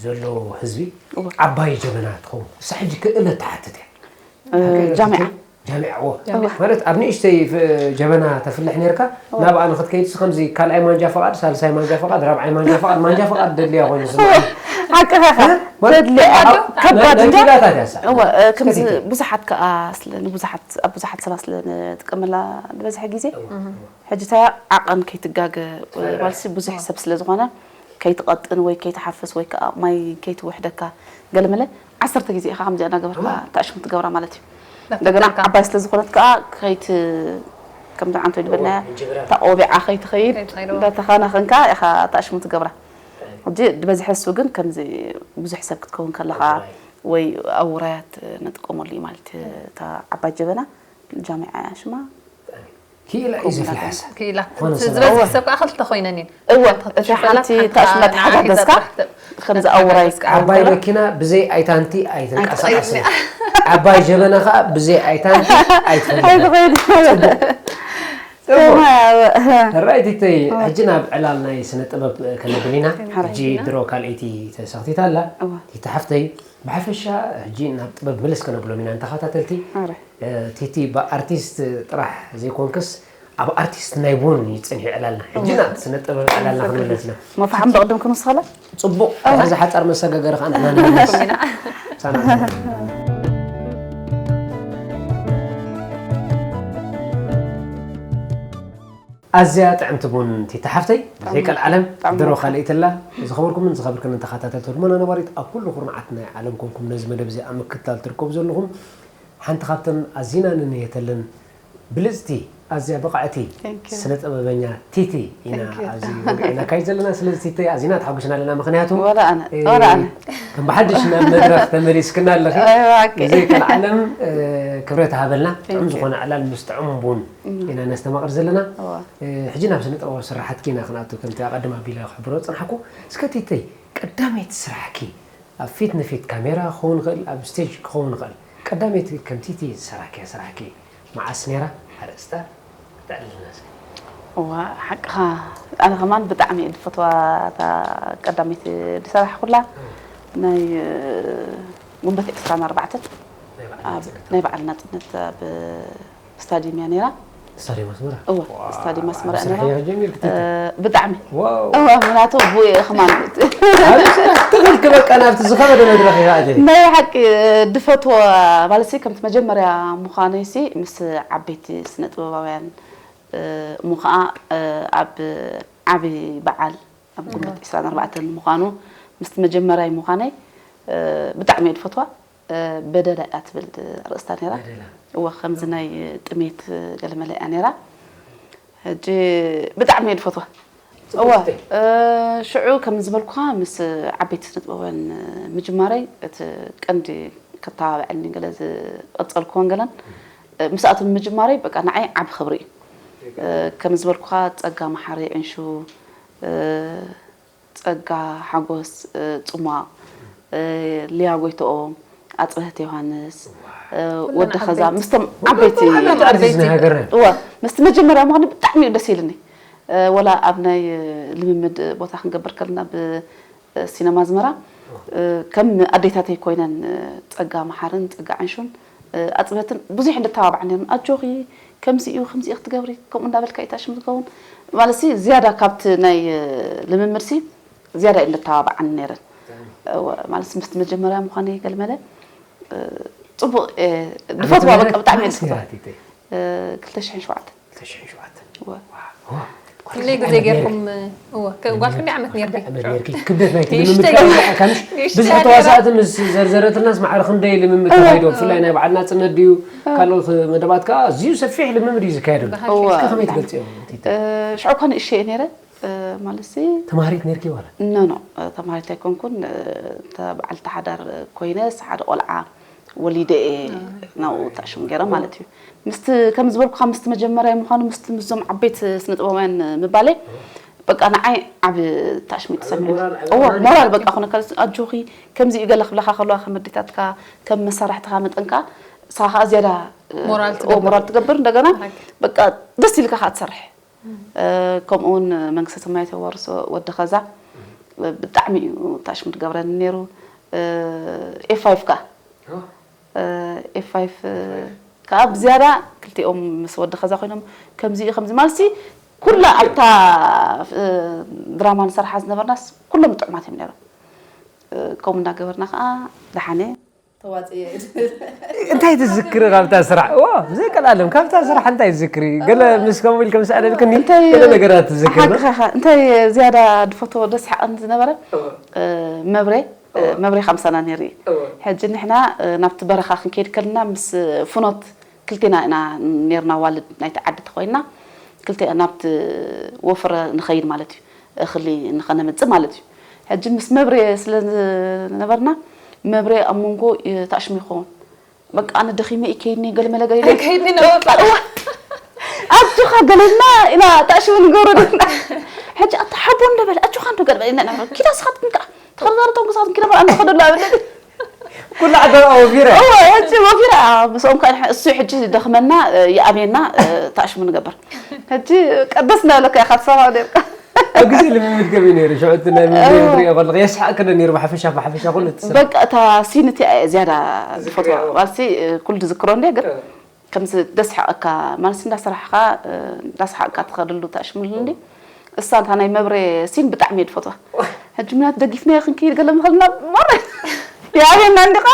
ዘሎ ህዝቢ እወ። ዓባይ ጀበና ትኸውን። እሳ ሕጂ ክእለት ትሓትት እያ። እ፣ ሓቂ ጃምዓ። ጃምዓ፣ እዎ። ጃምዓ። ማለት ኣብ ንእሽተይ ፍ-፣ ጀበና ተፍልሕ ነርካ፣ እዎ። ናብኣ ንኽትከይድ ሲ ከምዚ ካልኣይ ማንጃ ፈቓድ፣ ሳልሳይ ማንጃ ፈቓድ፣ ራብዓይ ማንጃ ፈቓድ፣ ማንጃ ፈቓድ ደድልያ ኮይኑ ይስምዓኒ። ሓቅኻ ኢኻ። እ? ማለት ተድልያ ኣብ፣ ኣብ፣ ከባድ ናይ እንዳ ሜዳታት እያ እሳ። እዎ፣ እ፣ ከምዚ እስከ ብዙሓት ከኣ ስለ ንብዙሓት፣ ኣብ ብዙሓት ሰባት ስለ ንጥቀመላ ዝበዝሐ ግዜ፣ እዎ። ሕጂ እታ ዓቐን ከይትጋገ፣ እ፣ ማለት ሲ ብዙሕ ሰብ ስለ ዝኾነ፣ ከይትቐጥን ወይ ከይትሓፍስ ወይ ከኣ ማይ ከይትውሕደካ ገለመለ ዓሰርተ ግዜ ኢኻ ከምዚኣ እናገበርካ እዋ። ተኣሽሙ ትገብራ ማለት እዩ። እንዳፈተልካ። እንደገና ዓባይ ስለ ዝኾነት ከኣ ከይት-፣ ከምዚ ዓንቶ ዝበልናያ እዋ፣ እንጅብራ። ተቆቢዓ ከይትኸይድ ከይትኸይድ፣ እዋ። እንዳተኸናኸንካ ኢኻ ተኣሽሙ ትገብራ። ሕጂ ዝበዝሐ እሱ ግን ከምዚ ብዙሕ ሰብ ክትከውን ከለኻ ኣውራይ። ወይ ኣብ ውራያት ንጥቀመሉ እዩ ማለት እታ ዓባይ ጀበና ጃምዓ ሽማ ክኢላ እዩ ዘፍልሓሳ። ክኢላ። ዝኾነ እቲ ሰብ ዝበዝሕ ኣዋ። ሰብ ከዓ ክልተ ኮይነን እየን። እወ፣ ሓንቲ እቲ ክትሽፈላ፣ ሓንቲ ሓንቲ ታሽመት ንዓ ሒዛ ሓጋገዝካ፣ ጥራሕ ተ-፣ ከምዚ ኣውራይ ተተሓጋገዝካ። ዓባይ መኪና ብዘይ ኣይታንቲ ኣይትንቀሳቐስን። ኣይትኸይድን እያ። ዓባይ ጀበና ከዓ ብዘይ ኣይታንቲ ኣይትፈልጥን። ኣይትኸይድን። ጽቡቕ። ጽቡቕ። ከማይ ኣብ-፣ ራይት እተይ፣ እወ። ሕጂ ናብ ዕላል ናይ ስነ ጥበብ ከነብል ኢና። ሓራይ ሕጂ ኢና። ድሮ ካልኣይቲ ተሰኽቲታ ኣላ። እወ። እታ ሓፍተይ፣ ብሓፈሻ ሕጂ ናብ ጥበብ ምልስ ከነብሎም ኢና ንተኸታተልቲ። ሓራይ። እ፣ ቲቲ ብኣርቲስት ጥራሕ ዘይኮንክስ ኣብ ኣርቲስት ናይ ቡን እዩ ጸኒሑ ዕላልና። ሕጂ ናብ ስነ ጥበብ ዕላልና ክንምለስ ኢና። መፋሕም ብቕድም ክንውስኸላ? ጽቡቕ። ሕዚ ሓጻር መሰጋገሪ ከኣ ንሕና ንመለስ። ሳና። ኣዝያ ጥዕምቲ ቡን ቲታ ሓፍተይ፣ ዘይቀልዓለም ድሮ ካልኣይትላ። ዝኸበርኩምን ዝኸበርክንን ተኸታተልቲ ህድሞና ነባሪት ኣብ ኩሉ ኩርናዓት ናይ ዓለም ኮንኩም ነዚ መደብ እዚ ኣብ ምክትታል ትርከቡ ዘለኹም ሓንቲ ካብተን ኣዚና ንንየተለን ብልጽቲ፣ ኣዝያ ብቕዕቲ Thank you። ስነ ጥበበኛ ቲቲ ኢና Thank you። ኣብዚ ወግዒ እናካይድ ዘለና። ስለዚ ቲቲ ኣዚና ተሓጒስና ኣለና። ምኽንያቱ ወላ ኣነ፣ እ፣ ወላ ኣነ። ከም ብሓድሽ ናብ መድረኽ ተመሊስክና ኣለኺ። ኣይ፣ ብሓቂ። ዘይቀልዓለም እ፣ ክብረት ሃበልና። ጥዑም Thank you። ዝኾነ ዕላል ምስ ጥዑም ቡን ኢና ነስተማቕር ዘለና። እዋ። እ፣ ሕጂ ናብ ስነ ጥበባዊ ስራሓትኪ ኢና ክንኣቱ፣ ከምቲ ኣቐድም ኣቢለ ክሕብሮ ዝጸናሕኩ። እስከ ቲተይ፣ ቀዳመይቲ ስራሕኪ ኣብ ፊት ንፊት ካሜራ ክኸውን ይኽእል፣ ኣብ ስቴጅ ክኸውን ይኽእል። ቀዳመይቲ ከም ቲቲ ዝሰራሕክያ ስራሕኪ መዓስ ነይራ? ኣርእስታ ተዕልልና እስኪ። እዋ፣ ሓቅኻ፣ ኣነ ከማን ብጣዕሚ እየ ዝፈትዋ እታ ቀዳመይቲ ዝሰራሕኩላ ናይ፣ እ፣ ጉንበት ዕስራን ኣርባዕተን ናይ በዓል ኣብ ናጽነት። ናይ በዓል ናጽነት ኣብ ስታድዩም እያ ነይራ። ስታድዩም ኣስመራ? እወ፣ ዋው፣ ስታድዩም ኣስመራ ኣብ እያ ስራሕ ነይራ። እያ ጀሚርኪ እ፣ ቲቲ? ብጣዕሚ። ዋው። እወ፣ ምኽንያቱ ብኡ እየ ከማን። ኣብ ስራሕ ትኽልኪ በቃ ናብቲ ዝኸበደ መድረኽ ኢኻ ኣትየ። ናይ ሓቂ ድፈትዎ ማለት ሲ ከምቲ መጀመርያ ምዃነይ ሲ ምስ ዓበይቲ ስነ ጥበባውያን፣ እ፣ እሞ ኸዓ፣ እ፣ ኣብ ዓቢ በዓል ኣብ ጉንበት ዕስራን ኣርባዕተን ምዃኑ ምስቲ መጀመርያይ ምዃነይ፣ እ፣ ብጣዕሚ እየ ድፈትዋ። እ፣ በደላ እያ ትብል ኣርእስታ ነይራ። በደላ። እወ፣ ከምዚ ናይ ጥሜት ገለመለ እያ ነይራ። ሕጂ ብጣዕሚ እየ ድፈትዋ። እወ፣ እ፣ ሽዑ ከም ዝበልኩኻ ምስ ዓበይቲ ስነ ጥበባውያን ምጅማረይ እቲ ቀንዲ ከተባብዐኒ ገለ ዝቐጸልኩወን ገለን፣ እ፣ ምስኣቶም ምጅማረይ በቃ ንዓይ ዓቢ ክብሪ እዩ። እ፣ ከም ዝበልኩኻ ጸጋ መሓሪ ዕንሹ፣ እ፣ ጸጋ ሓጎስ፣ እ፣ ጽሟቕ፣ እ፣ ሊያ ጎይትኦም፣ ኣጽብህት ዮሃንስ፣ እ፣ ወዲ ኸዛ፣ ምስቶም ዓበይቲ ዓበይቲ ኣርቲስት ናይ ሃገርና። እወ፣ ምስቲ መጀመርያ ምዃኑ ብጣዕሚ እዩ ደስ ኢልኒ። እ፣ ወላ ኣብ ናይ ልምምድ ቦታ ክንገብር ከለና ብ፣ እ፣ ሲነማ ኣዝመራ፣ እ፣ ከም ኣዴታተይ ኮይነን፣ እ፣ ጸጋ መሓርን ጸጋ ዕንሹን፣ እ፣ ኣጽብህትን ብዙሕ እንተተባብዓ ነይረን። ኣጆኺ፣ ከምዚ እዩ፣ ከምዚ እዩ ክትገብሪ፣ ከምኡ እንዳበልካ እዩ ታሽም ዝኸውን። ማለት ሲ ዝያዳ ካብቲ ናይ፣ እ፣ ልምምድ ሲ ዝያዳ እዩ እንተተባብዓኒ ነይረን። እወ፣ ማለት ምስቲ መጀመርያ ምዃነይ ገልመለ፣ እ፣ ጽቡቕ፣ እ፣ ድፈትዋ በቃ ብጣዕሚ እየ መዓስ ነይራ ዝፈትዋ። ቲቲ? እ፣ ክልተ ሽሕን ሸውዓተን። ክልተ ሽሕን ሸውዓተን። እወ። ዋው። ዋው። ክንደይ ግዜ ጌርኩም? እወ፣ ከ-፣ ጓል ክንደይ ዓመት ኔርኪ? ክንደይ ዓመት ኔርኪ? ክብደት ናይቲ ንእሽተይ ልምምድ ጌራ። ከኣ ከም ንእሽተይ ብዝፈተዋ ጌራ። ሰዓት ምስ ዘርዘረትልናስ ማዕረ ክንደይ ልምምድ ተኻይዶ? ብፍላይ ናይ በዓል ናጽነት ድዩ ካልኦት መደባት ከኣ ኣዝዩ ሰፊሕ ልምምድ እዩ ዝካየደሉ። እወ። እስከ ከመይ ትገልጽዮ ቲቲ? እ፣ ሽዑ እኳ ንእሽተይ እየ ነይረ፣ እ፣ ማለት ሲ ተማሃሪት ኔርኪ ዋላ? ኖ፣ ኖ፣ እ፣ ተማሃሪት ኣይኮንኩን። እ፣ ተ-፣ በዓልቲ ሓዳር ኮይነስ ሓደ ቆልዓ ወሊደ እየ ናብኡ ታሽሙ ገይረ ማለት እዩ። ምስቲ፣ ከም ዝበልኩኻ፣ ምስቲ መጀመርያ ምዃኑ፣ ምስቲ፣ ምስዞም ዓበይቲ ስነ ጥበባውያን ምባለይ፣ በቃ ንዓይ ዓቢ ታሽሚት ተሰሚዑ። ሞራል፣ እወ፣ ሞራል ሞራል ይሰጥካ። በቃ ኮነ ካልሲ፣ ኣጆኺ፣ ከምዚ እዩ ገለ ክብላኻ ከለዋ፣ ከም ኣዴታትካ፣ ከም መሳርሕትኻ መጠን ከኣ፣ ንስኻ ከኣ ዝያዳ፣ እ፣ ሞራል እወ፣ ትገብር። ሞራል ትገብር። እንደገና፣ ብሓቂ። በቃ ደስ ኢልካ ከኣ ትሰርሕ። እ፣ ከምኡ እውን መንግስተ ሰማያት የዋርሶ ወዲ ኸዛ፣ እ፣ ብጣዕሚ እዩ ታሽሙ ትገብረኒ ነይሩ። እ፣ ኤፍ ፋይቭ ከኣ፣ እ፣ ኤፍ ፋይቭ ከኣ ብዝያዳ ክልቲኦም ምስ ወዲ ኸዛ ኮይኖም ከምዚ እዩ፣ ከምዚ ማለትሲ፣ ኩላ ኣብታ፣ እ፣ ድራማ ንሰርሓ ዝነበርናስ ኩሎም ጥዑማት እዮም ነይሮም። እ፣ ከምኡ እንዳገበርና ከኣ ደሓነ ተዋፅየ። እንታይ ትዝክሪ ካብታ ስራሕ? እዋ፣ ብዘይቀልዓለም ካብታ ስራሕ እንታይ ትዝክሪ? ገለ ምስ ከምኡ ኢልከ ምስ ኣለልክኒ እንታይ ገለ ነገራት ትዝክሪ ዶ? ሓቅኻ ኢኻ። እንታይ ዝያዳ ድፈትዎ ደስ ሓቐን ዝነበረ፣ እ፣ መብሬ፣ እ፣ መብሬ ካብ ምሳና ነይሩ እዩ። ሕጂ ንሕና፣ እ፣ ናብቲ በረኻ ክንከይድ ከለና ምስ ፍኖት ክልቴና ኢና ነይርና፣ ዋልድ ናይቲ ዓዲ ተኾይንና ክልቴ ናብቲ ወፍረ ንኸይድ ማለት እዩ። እኽሊ ንኸነምጽእ ማለት እዩ። ሕጂ ምስ መብሬ ስለ ዝነበርና፣ መብሬ ኣብ መንጎ እዩ ታሽሙ ይኸውን። በቃ ኣነ ደኺመ ይከይድኒ ገለ መለ ገለ ኢለ ኣይከይድኒ ነው በቃ። ኣጆኻ ገለና ኢና ታሽሙ ንገብሮ ዘለና። ሕጂ ኣታ ሓቦ እንደበለ ኣጆኻ እንዶ ገለ በለ ኢና ንብሎ። ኪዳ ስኻትክን ከኣ ተኸዳዳሪ ተንጉሳትን ኪዳ በላ እንተኸደሉ ኣበለ። ኩሉ ዓዲ ኣወፊረ። እወ፣ ሕጂ ወፊራ፣ ምስኦም ከኣ ንሕ-፣ እሱ ሕጂ ደኽመና፣ ይኣብየና፣ ታሽሙ ንገብር። ሕጂ ቀደስ እናበለካ ኢኻ ትሰማዕ ነርካ። ኣብ ግዜ ልምምድ ከመይ ነይሩ? ሽዑ እቲ ናይ ምምድ እወ። ትሪኦ ከለኺ የስሓቕኪ ዶ ነይሩ? ብሓፈሻ፣ ብሓፈሻ ኩሉ እቲ ስራሕ? በቃ እታ ሲን እቲኣ እየ ዝያዳ ዝፈትዋ። ዝኽርያ። ዋልሲ፣ ኩሉ ዝዝክሮ እንድየ፣ ግን ከምዚ ደስሓቐካ ማለት እንዳሰራሕኻ እንዳሰሓቕካ ትኸደሉ ታሽምልኒ። እሳ እንታ ናይ መብሬ ሲን ብጣዕሚ እየ ድፈትዋ። ሕጂ ምናት ደጊፍና ክንከይድ ገለ ምኸልና ማረ ያበና እንዲኻ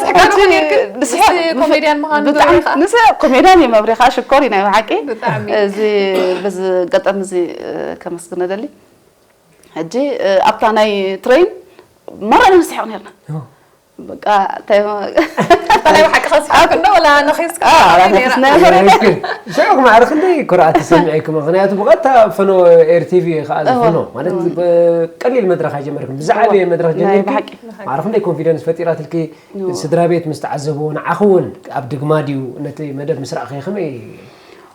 ስሕቃ ዶ ነርኪ? ንስሓ- ንስኺ ኮሜድያን ምዃኑ ብጣዕሚ ዶ ሪኻ? ንስ ኮሜድያን እየ፣ መብሬኻ ሽኮር እዩ ናይ ብሓቂ። ብጣዕሚ። እዚ በዚ ኣጋጣሚ እዚ ከመስግነ ደሊ። ሕጂ ኣብታ ናይ ትሬን ማራ ኢና ንስሕቕ ነርና። በቃ እንታይ እንታይ ብሓቂ ከስሓቅ እንዶ ወላ ነኺስካ ኣራተስና ሽዑ ማዕረ ክንደይ ኩርዓት ተሰሚዐኪ? ምክንያቱ ብቐጥታ ፈኖ ኤርቲቪ ከዓ ዝፈኖ ማለት ቀሊል መድረክ ኣይጀመርክን፣ ብዝዓበየ መድረክ ጀሚርኪ። ማዕረ ክንደይ ኮንፊደንስ ፈጢራትልኪ? ስድራ ቤት ምስ ተዓዘብዎ ንዓኺ እውን ኣብ ድግማ ድዩ ነቲ መደብ ምስ ረኣኺ ከመይ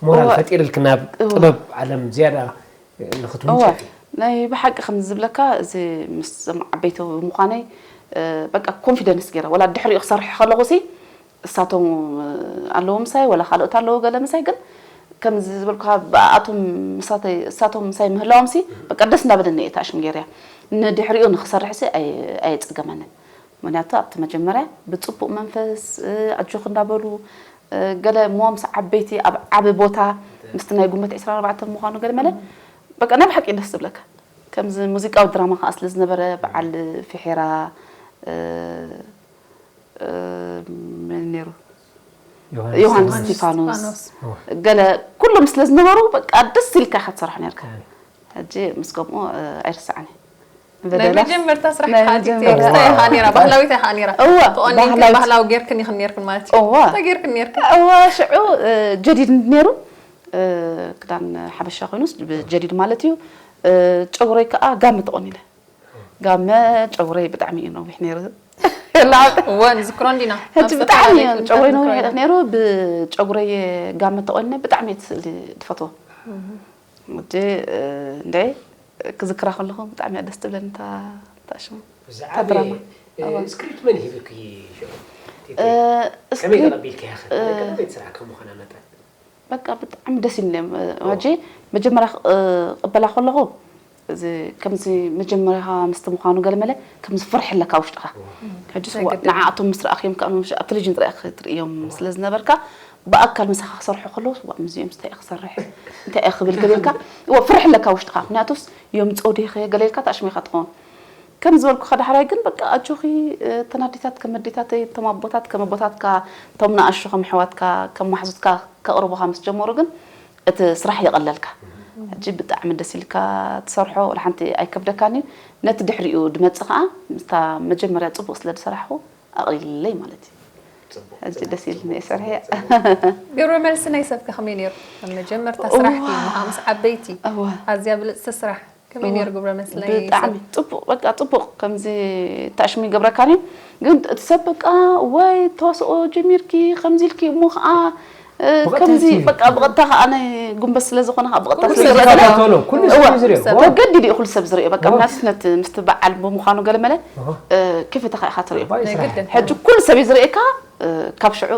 ሞራል ፈጢርልኪ ናብ ጥበብ ዓለም ዝያዳ ንክትውንጨፊ? ናይ ብሓቂ ከም ዝብለካ እዚ ምስ ዞም ዓበይቲ ብምዃነይ በቃ ኮንፊደንስ ገይረ ወላ ድሕሪኡ ክሰርሕ ከለኹ ሲ እሳቶም ኣለዉ ምሳይ ወላ ካልኦት ኣለዉ ገለ ምሳይ ግን ከምዚ ዝበልኩኻ ብኣቶም ምሳተይ እሳቶም ምሳይ ምህላዎም ሲ በቃ ደስ እንዳበለኒ እየ ታሽም ገይረያ ንድሕሪኡ ንክሰርሕ ሲ ኣየፀገመንን ምክንያቱ ኣብቲ መጀመርያ ብፅቡቅ መንፈስ ኣጆኽ እንዳበሉ ገለ ሞምስ ዓበይቲ ኣብ ዓቢ ቦታ ምስቲ ናይ ጉንበት ዕስራን ኣርባዕተን ምዃኑ ገለ መለ በቃ ናይ ብሓቂ ደስ ዝብለካ ከምዚ ሙዚቃዊ ድራማ ከዓ ስለ ዝነበረ በዓል ፊሒራ መን ነይሩ ዮሃንስ ስቲፋኖስ ገለ ኩሎም ስለ ዝነበሩ በቃ ደስ ኢልካ ኢካ ትሰርሖ ነርካ ሕጂ ምስ ከምኡ ኣይርስዓን ናይ መጀመርታ ስራሕ ናይ ሓቲት መጀመርታ። ክስታይ ኢኻ ነይራ ባህላዊት ኢኻ ነይራ እወ፣ ተቆኒንክን ባህላዊት። ባህላዊ ጌርክን ኢኽን ነይርክን ማለት እዩ እወ። እንታይ ጌርክን ነይርክን እወ ሽዑ እ፣ ጀዲድ ነይሩ እ፣ ክዳን ሓበሻ ኮይኑስ ብ- ጀዲድ ማለት እዩ እ፣ ጨጉረይ ከዓ ጋመ ተቆኒነ ጋመ ጨጉረይ ብጣዕሚ እዩ ነዊሕ ነይሩ የላዕል እወ ንዝክሮ እንዲና ሕጂ ኣብ ብጣዕሚ ዝተፈላለዩ እዩ ኩነታት ጨጉረይ ነዊሕ ንክረዮ። ነይሩ ብጨጉረይ ጋመ ተቆኒነ ብጣዕሚ እየ እቲ ስእሊ ዝፈትዎ ሕጂ እ፣ እንደ ክዝክራ ከለኹ ብጣዕሚ እያ ደስ ትብለኒ እታ እታ ሽሙ ብዛዕባ እታ ድራማ። እ፣ ኣዋ። ስክሪፕት መን ሂብኪ ሽዑ? እ፣ ከመይ ስክሪፕት፣ ተቐቢልክያ ኸ? እ፣ ናይ ቀዳመይቲ ስራሕ ከም ምዃና መጠን። በቃ ብጣዕሚ ደስ ኢሉኒ እዮም። እ፣ ዋጄ መጀመርያ እ፣ ክቕበላ ከለኹ እዚ ከምዚ መጀመርያ ምስቲ ምዃኑ ገለመለ ከምዚ ፍርሒ ኣለካ ውሽጥኻ። እዋ። ሕጂ ናይ ስዋ ግድን። ንዓኣቶም ምስ ረኣኽዮም ከኣ ኣብ ቴሌቪዥን ጥራይ ክትርእዮም ስለ ዝነበርካ ብኣካል ምሳኻ ክሰርሑ ከለዉ ዋ ምስዚኦም እንታይ እየ ክሰርሕ እንታይ እየ ክብል ገለ ኢልካ እወ ፍርሒ ኣለካ ውሽጥኻ ምክንያቱስ የምፅኦ ድየ ገለ ኢልካ ታሽሚኻ ትኸውን ከም ዝበልኩኻ ዳሕራይ ግን በቃ ኣጆኺ እተን ኣዴታት ከም ኣዴታተይ እቶም ኣቦታት ከም ኣቦታትካ እቶም ንኣሹ ከም ኣሕዋትካ ከም ማሕዙትካ ከቕርቡኻ ምስ ጀመሩ ግን እቲ ስራሕ የቐለልካ ሕጂ ብጣዕሚ ደስ ኢልካ ትሰርሖ ወላ ሓንቲ ኣይከብደካን እዩ ነቲ ድሕሪኡ ድመፅእ ከዓ ምስታ መጀመርያ ፅቡቅ ስለ ዝሰራሕኹ ኣቕሊልለይ ማለት እዩ ሕጂ ደስ ኢልኒ እየ ሰርሐያ ግብረ መልሲ ናይ ሰብከ ከመይ ነይሩ? ኣብ መጀመርታ ስራሕኪ እዋ። ምሃ ምስ ዓበይቲ እዋ። ኣዝያ ብልፅቲ ስራሕ ከመይ ነይሩ ግብረ መልሲ ናይ ሰብ? ብጣዕሚ ፅቡቅ በቃ ፅቡቅ ከምዚ ታሽሙ ይገብረካን እዩ ግን እቲ ሰብ በቃ ዋይ ተዋስኦ ጀሚርኪ ከምዚ ኢልኪ እሞ ከዓ እ፣ ብቐጥታ ከምዚ ቲቪ። በቃ ብቐጥታ ከዓ ናይ ጉንበት ስለ ዝኾነ ከዓ ብቐጥታ ኩሉ ስለ ሰብ ዝረአ ይከታተሎ፣ ኩሉ እዋ። ሰብ እዩ ዝሪኦ። ሰብ። ዋው። ተገዲዱ እዩ ኩሉ ሰብ ዝሪኦ በቃ ዋው። ምክንያቱ ነቲ ምስቲ በዓል ብምዃኑ ገለመለ ኣሃ። እ፣ ከፊትካ ኢኻ ትሪኦ ኣባይ ናይ ስራሕ። ግድን። ሕጂ ኩሉ ሰብ እዩ ዝርእየካ እ፣ ካብ ሽዑ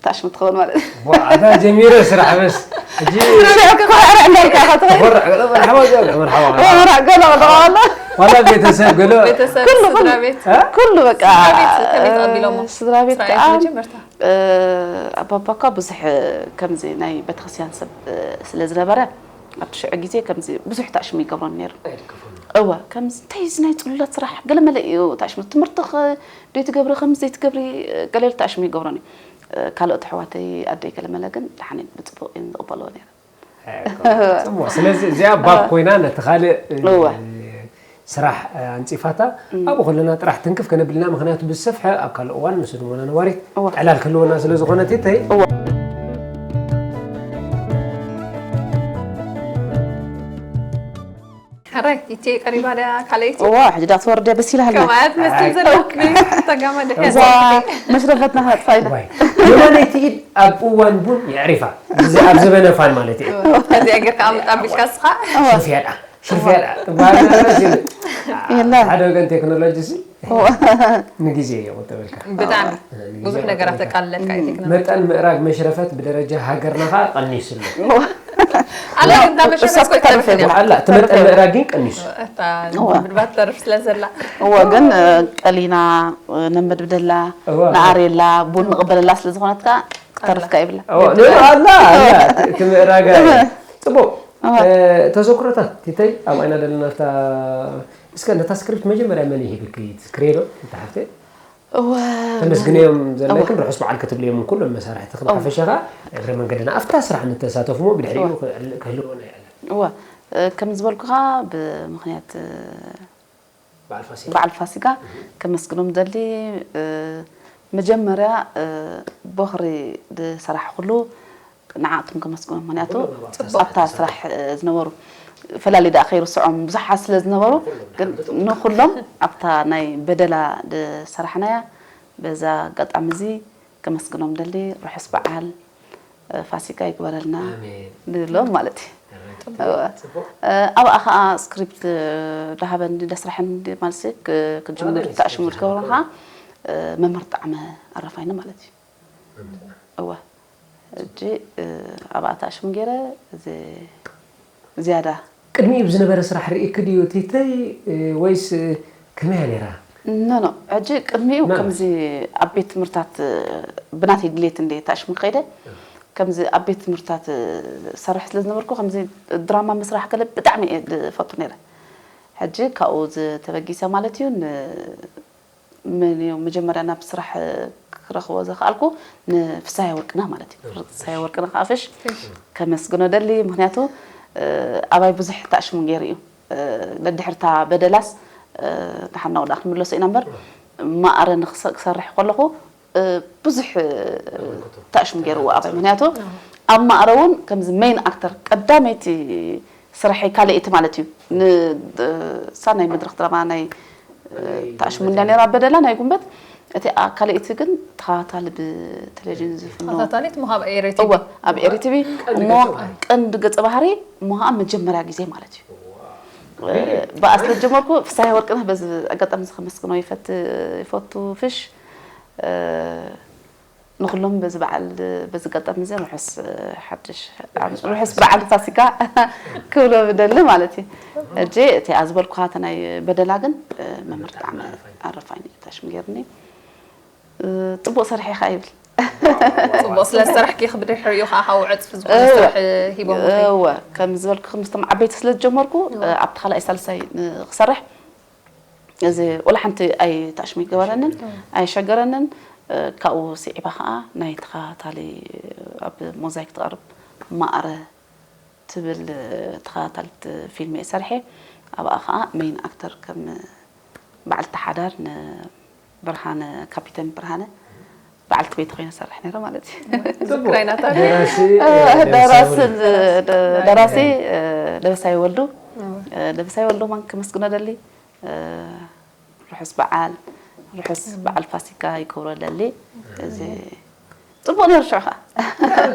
ታሽሙ ትኸውን ማለት እዩ። ዋ፣ ኣታ ጀሚረ ስራሕ በስ። ሕጂ ሽዑ ኮርዕ እንዳልካ ኢኻ ትኸይድ። ኮርዕ፣ ገለ መርሓባ፣ ገለ መርሓባ። ኮርዕ፣ ገለ፣ ገለ፣ ገለ። ዋላ ቤተሰብ፣ ገለ። ቤተሰብ፣ ኩሉ፣ ስድራ ኩሉ። ቤት። እ? ኩሉ በቃ ስድራ ቤት ከመይ ተቐቢሎሞ? ስድራ ቤት ስራሕ ከዓ መጀመርታ? እ፣ ኣባባ እኳ ብዙሕ ከምዚ ናይ ቤተክርስትያን ሰብ እ፣ ስለ ዝነበረ ኣብቲ ሽዑ ግዜ ከምዚ ብዙሕ ታሽሙ ይገብሮን ነይሩ ኣይድግፉን እወ ከምዚ እንታይ እዚ ናይ ፅሉላት ስራሕ ገለመለ እዩ ታሽሙ ትምህርትኽ ዘይትገብሪ ከምዚ ዘይትገብሪ ገለ ኢሉ ታሽሙ ይገብሮን እዩ እ፣ ካልኦት ኣሕዋተይ ኣደይ ገለመለ ግን ደሓን ብፅቡቅ እየን ዝቕበልዎ ነይረ ፅቡቅ ስለዚ እዚኣ ባብ ኮይና ነቲ ካልእ እ፣ እወ ስራሕ ኣንፂፋታ ኣብኡ ከለና ጥራሕ ትንክፍ ከነብል ኢና ምክንያቱ ብዝሰፍሐ ኣብ ካልእ እዋን ንስድሞና ነዋሪት ዕላል ክህልወና ስለ ዝኾነ ቴተይ ሕራይ ይቼ ቀሪባ ድያ ካልኣይቲ እዋ ሕጂ ዳ ትወርደ በሲላ ሃልና ከማያት መስል ዘለክ ተጋማ ድሕያ እዛ መሽረፈትና ክነጥፋ ኢና የማነይቲ ኢድ ኣብ እዋን ቡን የዕሪፋ ኣብ ዘበነ ፋን ማለት እዩ እዚኣ ጌርካ ኣምጣ ቢልካ ስኻ ሸፍያ ደኣ ሽርፍያ ደኣ ትበሃል ነበረ ሲል የላ ሓደ ወገን ቴክኖሎጂ ሲ ንግዜ እየ ቁጠበልካ ብጣዕሚ ብዙሕ ነገራት ተቃልለልካ እዩ ቴክኖሎጂ መጠን ምእራግ መሽረፈት ብደረጃ ሃገርና ከዓ ቀኒሱ ኣሎ ኣላ ግን እዛ መሸፈን እሳስ እኮ ክትተርፍ እያ። ኣይተርፍን እያ። ኣላ፣ እቲ መጠን ምእራግ ግን ቀኒሱ። እታ እዋ። ምድባት ተርፍ ስለ ዘላ። እዋ፣ ግን፣ እ፣ ቀሊና፣ እ፣ ነመድብደላ፣ እዋ። ነኣርየላ፣ ቡን ንቕበለላ ስለ ዝኾነት ከኣ ክትተርፍ ከኣ ይብላ። እዋ፣ ን-፣ ኣላ፣ ኣላ፣ እቲ ምእራጋ እዩ። ጽቡቕ። እዋ። እ፣ ተዘክሮታት፣ ቲተይ፣ ኣብ ዓይና ደለና፣ እታ፣ እስከ ነታ ስክሪፕት መጀመርያ መን ይሂብኪ? ትዝክርዮ ዶ? እታ ሓፍተይ? እወ፣ ተመስግንዮም ዘለክን እወ። ርሑስ በዓል ክትብልዮም ኩሎም መሳርሕትኺ እወ። ብሓፈሻ ኸኣ እግረ መንገድና ኣብታ ስራሕ ንተሳተፉሞ ብድሕሪኡ እወ። ክህል-፣ ክህልወና ይኣለን። እወ፣ እ፣ ከም ዝበልኩኻ ብምኽንያት፣ እ፣ በዓል ፋሲካ። በዓል ፋሲካ እህ። ከመስግኖም ደሊ፣ እ፣ መጀመርያ፣ እ፣ ቦኽሪ ዝሰራሕ ኩሉ ንዓኣቶም ከመስግኖም፣ ምኽንያቱ ኩሎም ኣብታ ኣብታ ስራሕ ስራሕ፣ እ፣ ዝነበሩ ፈላሊ ደኣ ከይርስዖም ብዙሓት ስለ ዝነበሩ፣ ኩሎም ግን ንሓምዶም። ንኹሎም ኣብታ ናይ በደላ ዝሰራሕናያ በዛ ኣጋጣሚ እዚ ከመስግኖም ደሊ። ርሑስ በዓል፣ እ፣ ፋሲካ ይግበረልና ኣሜን። ንብሎም ማለት እዩ። እረ፣ እወ። ጽቡቕ። እ፣ ኣብኣ ኸኣ ስክሪፕት፣ እ፣ ዳሃበን ዳስራሐን ዲ-፣ ማለት ሲ ክ-፣ ክትጅምር ኣነ ተኣሽሙ ስክሪፕት ዝገበሩ ኸኣ፣ እ፣ መምህር ጣዕመ ኣረፋይነ ማለት እዩ። መምህር ጣዕመ። እወ። ሕጂ፣ እ፣ ኣብኣ ተኣሽሙ ገይረ፣ እዚ ዝያዳ። ቅድሚኡ ብዝነበረ ስራሕ ርኢኪ ድዩ ቲተይ፣ እ፣ ወይስ፣ እ፣ ከመይ እያ ነይራ? ኖ፣ ኖ። ሕጂ ቅድሚኡ ናብቲ ከምዚ ኣብ ቤት ትምህርታት፣ እ፣ ብናተይ ድሌት እንደ ተኣሽሙ ከይደ፣ እ። ከምዚ ኣብ ቤት ትምህርታት፣ እ፣ ዝሰርሕ ስለ ዝነበርኩ፣ ከምዚ ድራማ ምስራሕ ገለ ብጣዕሚ እየ ዝፈቱ ነይረ። ሕጂ ካብኡ ዝተበጊሰ ማለት እዩ፣ ን-፣ መን እዩ መጀመርያ ናብ ስራሕ ክረኽቦ ዝኸኣልኩ ንፍሳየ ወርቅነህ ማለት እዩ። ፍሳየ ወርቅነህ ከዓ ፍሽ ከመስግኖ ደሊ፣ ምኽንያቱ፣ እ፣ ኣባይ ብዙሕ ተኣሽሙ ገይሩ እዩ። እ፣ ነድሕርታ በደላስ፣ እ፣ ደሓን ናብኡ ደኣ ክንምለሶ ኢና እምበር፣ ማእረ ንክሰ-፣ ክሰርሕ ከለኹ፣ እ፣ ብዙሕ፣ እ፣ ኣበርክቶ። ተኣሽሙ ገይርዎ ኣባይ። ምኽንያቱ፣ ኣብ ማእረ እውን ከምዚ ሜን ኣክተር ቀዳመይቲ ስራሐይ ካልኣይቲ ማለት እዩ። ን-፣ እ፣ እሳ ናይ መድረኽ ድራማ ናይ፣ እ፣ ናይ ተኣሽሙ እንዳ በደላ። ነራ በደላ ናይ ጉንበት፣ እቲ፣ ኣ፣ ካልኣይቲ ግን ተኸታታሊ ብቴሌቪዥን ዝፍኖ። ተኸታታሊት እሞ ኣብ ኤሪ ቲቪ። እወ፣ ኣብ ኤሪ ቲቪ ቀንዲ እሞ ገጸ ባህሪ። ቀንዲ ገጸ ባህሪ እሞ ኸዓ መጀመርያ ግዜ ማለት እዩ። ዋው። እ፣ ብኣ ስለ ዝጀመርኩ ፍሳሄ ወርቅነህ በዚ ኣጋጣሚ እዚ ከመስግኖ ይፈት-፣ ይፈቱ ፍሽ። እ፣ ንኹሎም በዚ በዓል፣ በዚ ኣጋጣሚ እዚ ርሑስ ሓድሽ ዓመት፣ ርሑስ በዓል ፋሲካ ክብሎ ብደሊ ማለት እዩ። ሕጂ እቲኣ ዝበልኩኻ እታ ናይ በደላ ግን፣ እ፣ መምህር ጣዕመ ኣረፋይነ እዩ ታሽሙ ገይሩኒ። እ፣ ጽቡቕ ሰሪሐ ኢኻ ይብል። ጽቡቕ ስለ ዝሰራሕኪ፣ ብድሕሪኡ ኸኣ ሓው ዕጽፊ ዝኾነ እወ። ስራሕ ሂቦም። እወ፣ ከም ዝበልኩ፣ ምስቶም ዓበይቲ ስለ ዝጀመርኩ፣ እወ። እ፣ ኣብቲ ካልኣይ ሳልሳይ ን-፣ ክሰርሕ እዚ ወላ ሓንቲ ኣይተኣሽሙ ይገበረንን፣ እም። ኣይሸገረንን። እ፣ ካብኡ ስዒባ ኸኣ ናይ ተኸታታሊ ኣብ ሞዛይክ ትቐርብ ማእረ ትብል ተኸታታሊት ፊልም እየ ሰሪሐ። ኣብኣ ኸኣ ሜይን ኣክተር ከም በዓልቲ ሓዳር ንብርሃነ፣ ካፒተን ብርሃነ በዓልቲ ቤት ኮይነ ሰርሕ ነይረ ማለት እዩ። ጽቡቕ። ዝክራይ ናታ። ደራሲ፣ እ፣ እ፣ ደራሲ፣ ደበሳይ ወልዱ። ደ-፣ ደራሲ፣ እ፣ ደበሳይ ወልዱ። እም። እ፣ ደበሳይ ወልዱ ማን ከመስግኖ ደሊ? እ፣ ርሑስ በዓል፣ ርሑስ በዓል ፋሲካ ይገብሮ ደሊ። እዚ ጽቡቕ ነይሩ ሽዑ ኸኣ።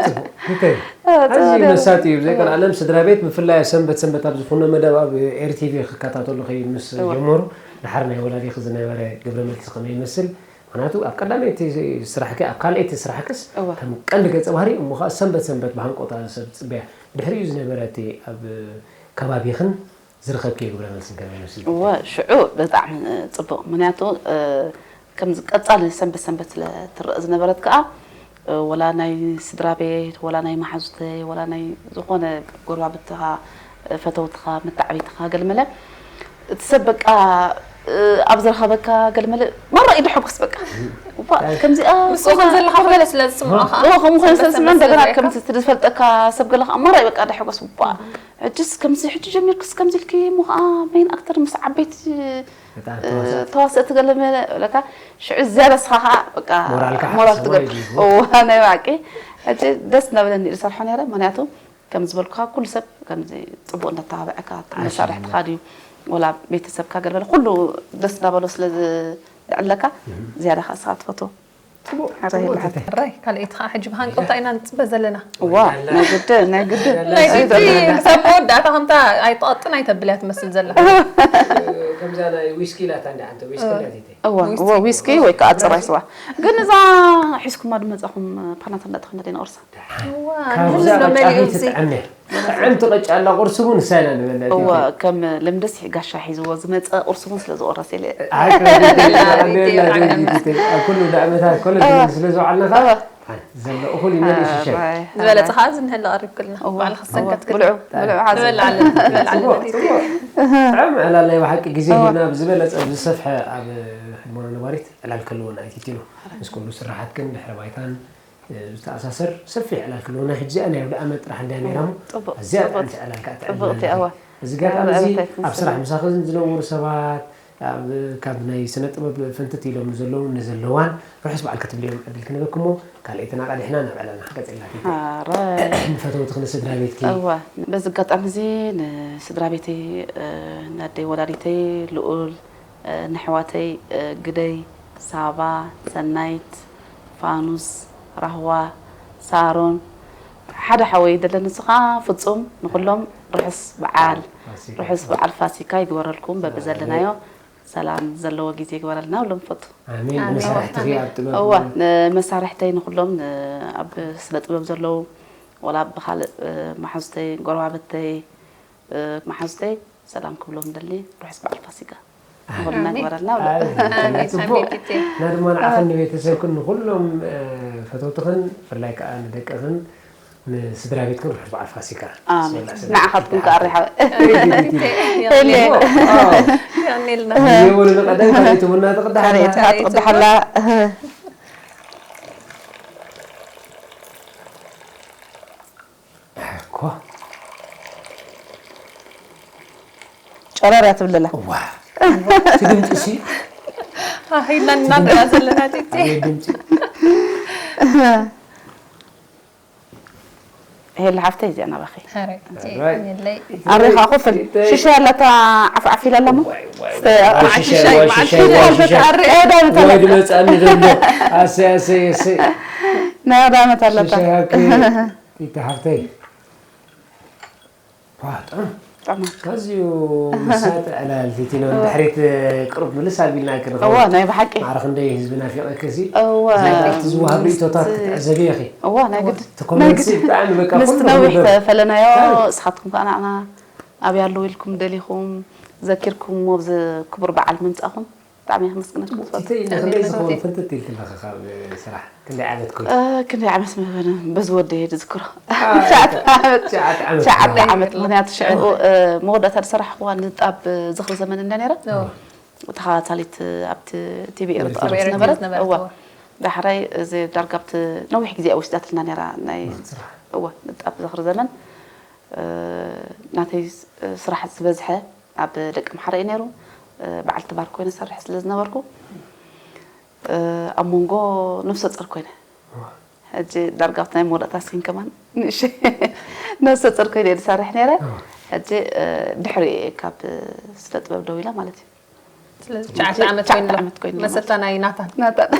ጽቡቕ። እንታይ? እ፣ ጽቡቕ ኣዝዩ ነይሩ። መሳጢ እዩ። ብዘይ ቀልዓለም ስድራ ቤት፣ ብፍላይ ኣብ ሰንበት ሰንበት ኣብ ዝፍኖ መደብ ኣብ ኤር ቲቪ ክከታተሉ ከይድ ምስ እወ። ጀመሩ፣ ድሓር ናይ ወላዲኺ ዝነበረ ግብረ መልሲ ከመይ ይመስል? ምኽንያቱ ኣብ ቀዳመይቲ ስራሕኪ፣ ኣብ ካልኣይቲ ስራሕክስ እወ። ከም ቀንዲ ገጸ ባህሪ፣ እሞ ኸኣ ሰንበት ሰንበት ብሃንቀውታ ሰብ ዝጽበያ። ድሕሪኡ ዝነበረ እቲ ኣብ ከባቢኽን ዝረኸብክዮ ግብረ መልሲ ከመይ ይመስል? እወ፣ ሽዑ ብጣዕሚ ጽቡቕ። ምኽንያቱ፣ እ፣ ከምዚ ቀጻሊ ሰንበት ሰንበት ስለ ትረአ ዝነበረት ከኣ፣ እ፣ ወላ ናይ ስድራ ቤት፣ ወላ ናይ መሓዙተይ፣ ወላ ናይ ዝኾነ ጎረባብትኻ፣ እ፣ ፈተውትኻ፣ መተዓቢትኻ፣ ገልመለ እቲ ሰብ በቃ፣ እ፣ ኣብ ዝረኸበካ ገልመለ ማራ እዩ ደሐጉስ በቃ። እባ፣ ከምዚኣ ንሱ ከም ዘለኻ ኮነ ስለ ዝስምዖ ኸኣ። እወ፣ ከምኡ ኮነ ስለ ሰንበት ዝስምዖ፣ ሰንበት እንደገና ስለ ከምዚ ዝፈልጠካ ሰብ ገለ ኸኣ ማራ እዩ በቃ ደሐጉስ። እባ፣ ሕጅስ ከምዚ፣ ሕጂ ጀሚርክስ ከምዚ ኢልኪ እሞ ኸኣ ሜይን ኣክተር ምስ ዓበይቲ፣ ብጣዕሚ እ፣ ተዋሳእቲ። ተዋሰእቲ ገለ መለ፣ ለካ ሽዑ ዝያዳ ንስኻ ኸኣ በቃ ሞራልካ ሞራል ሓስቦ ትገብ-፣ እዩ። እዋ፣ ናይ ብሓቂ። ሕጂ ደስ እናበለኒ እየ ዝሰርሖ ነይረ፣ ምኽንያቱ ከም ዝበልኩኻ ኩሉ ሰብ ከምዚ ጽቡቕ እንዳተባብዐካ፣ እቲ ኣሽሊ። መሳርሕትኻ ድዩ፣ ወላ ቤተሰብካ ገለ በለ፣ ኩሉ ደስ እናበሎ ስለ ዝልዕለካ፣ እህ። ዝያዳ ኸኣ ንስኻ ትፈትዎ። ጽቡቕ፣ ሓራይ ጽቡቕ ይልዓል። ትተይ። ሕራይ፣ ካልኣይቲ ኸኣ ሕጂ ብሃንቀውታ ኢና ንጽበ ዘለና። እዋ፣ ናይ ግድን፣ ናይ ግድን። ናይ ግድን። ክሳብ መወዳእታ ከምታ ኣይትቐጥን ኣይተብል እያ ትመስል ዘላ። ከምዛ ናይ ዊስኪ ላታ እንዳ ሓንቲ ዊስኪ እዋ። ላቲተይ። እዋ፣ ዊስኪ። እዋ፣ ዊስኪ ወይ ከኣ ጽራይ ስዋ። ግን እዛ ሒዝኩማ ድመጻኹም ፓናታ እንዳተኾነ ደይና ቁርሳ። እዋ፣ ካብዛ ንሕና ቅጫ መሊኡ እዚ። ትጥዕም እያ። ጥዕምቲ ቅጫ ኣላ፣ ቁርሲ እውን ንሳ ኢና ንበልዕ። እወ፣ ቲቲ። ከም ልምድስ ጋሻ ሒዝዎ ዝመጸ ቁርሲ እውን ስለ ዝቆረስ ኢለ። ኣይ፣ ኣብ ኩሉ ዳእመታት ኮለጅ እወ። ስለ ዝወዓልና ከኣ እወ። ዘሎ እኹል ይመልእ ይሽሸግ። ኣራይ። ዝበለጸ ከኣ ዝንህለ ቀሪብክልና። እወ፣ ባዕልኺ እወ። ሰንከት ብልዑ፣ ክትብል። ብልዑ፣ ሓዚ ትበልዕ ኣለና፣ ትበልዕ ኣለና። ጽቡቕ፣ ጽቡቕ። ጥዑም ዕላል ናይ ብሓቂ ግዜ ኣወ። ሂብና ብዝበለጸ ብዝሰፍሐ ኣብ ሕድሞና ነባሪት ዕላል ክህልወና ኣይትትሉ። ምስ ኩሉ ስራሓትክን ድሕረ ባይታን ዝተኣሳሰር ሰፊሕ ዕላል ክህልወና። ሕጂ እዚኣ ናይ ኣውደ ዓመት ጥራሕ እንድያ ነይራ እሞ፣ ጽቡቕ፣ ኣዝያ ጽቡቕ። ጥዕምቲ ዕላል ከኣ ጥዕምቲ ትዕልልና እያ። ኣለኺ። እዚ ኣጋጣሚ ኣብ እዚ ዕለታይ ኣብ ስራሕ ክንስለ። ምሳኺ ዝነበሩ ሰባት፣ ኣብ፣ ካብ ናይ ስነ ጥበብ ፍንትት ኢሎም ንዘለዉ ንዘለዋን ርሑስ በዓል ክትብልዮም ዕድል ክንበክሞ፣ ካልኣይትና ቀዲሕና ናብ ዕላልና ክንቀጽል ኢና። ሓራይ። ንፈተውትኺ ንስድራ ቤትኪ። እወ፣ በዚ ኣጋጣሚ እዚ ንስድራ ቤተይ፣ እ፣ ንኣደይ ወላዲተይ፣ ልኡል፣ እ፣ ንኣሕዋተይ፣ እ፣ ግደይ፣ ሳባ፣ ሰናይት፣ ፋኑስ፣ ራህዋ፣ ሳሮን፣ ሓደ ሓወይ ደለኒ፣ ንሱ ኸዓ ፍጹም፣ ንኹሎም ርሑስ በዓል፣ ፋሲካ። ርሑስ በዓል ፋሲካ ይግበረልኩም። በቢ ኣሜን። ዘለናዮ ሰላም ዘለዎ ግዜ ይግበረልና፣ ኩሎም ንፈቱ። ኣሜን። ኣሜን። ንመሳርሕትኺ ኣብ ጥበብ እወ፣ ንመሳርሕተይ ንኹሎም፣ ን-፣ ኣብ ስነ ጥበብ ዘለዉ፣ ወላ ብኻልእ፣ እ፣ መሓዙተይ፣ ጎረባብተይ፣ እ፣ መሓዙተይ ሰላም ክብሎም ደሊ፣ ርሑስ በዓል ፋሲካ። ኣሜን። ንኹልና ይግበረልና። ኣሜን። ኣሜን። ጽቡቕ። ኣሜን። እና ድማ ንዓኽን ኣሜን። ንቤተሰብክን ንኹሎም፣ እ፣ ፈተውትኽን፣ ብፍላይ ከኣ ንደቅኽን ንስድራ ቤትክን ርሑስ በዓል ፋሲካ። ኣሜን። ስለ ስለ ንዓኻትኩም ከኣ ሪሓ። ሪሓ። የቐንየልና። ኣዎ። የቐንየልና። የብሉ ንቐደም ካልኣይቲ ቡና ትቕዳሕ ኣላ። ካልኣይቲ ትቕዳሕ ኣላ። እኮ። ጨረር እያ ትብለላ። ዋ። እቲ ድምፂ ሲ? ኣኺልና እናንበላ ዘለና ቲቲ። ኣቤት ድምፂ። ሄሊ ሓፍተይ እዚኣ ናባኺ። ኣረ፣ ቲቲ፣ ኣራይ። የለይ። ኣሬኻ ኮፍል። ቲቲ። ሽሻ ያላታ ዓፍ ዓፍ ኢላላ እሞ? ዋይ፣ ዋይ፣ ስተ-፣ ዋይ፣ ዋይ፣ ሽሻ፣ ሽሻ፣ ዋይ፣ ሽሻ፣ ሽሻ፣ ዋይ፣ ዋይ፣ ሽሻ። ሽሻ። ዳዊት ኣረ፣ ዳዊት ኣረ። ዳዊት መጻኒ ዘሎ። ኣሰይ፣ ኣሰይ፣ ኣሰይ። ናይ ኣውደ ዓመት ኣለታ። ሽሻ ያኪ። ቲቲ ሓፍተይ። ዋ፣ ጥዑም። ጥዑም። ኣዝዩ መሳጢ ዕላል ቲቲ ነው። እወ። ድሕሪት ቅሩብ ምልስ ኣቢልና ክንኸውን። እወ፣ ናይ ብሓቂ። ማዕረ ክንደይ ህዝቢ ናፊቐኪ እዚ። እወ። እዚ ኣብቲ ዝወሃብ ሪእቶታት ክትዕዘቢ ኢኺ። እወ፣ ናይ ግድ። እቲ ኮመንት ናይ ግድ። ብጣዕሚ በቃ ምስቲ ኩሉ ነዊሕ ነበር። ተፈለናዮ፣ ኣይ። ንስኻትኩም ከኣ ንዓና ኣበይ ኣለዉ ኢልኩም ደሊኹም ዘኪርኩምዎ ኣብዚ ክቡር በዓል ምምጻእኹም ብጣዕሚ እየ ከመስግነኩም ዝፈቱ። ቲቲ፣ ንኽንደይ ዝኸውን ፍንትት ኢልኪ ኣለኺ ካብ ስራሕ? ክንደይ ዓመት ኮይኑ? እ፣ ክንደይ ዓመት ምኾነ? በዚ ወደይ እየ ዝዝክሮ። አ፣ ትሽዓተ ዓመት። ትሽዓተ ዓመት። ትሽዓተ ዓመት። ምኽንያቱ ሽዑ፣ እ፣ መወዳእታ ዝሰራሕክዋ ንጣብ ዝኽሪ ዘመን እንዳ ነይራ። ኦ። ተኸታታሊት ኣብቲ ቲ ቪ ኤረ ትቐርብ ትቐርብ ዝነበረት። ዝነበረት፣ እወ። እወ። ዳሕራይ እዚ ዳርጋ ኣብቲ ነዊሕ ግዜ እያ ወሲዳትልና ነይራ ናይ፣ ስራሕ። እወ፣ ንጣብ ዝኽሪ ዘመን። እ፣ ናተይ ስ-፣ ስራሕ ዝበዝሐ ኣብ ደቂ ኣምሓራ እዩ ነይሩ። እ፣ በዓልቲ ባር ኮይነ ሰርሕ ስለ ዝነበርኩ፣ እ፣ ኣብ መንጎ ነፍሰ ጾር ኮይነ። እዋ። ሕጂ ዳርጋ ኣብቲ ናይ መወዳእታ ሲን ከማን ንእሽተይ ነፍሰ ጾር ኮይነ እየ ዝሰርሕ ነይረ። እዋ። ሕጂ፣ እ፣ ድሕሪኡ እየ ካብ ስነ ጥበብ ደው ኢለ ማለት እዩ። ስለዚ ትሽዓተ ዓመት ትሽዓተ ኮይኑ ኣሎ። ዓመት ኮይኑ ኣሎ። መሰታ ናይ ናታን። ናታን።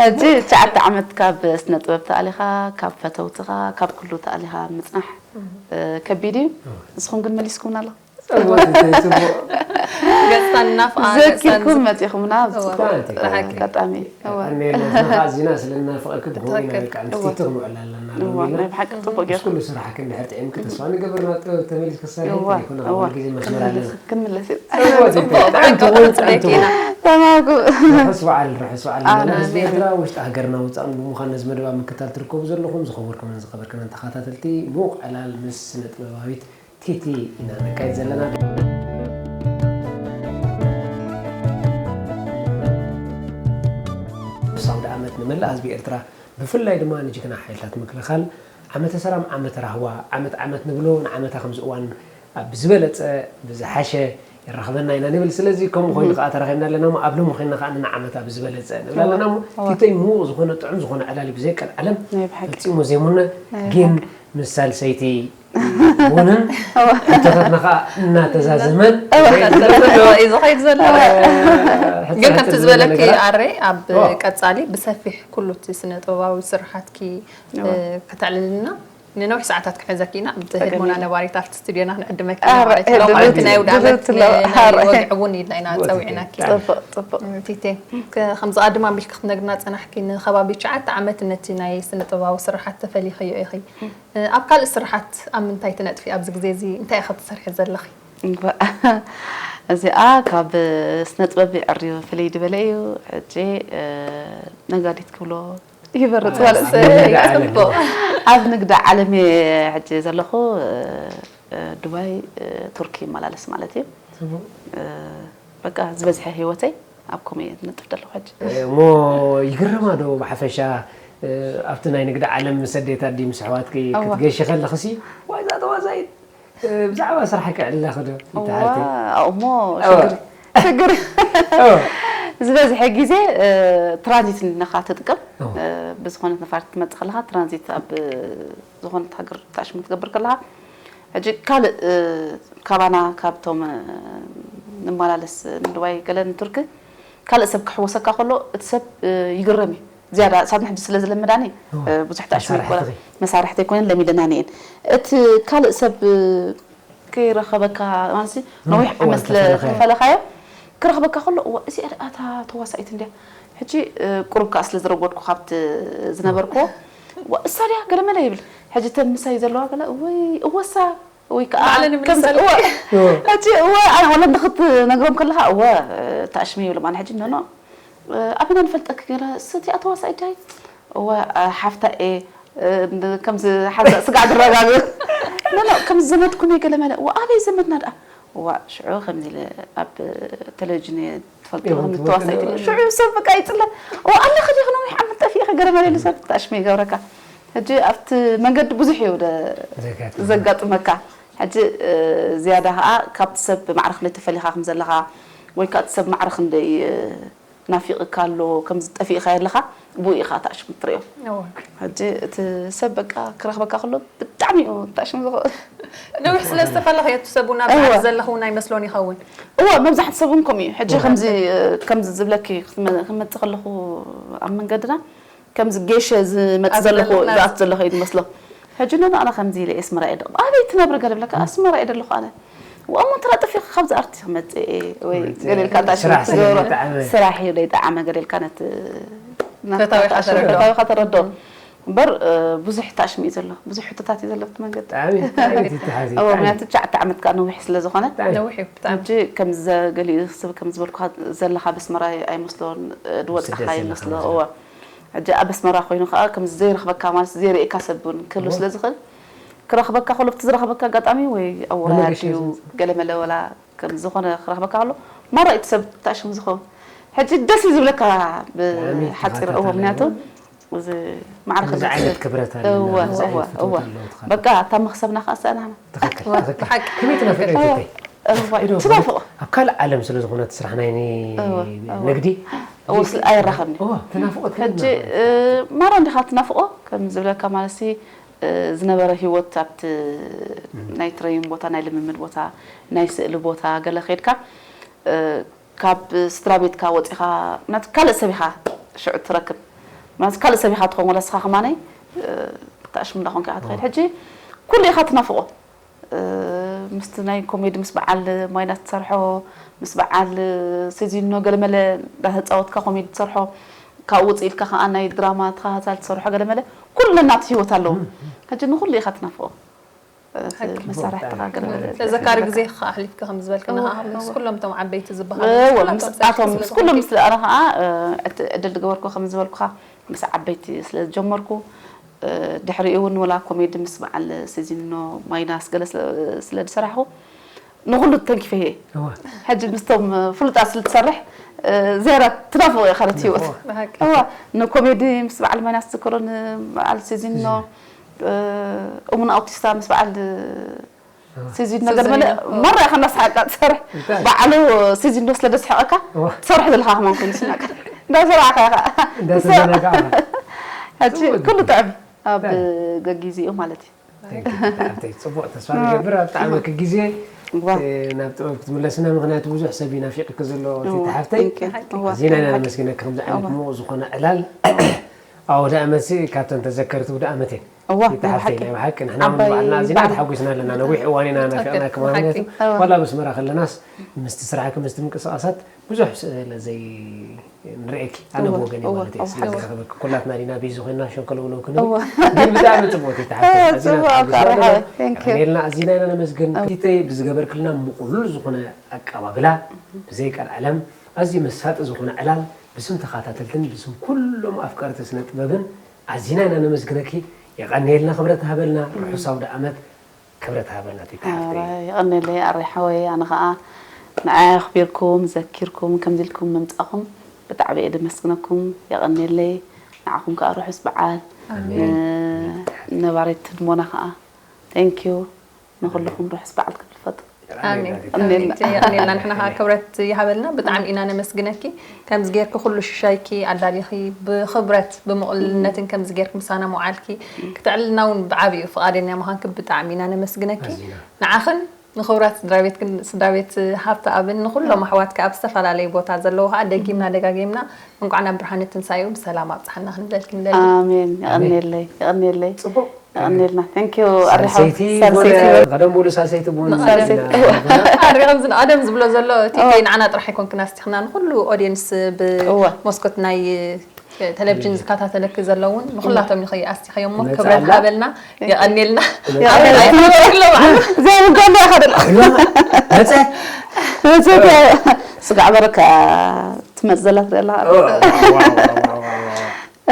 ሕጂ ትሽዓተ ዓመት ካብ ስነ ጥበብ ተኣሊኻ፣ ካብ ፈተውትኻ፣ ካብ ኩሉ ተኣሊኻ ምጽናሕ፣ እም። እ፣ ከቢድ እዩ። እም። ንስኹም ግን መሊስኩምና ኣለኹም። ጽቡቕ፣ ጽቡቕ። ገጽታ እናፍኣ፣ ገጽታ ዘኪርኩም ንጽ-፣ መጺኹምና፣ እዋ፣ ጽቡቕ ብሓቂ። ኣጋጣሚ። እዋ። የቐንየልና፣ ንሕና ከኣ ኣዚና ስለ እናፍቐኪ፣ ብኸምኡ ኢና ትኽክል። በቃ፣ እዋ። ንቲቲ ክንውዕል ኣለና፣ እዋ፣ ሎሚና። ናይ ብሓቂ ጽቡቕ ጌርኩም። ምስ ኩሉ ስራሕክን ድሕር ጥዒምኪ፣ ተስፋ ንገብር፣ ናብ ጥበብ ተመሊስኪ ክሳለኪ እዋ፣ ዘይኮነ፣ እዋ። ኩሉ ግዜ መስመር ኣለና። ክንምለስ፣ ክንምለስ ኢና። እወ፣ ጽቡቕ፣ ቲቲ፣ ብሓቂ ጥዕምቲ እውን ጽቡቕ ጽዕንቲ እውን። ኢና። ተማጉ። ርሑስ በዓል፣ ርሑስ በዓል ኣሜን። ንመላእ ህዝቢ ኤርትራ፣ ውሽጢ ሃገርና ወጻእን ብምዃን ነዚ መደብ ኣብ ምክታል ትርከቡ ዘለኹም፣ ዝኸበርኩምን ዝኸበርክንን ተኸታተልቲ፣ ምዉቕ ዕላል ምስ ስነ ጥበባዊት ቲቲ ኢና ነካይድ ዘለና። ርሑስ ኣውደ ዓመት ንመላእ ህዝቢ ኤርትራ፣ ብፍላይ ድማ ንጅግና ሓይልታት ምክልኻል። ዓመተ ሰላም፣ ዓመተ ራህዋ፣ ዓመት ዓመት ንብሎ፣ ንዓመታ ከምዚ እዋን ኣብ ብዝበለጸ፣ ብዝሓሸ የራኽበና ኢና ንብል። ስለዚ ከምኡ ኮይኑ እም። ከኣ ተራኺብና ኣለና እሞ፣ ኣብ ሎሚ ኮይንና ከኣ ንዓመታ ብዝበለጸ ንብል እወ፣ ኣለና እሞ፣ እወ። ቲተይ ምዉቕ ዝኾነ፣ ጥዑም ዝኾነ ዕላል እዩ ብዘይ ቀልዓለም ናይ ብሓቂ። ፈጺሙ ዘይሙነ፣ ናይ ግን ብሓቂ። ምስ ሳልሰይቲ ቡንን እወ። ሕቶታትና ከኣ እናተዛዘመን እወ። እዩ ዝኸይድ ዘሎ። እወ። ሕቶ ግን ከምቲ ሕቶ ዝበለኪ ዝበለ ነገር። ኣረ ኣብ እወ። ቀጻሊ ብሰፊሕ ኩሉ እቲ ስነ ጥበባዊ ስርሓትኪ፣ እወ። እ፣ ከተዕልልና ንነዊሕ ሰዓታት ክንሕዘኪ ኢና። ብትህድሞና ነባሪት ኣብቲ ስቱድዮና ክንዕድመኪ ኢና ማለት እዩ። ሎማዓንቲ ናይ ኣውደ ዓመት ናይ ወግዒ እውን ኢልና ኢና ጸዊዕናኪ። ጽቡቕ፣ ጽቡቕ። ቲቴ፣ ከምዚ ቀድም ኣቢልኪ ክትነግርና ጸናሕኪ፣ ንከባቢ ትሽዓተ ዓመት ነቲ ናይ ስነ ጥበባዊ ስርሓት ተፈሊኽዮ ኢኺ። ኣብ ካልእ ስርሓት ኣብ ምንታይ ትነጥፊ? ኣብዚ ግዜ እዚ እንታይ ኢኺ ትሰርሒ ዘለኺ? እዚኣ ካብ ስነ ጥበብ ይዕርዩ ፍልይ ዝበለ እዩ። ሕጂ ነጋዲት ክብሎ ይበርጽ ማለት እዩ። ኣብ ንግዲ ዓለም እየ ሕጂ ዘለኹ። ዱባይ፣ ቱርኪ ይመላለስ ማለት እዩ። በቃ ዝበዝሐ ህይወተይ ኣብ ከምኡ እየ ዝነጥፍ ዘለኹ ሕጂ። እሞ ይግርማ ዶ ብሓፈሻ ኣብቲ ናይ ንግዲ ዓለም ምስ ኣዴታት ድዩ ምስ ኣሕዋትኪ ክትገሺ ከለኽሲ፣ ዋይ እዛ ተዋሳኢት ብዛዕባ ስራሕ ክዕላ ክዶ ይተሓልቲ? እሞ ሽግር ሽግር ዝበዝሐ ግዜ ትራንዚት ንኻ ትጥቀም። ብዝኾነት ነፋሪት ትመጽእ ከለኻ ትራንዚት ኣብ ዝኾነት ሃገር ታሽሙ ትገብር ከለኻ፣ ሕጂ ካልእ ካባና ካብቶም ንመላለስ ንድባይ ገለ ንቱርክ ካልእ ሰብ ክሕወሰካ ከሎ እቲ ሰብ ይግረም እዩ። ዝያዳ ሳብ ንሕጂ ስለ ዝለመዳኒ ብዙሕ ተኣሽሙ ይኮነ መሳርሕቲ ኣይኮነን ለሚደናኒ እየን። እቲ ካልእ ሰብ ከይረኸበካ ማለት ነዊሕ ዓመት ስለ ተፈለኻዮ ክረኽበካ ከሎ እዋ እዚ ኣታ ተዋሳኢት እንድያ ሕጂ ቁሩብ ከዓ ስለ ዝረጎድኩ ካብቲ ዝነበርኩዎ እዋ እሳ ድያ ገለመለ ይብል። ሕጂ ተን ምሳይ ዘለዋ ገለ ወይ እወሳ ወይ ከዓ ከምዚ እወ ሕጂ እወ ኣነ ወለ ንክትነግሮም ከለካ እወ ታሽሚ ይብሎም ኣነ ሕጂ ኖኖ ኣበና ንፈልጠክ ገለ ስቲ ኣተዋሳኢ ዳይ እወ ሓፍታ እየ ከምዚ ሓዛ ስጋዕ ድረጋግ ኖኖ ከምዚ ዘመድኩም እየ ገለ መለ እወ ኣበይ ዘመድና ደኣ እዋ ሽዑ ከምዚ ኢለ ኣብ ቴሌቪዥን እየ ትፈልጥዎ ከም ተዋሳኢት ኢለ ሽዑ ሰብ በቃ ይፅለ እወ ኣለክ ዲክ ነዊሕ ዓመት ጠፊእክ ገለ መለ ኢሉ ሰብ ታሽሚ ይገብረካ ሕጂ ኣብቲ መንገዲ ብዙሕ እዩ ዘጋጥመካ ሕጂ ዝያዳ ከዓ ካብቲ ሰብ ማዕረ ክንደይ ተፈሊኻ ከም ዘለኻ ወይ ከዓ እቲ ሰብ ማዕረ ክንደይ ናፊቕካ ኣሎ ከም ዝጠፊእካ ኣለኻ ብኡ ኢኻ ታሽሙ ትሪኦ ሕጂ እቲ ሰብ በቃ ክረኽበካ ከሎ ብጣዕሚ እዩ ታሽሙ ዝኽእል ነዊሕ ስለ ዝተፈለኸ እቲ ሰብ እውን ኣብ ዓዲ ዘለኹ እውን ኣይመስሎን ይኸውን እወ መብዛሕቲ ሰብ እውን ከምኡ እዩ ሕጂ ከምዚ ከምዚ ዝብለኪ ክመፅእ ከለኹ ኣብ መንገድና ከምዚ ጌሸ ዝመጽእ ዘለኹ ዝኣት ዘለኹ እዩ ዝመስሎ ሕጂ ኖ ኣነ ከምዚ ኢለ ኣስመራ እየ ደቕ ኣበይ ትነብሪ ገለ ብለካ ኣስመራ እየ ደለኹ ኣነ ወእሞ እንተ ጠፊኻ ካብዚ ኣርቲ ክመጽእ እየ ወይ ገለ ኢልካ እንታይ ሽም ትገብሮ ስራሕ እዩ ዘይጠዓመ ገለ ኢልካ ነቲ ፈታዊኻ ተረድኦ እምበር ብዙሕ ታሽሚ እዩ ዘሎ ብዙሕ ሕቶታት እዩ ዘሎ ኣብቲ መንገዲ ምክንያቱ ትሽዓተ ዓመት ከዓ ነዊሕ ስለ ዝኾነ ሕጂ ከምዚ ገሊኡ ሰብ ከም ዝበልኩ ዘለኻ በስመራ ኣይመስሎን ዝወፅኻ ይመስሎ እወ ሕጂ ኣብ ኣስመራ ኮይኑ ከዓ ከም ዘይረኽበካ ማለት ዘይርእየካ ሰብ እውን ክህሉ ስለ ዝኽእል ክረኽበካ ከሎ ብቲ ዝረኽበካ ኣጋጣሚ ወይ ኣብ ወራያ ድዩ ገለ መለ ወላ ከም ዝኾነ ክረኽበካ ከሎ ማራ እቲ ሰብ ተኣሽሙ ዝኸውን ሕጂ ደስ እዩ ዝብለካ ብሓፂር እዎ ምክንያቱ እዚ ማዕረ ከምዚ ዓይነት ክብረት ኣለና እወ እወ እወ በቃ እታ መኽሰብና ከዓ ሰኣናና ትኽክል ትኽክል ከመይ ትናፍቀ ይፈተይ ትናፍቆ ኣብ ካልእ ዓለም ስለ ዝኾነት ስራሕ ናይ ንግዲ ኣይራኸብኒ ተናፍቆት ሕጂ ማራ እንዲኻ ትናፍቆ ከም ዝብለካ ማለት ዝነበረ ህይወት ኣብቲ ናይ ትረይን ቦታ ናይ ልምምድ ቦታ ናይ ስእሊ ቦታ ገለ ከድካ ካብ ስድራ ቤትካ ወፂኻ ምክንያቱ ካልእ ሰብ ኢኻ ሽዑ ትረክብ ማለት ካልእ ሰብ ኢኻ ትኸውን ወላ ስኻ ከማነይ ተኣሽሙ እንዳኾንካ ኢኻ ትኸይድ ሕጂ ኩሉ ኢኻ ትናፍቆ ምስቲ ናይ ኮሜዲ ምስ በዓል ማይናት ትሰርሖ ምስ በዓል ሴዚኖ ገለመለ እንዳተፃወትካ ኮሜዲ ትሰርሖ ካብኡ ውፅእ ኢልካ ከዓ ናይ ድራማ ተኸታታሊ ትሰርሖ ገለመለ ኩሉ ነናቱ ህይወት ኣለዎ ሕጂ ንኩሉ ኢኻ ትናፍቆ መሳርሕትኻ ገለመለ ተዘካሪ ግዜ ከዓ ኣሕሊፍኪ ከም ዝበልክና ምስ ኩሎም እቶም ዓበይቲ ዝበሃሉ ምስ ኩሎም ምስኣቶም ምስ ኩሎም ምስ ኣነ ከዓ እቲ ዕድል ዝገበርኩ ከም ዝበልኩኻ ምስ ዓበይቲ ስለ ዝጀመርኩ ድሕሪኡ እውን ወላ ኮሜዲ ምስ በዓል ሴዚኖ ማይናስ ገለ ስለ ዝሰራሕኹ ንኹሉ ተንኪፈ እየ ሕጂ ምስቶም ፍሉጣት ስለ ትሰርሕ ዝያዳ ትናፍቕ ኢኻ ነቲ ህይወት እዋ ንኮሜዲ ምስ በዓል ማይናስ ዝዝከሮ ንበዓል ሴዚኖ እሙን ኣውቲስታ ምስ በዓል ሲዚድ ነገር መለ መራ ኢኻ እንዳስሓቅካ ትሰርሕ በዓሉ ሲዚድ ዶ ስለ ደስሓቀካ ትሰርሕ ዘለኻ ከማን ኮይኑ ስናቀ እንዳሰራዕካ ኢኻ ሕጂ ኩሉ ጥዕም ኣብ ገጊዜኡ ማለት እዩ ብጣዕሚ ፅቡቅ ተስፋ ንገብር ኣብ ጣዕመ ክግዜ ናብ ጥበብ ክትምለስና ምክንያቱ ብዙሕ ሰብ ይናፊቅክ ዘሎ ቲቲ ሓፍተይ ኣዚና ኢና ነመስግነክ ከምዚ ዓይነት ምቕ ዝኮነ ዕላል ኣውደ ኣመት ካብተን ተዘከርቲ ውደ ኣመት እየን እዋ፣ ይተሓፍተይ፣ ብሓቂ። ናይ ብሓቂ ንሕና እውን ዓባይ ባዕልና ኣዚና በዓል። ተሓጒስና ኣለና። ነዊሕ እዋን ኢና ናፊቕናኪ፣ ብሓቂ። ምኽንያቱ እዋ። ዋላ ብኣስመራ ከለናስ ምስቲ ስራሕኪ፣ ምስቲ ምንቅስቓሳት ብዙሕ ስለ ዘይንርእየኪ፣ ኣነ እዋ፣ ብወገነይ እዋ፣ ማለት እየ፣ እዋ፣ ስለ ሓቂ። ዘይረኸበኪ፣ ኩላትና ዲና ቢዚ ኮይና ሸንኮለውለው ክንብል። እዋ። ግን ብጣዕሚ ጽቡቕቲ እትሓፍተይ፣ ኣዚና ጽቡቕ፣ ተሓጒስና ኣፍቃሪ ኣለና። ሓወይ። Thank you። የቐንየልና፣ ኣዚና ኢና ነመስግን። እዋ። እቲ ብዝገበርክልና ምቕሉል ዝኾነ ኣቀባብላ፣ ብዘይ ቀልዓለም፣ ኣዝዩ መሳጢ ዝኾነ ዕላል፣ ብስም ተኸታተልትን ብስም ኩሎም ኣፍቀርቲ ስነ ጥበብን ኣዚና ኢና ነመስግነኪ። የቐንየልና፣ ክብረት ሃበልና። ርሑስ ኣውደ ዓመት። ክብረት ሃበልና ቲቲ ሓፍተይ። ኣረ፣ የቐንየለይ ኣሬ ሓወይ፣ ኣነ ኸኣ ንዓይ ኣኽቢርኩም ዘኪርኩም ከምዚ ኢልኩም ምምጻኹም ብጣዕሚ እየ ደመስግነኩም። የቐንየለይ። ንዓኹም ከኣ ርሑስ በዓል። ኣሜን። ን-፣ ነባሪት ህድሞና ከኣ thank you። ንኹልኹም ርሑስ በዓል ክብል ፈቱ። ኣሜን። የቐንየልና ቲቲ። ኣሜን። የቐንየልና። ንሕና ከኣ ክብረት ይሃበልና። ብጣዕሚ ኢና ነመስግነኪ። ከምዚ ጌርኪ ኩሉ ሽሻይኪ ኣዳሊኺ ብኽብረት ብምቕሉልነትን ከምዚ ጌርኪ ምሳና ምውዓልኪ ክተዕልልና እውን ብዓቢኡ ፍቓደኛ ምዃንኪ ብጣዕሚ ኢና ነመስግነኪ። ኣዚና። ንዓኽን ንኽቡራት ስድራ ቤትክን፣ ስድራ ቤት ሃብተኣብን፣ ንኹሎም ኣሕዋትኪ ኣብ ዝተፈላለዩ ቦታ ዘለዉ ኸኣ ደጊምና ደጋጊምና እንቋዕ ናብ ብርሃነ ትንሳኤኡ ብሰላም ኣብጽሓና ክንብለልኪ ንደሊ። ኣሜን። ኣሜን። የቐንየለይ፣ የቐንየለይ። ጽቡቕ። የቐንየልና። Thank you፣ ኣሪሓ። ሳልሰይቲ ሳልሰይቲ ቡን፣ ቡን። ቀደም ብሉ ሳልሰይቲ ቡን ሳልሰይቲ። ኢና ኣሪኹም ዝን-፣ ቀደም ዝብሎ ዘሎ፣ ቲቲ፣ ኦ። ንዓና ጥራሕ ኣይኮንክን ኣስቲኽና፣ ንኹሉ ኦድየንስ ብ-፣ እወ። መስኮት ናይ ቴሌቪዥን ዝከታተለኪ ዘለውን ንኹላቶም ኢኺ ኣስቲኸዮም እሞ መጽእ ክብረት ኣላ። ሃበልና፣ የቐንየልና። መጽእ። ኣበይ ኣይተወክሎ ባዕሉ። ዘይምንኮ እንዳ ኢኻ ደላ። እላ፣ መጸ። መጸ፣ ስጋዕ በረካ ትመጽእ ዘላ ትርኢ ኣላ። ኦ፣ ዋው፣ ዋው፣ ዋው፣ ዋው፣ ዋው።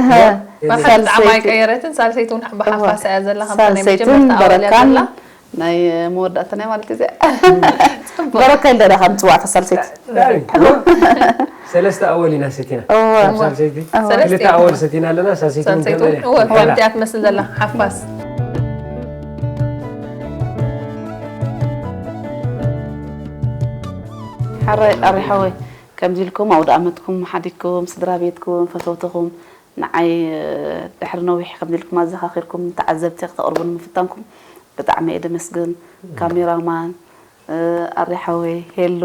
እህ፣ ያ፣ ባኻ ብጣዕሚ ሳልሰይቲ። ኣይቀየረትን፣ ሳልሰይቲ እውን ብሓፋሳ እያ ዘላ፣ ከምታ ናይ ሳልሰይትን መጀመርታ ኣወል እያ በረካን ዘላ። ናይ መወዳእታ ናይ ማለት እዚኣ። ጽቡቅ። በረካ ኢልካ ዳኻ ምጽዋዕታ ሳልሰይቲ። ኣይ፣ ሰለስተ ኣወል ኢና ሰቲና። እወ። ኣብ ሳልሰይቲ እወ። ሰለስተ ክልተ ኣወል ሰቲና ኣለና፣ ሳልሰይቲ እውን ሳልሰይቲ ከምዚኣ እውን እያ። እወ፣ ከምዚኣ ትመስል ዘላ፣ ሓፋስ። ሓራይ ኣሪ ሓወይ፣ ከምዚ ኢልኩም ኣውደ ኣመትኩም ሓዲግኩም፣ ስድራ ቤትኩም፣ ፈተውትኹም፣ ንዓይ፣ እ፣ ድሕሪ ነዊሕ ከምዚ ኢልኩም ኣዘኻኺርኩም ንተዓዘብቲ ክተቕርቡ ንምፍታንኩም ብጣዕሚ እየ ደመስግን። ካሜራማን፣ እ፣ ኣሪ ሓወይ፣ ሄሉ፣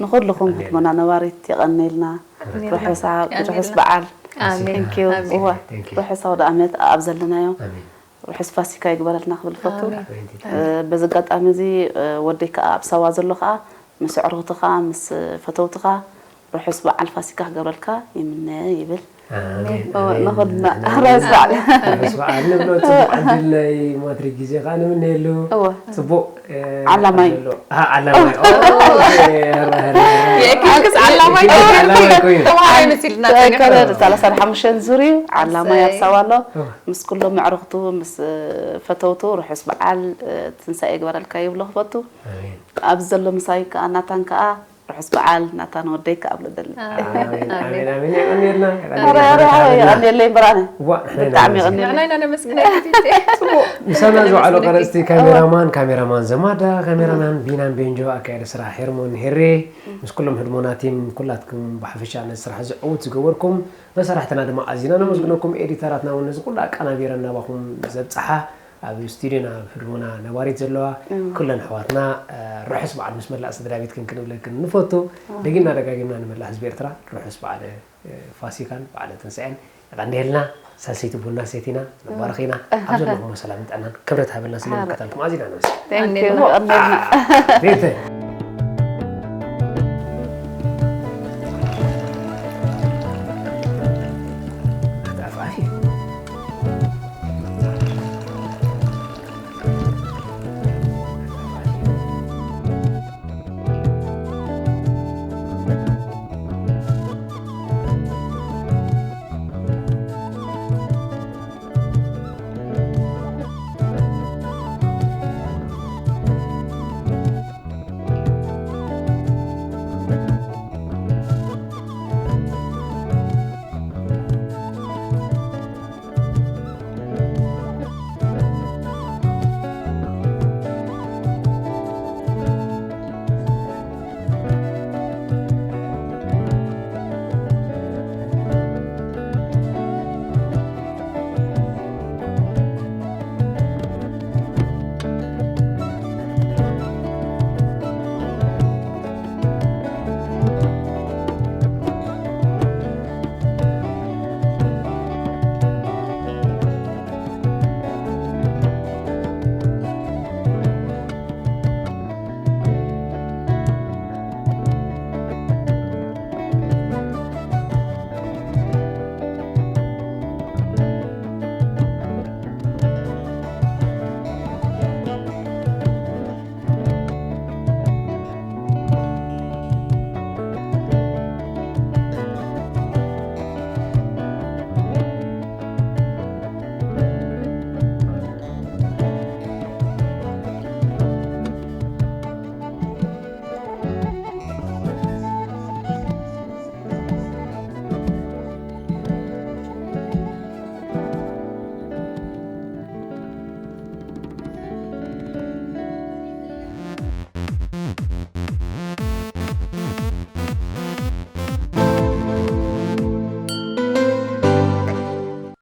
ንኹልኹም የቐንየልና። ህድሞና ነባሪት የቐንየልና። ኣሜን። ርሑስ ዓ-፣ የቐንየልና። ርሑስ በዓል። ኣሜን። Thank you። ኣሜን። እወ፣ Thank you። ርሑስ ኣውደ ኣመት ኣብ ዘለናዮ። ኣሜን። ርሑስ ፋሲካ ይግበረልና ክብል ፈቱ። ኣሜን። እ፣ በዚ ኣጋጣሚ እዚ፣ እ፣ ወደይ ከኣ ኣብ ሳዋ ዘሎ ከኣ ምስ ኣዕሩኽትኻ፣ ምስ ፈተውትኻ ርሑስ በዓል ፋሲካ ክገብረልካ ይምነ ይብል። ኣሜን፣ እወ፣ ኣሜን። ንኹልና ኣሜን። ርሑስ በዓል። ርሑስ በዓል ንብሎ፣ ጽቡቕ ዕድል ናይ ማትሪክ ግዜ ከኣ ንምነየሉ። እወ። ጽቡቕ፣ እ፣ ዓላማይ። ኣሎ። ኣ፣ ዓላማይ። ኦ፣ ኦኬ፣ ሄራ፣ ሄራ፣ ሄራ። የእኪልክስ ዓላማይ የእኪልክስ ኮይኑ። ዓላማይ ኮይኑ። ተማሃራይ መሲልና ኣይ፣ ጸኒሕና። ከረ ሰላሳን ሓሙሽተን ዙር እዩ። ዓላማይ እሰይ። ኣብ ሳዋ ኣሎ። እወ። ምስ ኩሎም ኣዕሩኽቱ፣ ምስ፣ እ፣ ፈተውቱ ርሑስ በዓል፣ እ፣ ትንሳኤ ይግበረልካ ይብሎ ክፈቱ። ኣሜን። ኣብዚ ዘሎ ምሳይ ከኣ ናታን ከኣ ርሑስ በዓል ናታን ወደይ ከኣ እብሎ ደሊ። ኣሜን፣ ኣሜን፣ ኣሜን። ኣሜን፣ የቐንየልና፣ ኣረ፣ ኣረ፣ የቐንየልና። ኣረ፣ የቐንየለይ ብራነ። ዋ፣ ንሕና ብጣዕሚ ኢና የቐንየለይ። ንሕና ኢና ነመስግነኪ ቲቲ። ጽቡቕ። ምሳና ንሕና ዝወዓሉ ነመስግነኪ። ቀረጽቲ ካሜራማን፣ ካሜራማን ዘማዳ፣ ካሜራማን ቢናን ቤንጆ፣ ኣካያዲ ስራሕ ሄርሞን ሄሬ፣ ምስ ኩሎም ህድሞና ቲም፣ ኩላትኩም ብሓፈሻ ነዚ ስራሕ ዝዕውት ዝገበርኩም፣ መሳርሕትና ድማ ኣዚና ነመስግነኩም። ኤዲተራትና እውን ነዚ ኩሉ ኣቀናቢረን ናባኹም ዘብጽሓ፣ ኣብ ስቱድዮና ኣብ ህድሞና ነባሪት ዘለዋ እም። ኩለን ኣሕዋትና፣ እ፣ ርሑስ በዓል ምስ መላእ ስድራ ቤትክን ክንብለክን ንፈቱ። እም። ደጊምና ደጋጊምና ንመላእ ህዝቢ ኤርትራ ርሑስ በዓል፣ እ፣ ፋሲካን በዓለ ትንሳኤን የቐንየልና። ሳልሰይቲ ቡና ሰቲና፣ እም። ንባረኽ ኢና። ኣብ ዘለኹሞ ሰላምን ጥዕናን ክብረት ሃበልና ስለ ኣረ። ምክታልኩም ኣዚና ነመስግን። Thank you፣ ኣሜን። የቐንየልና። አ፣ ቤተ።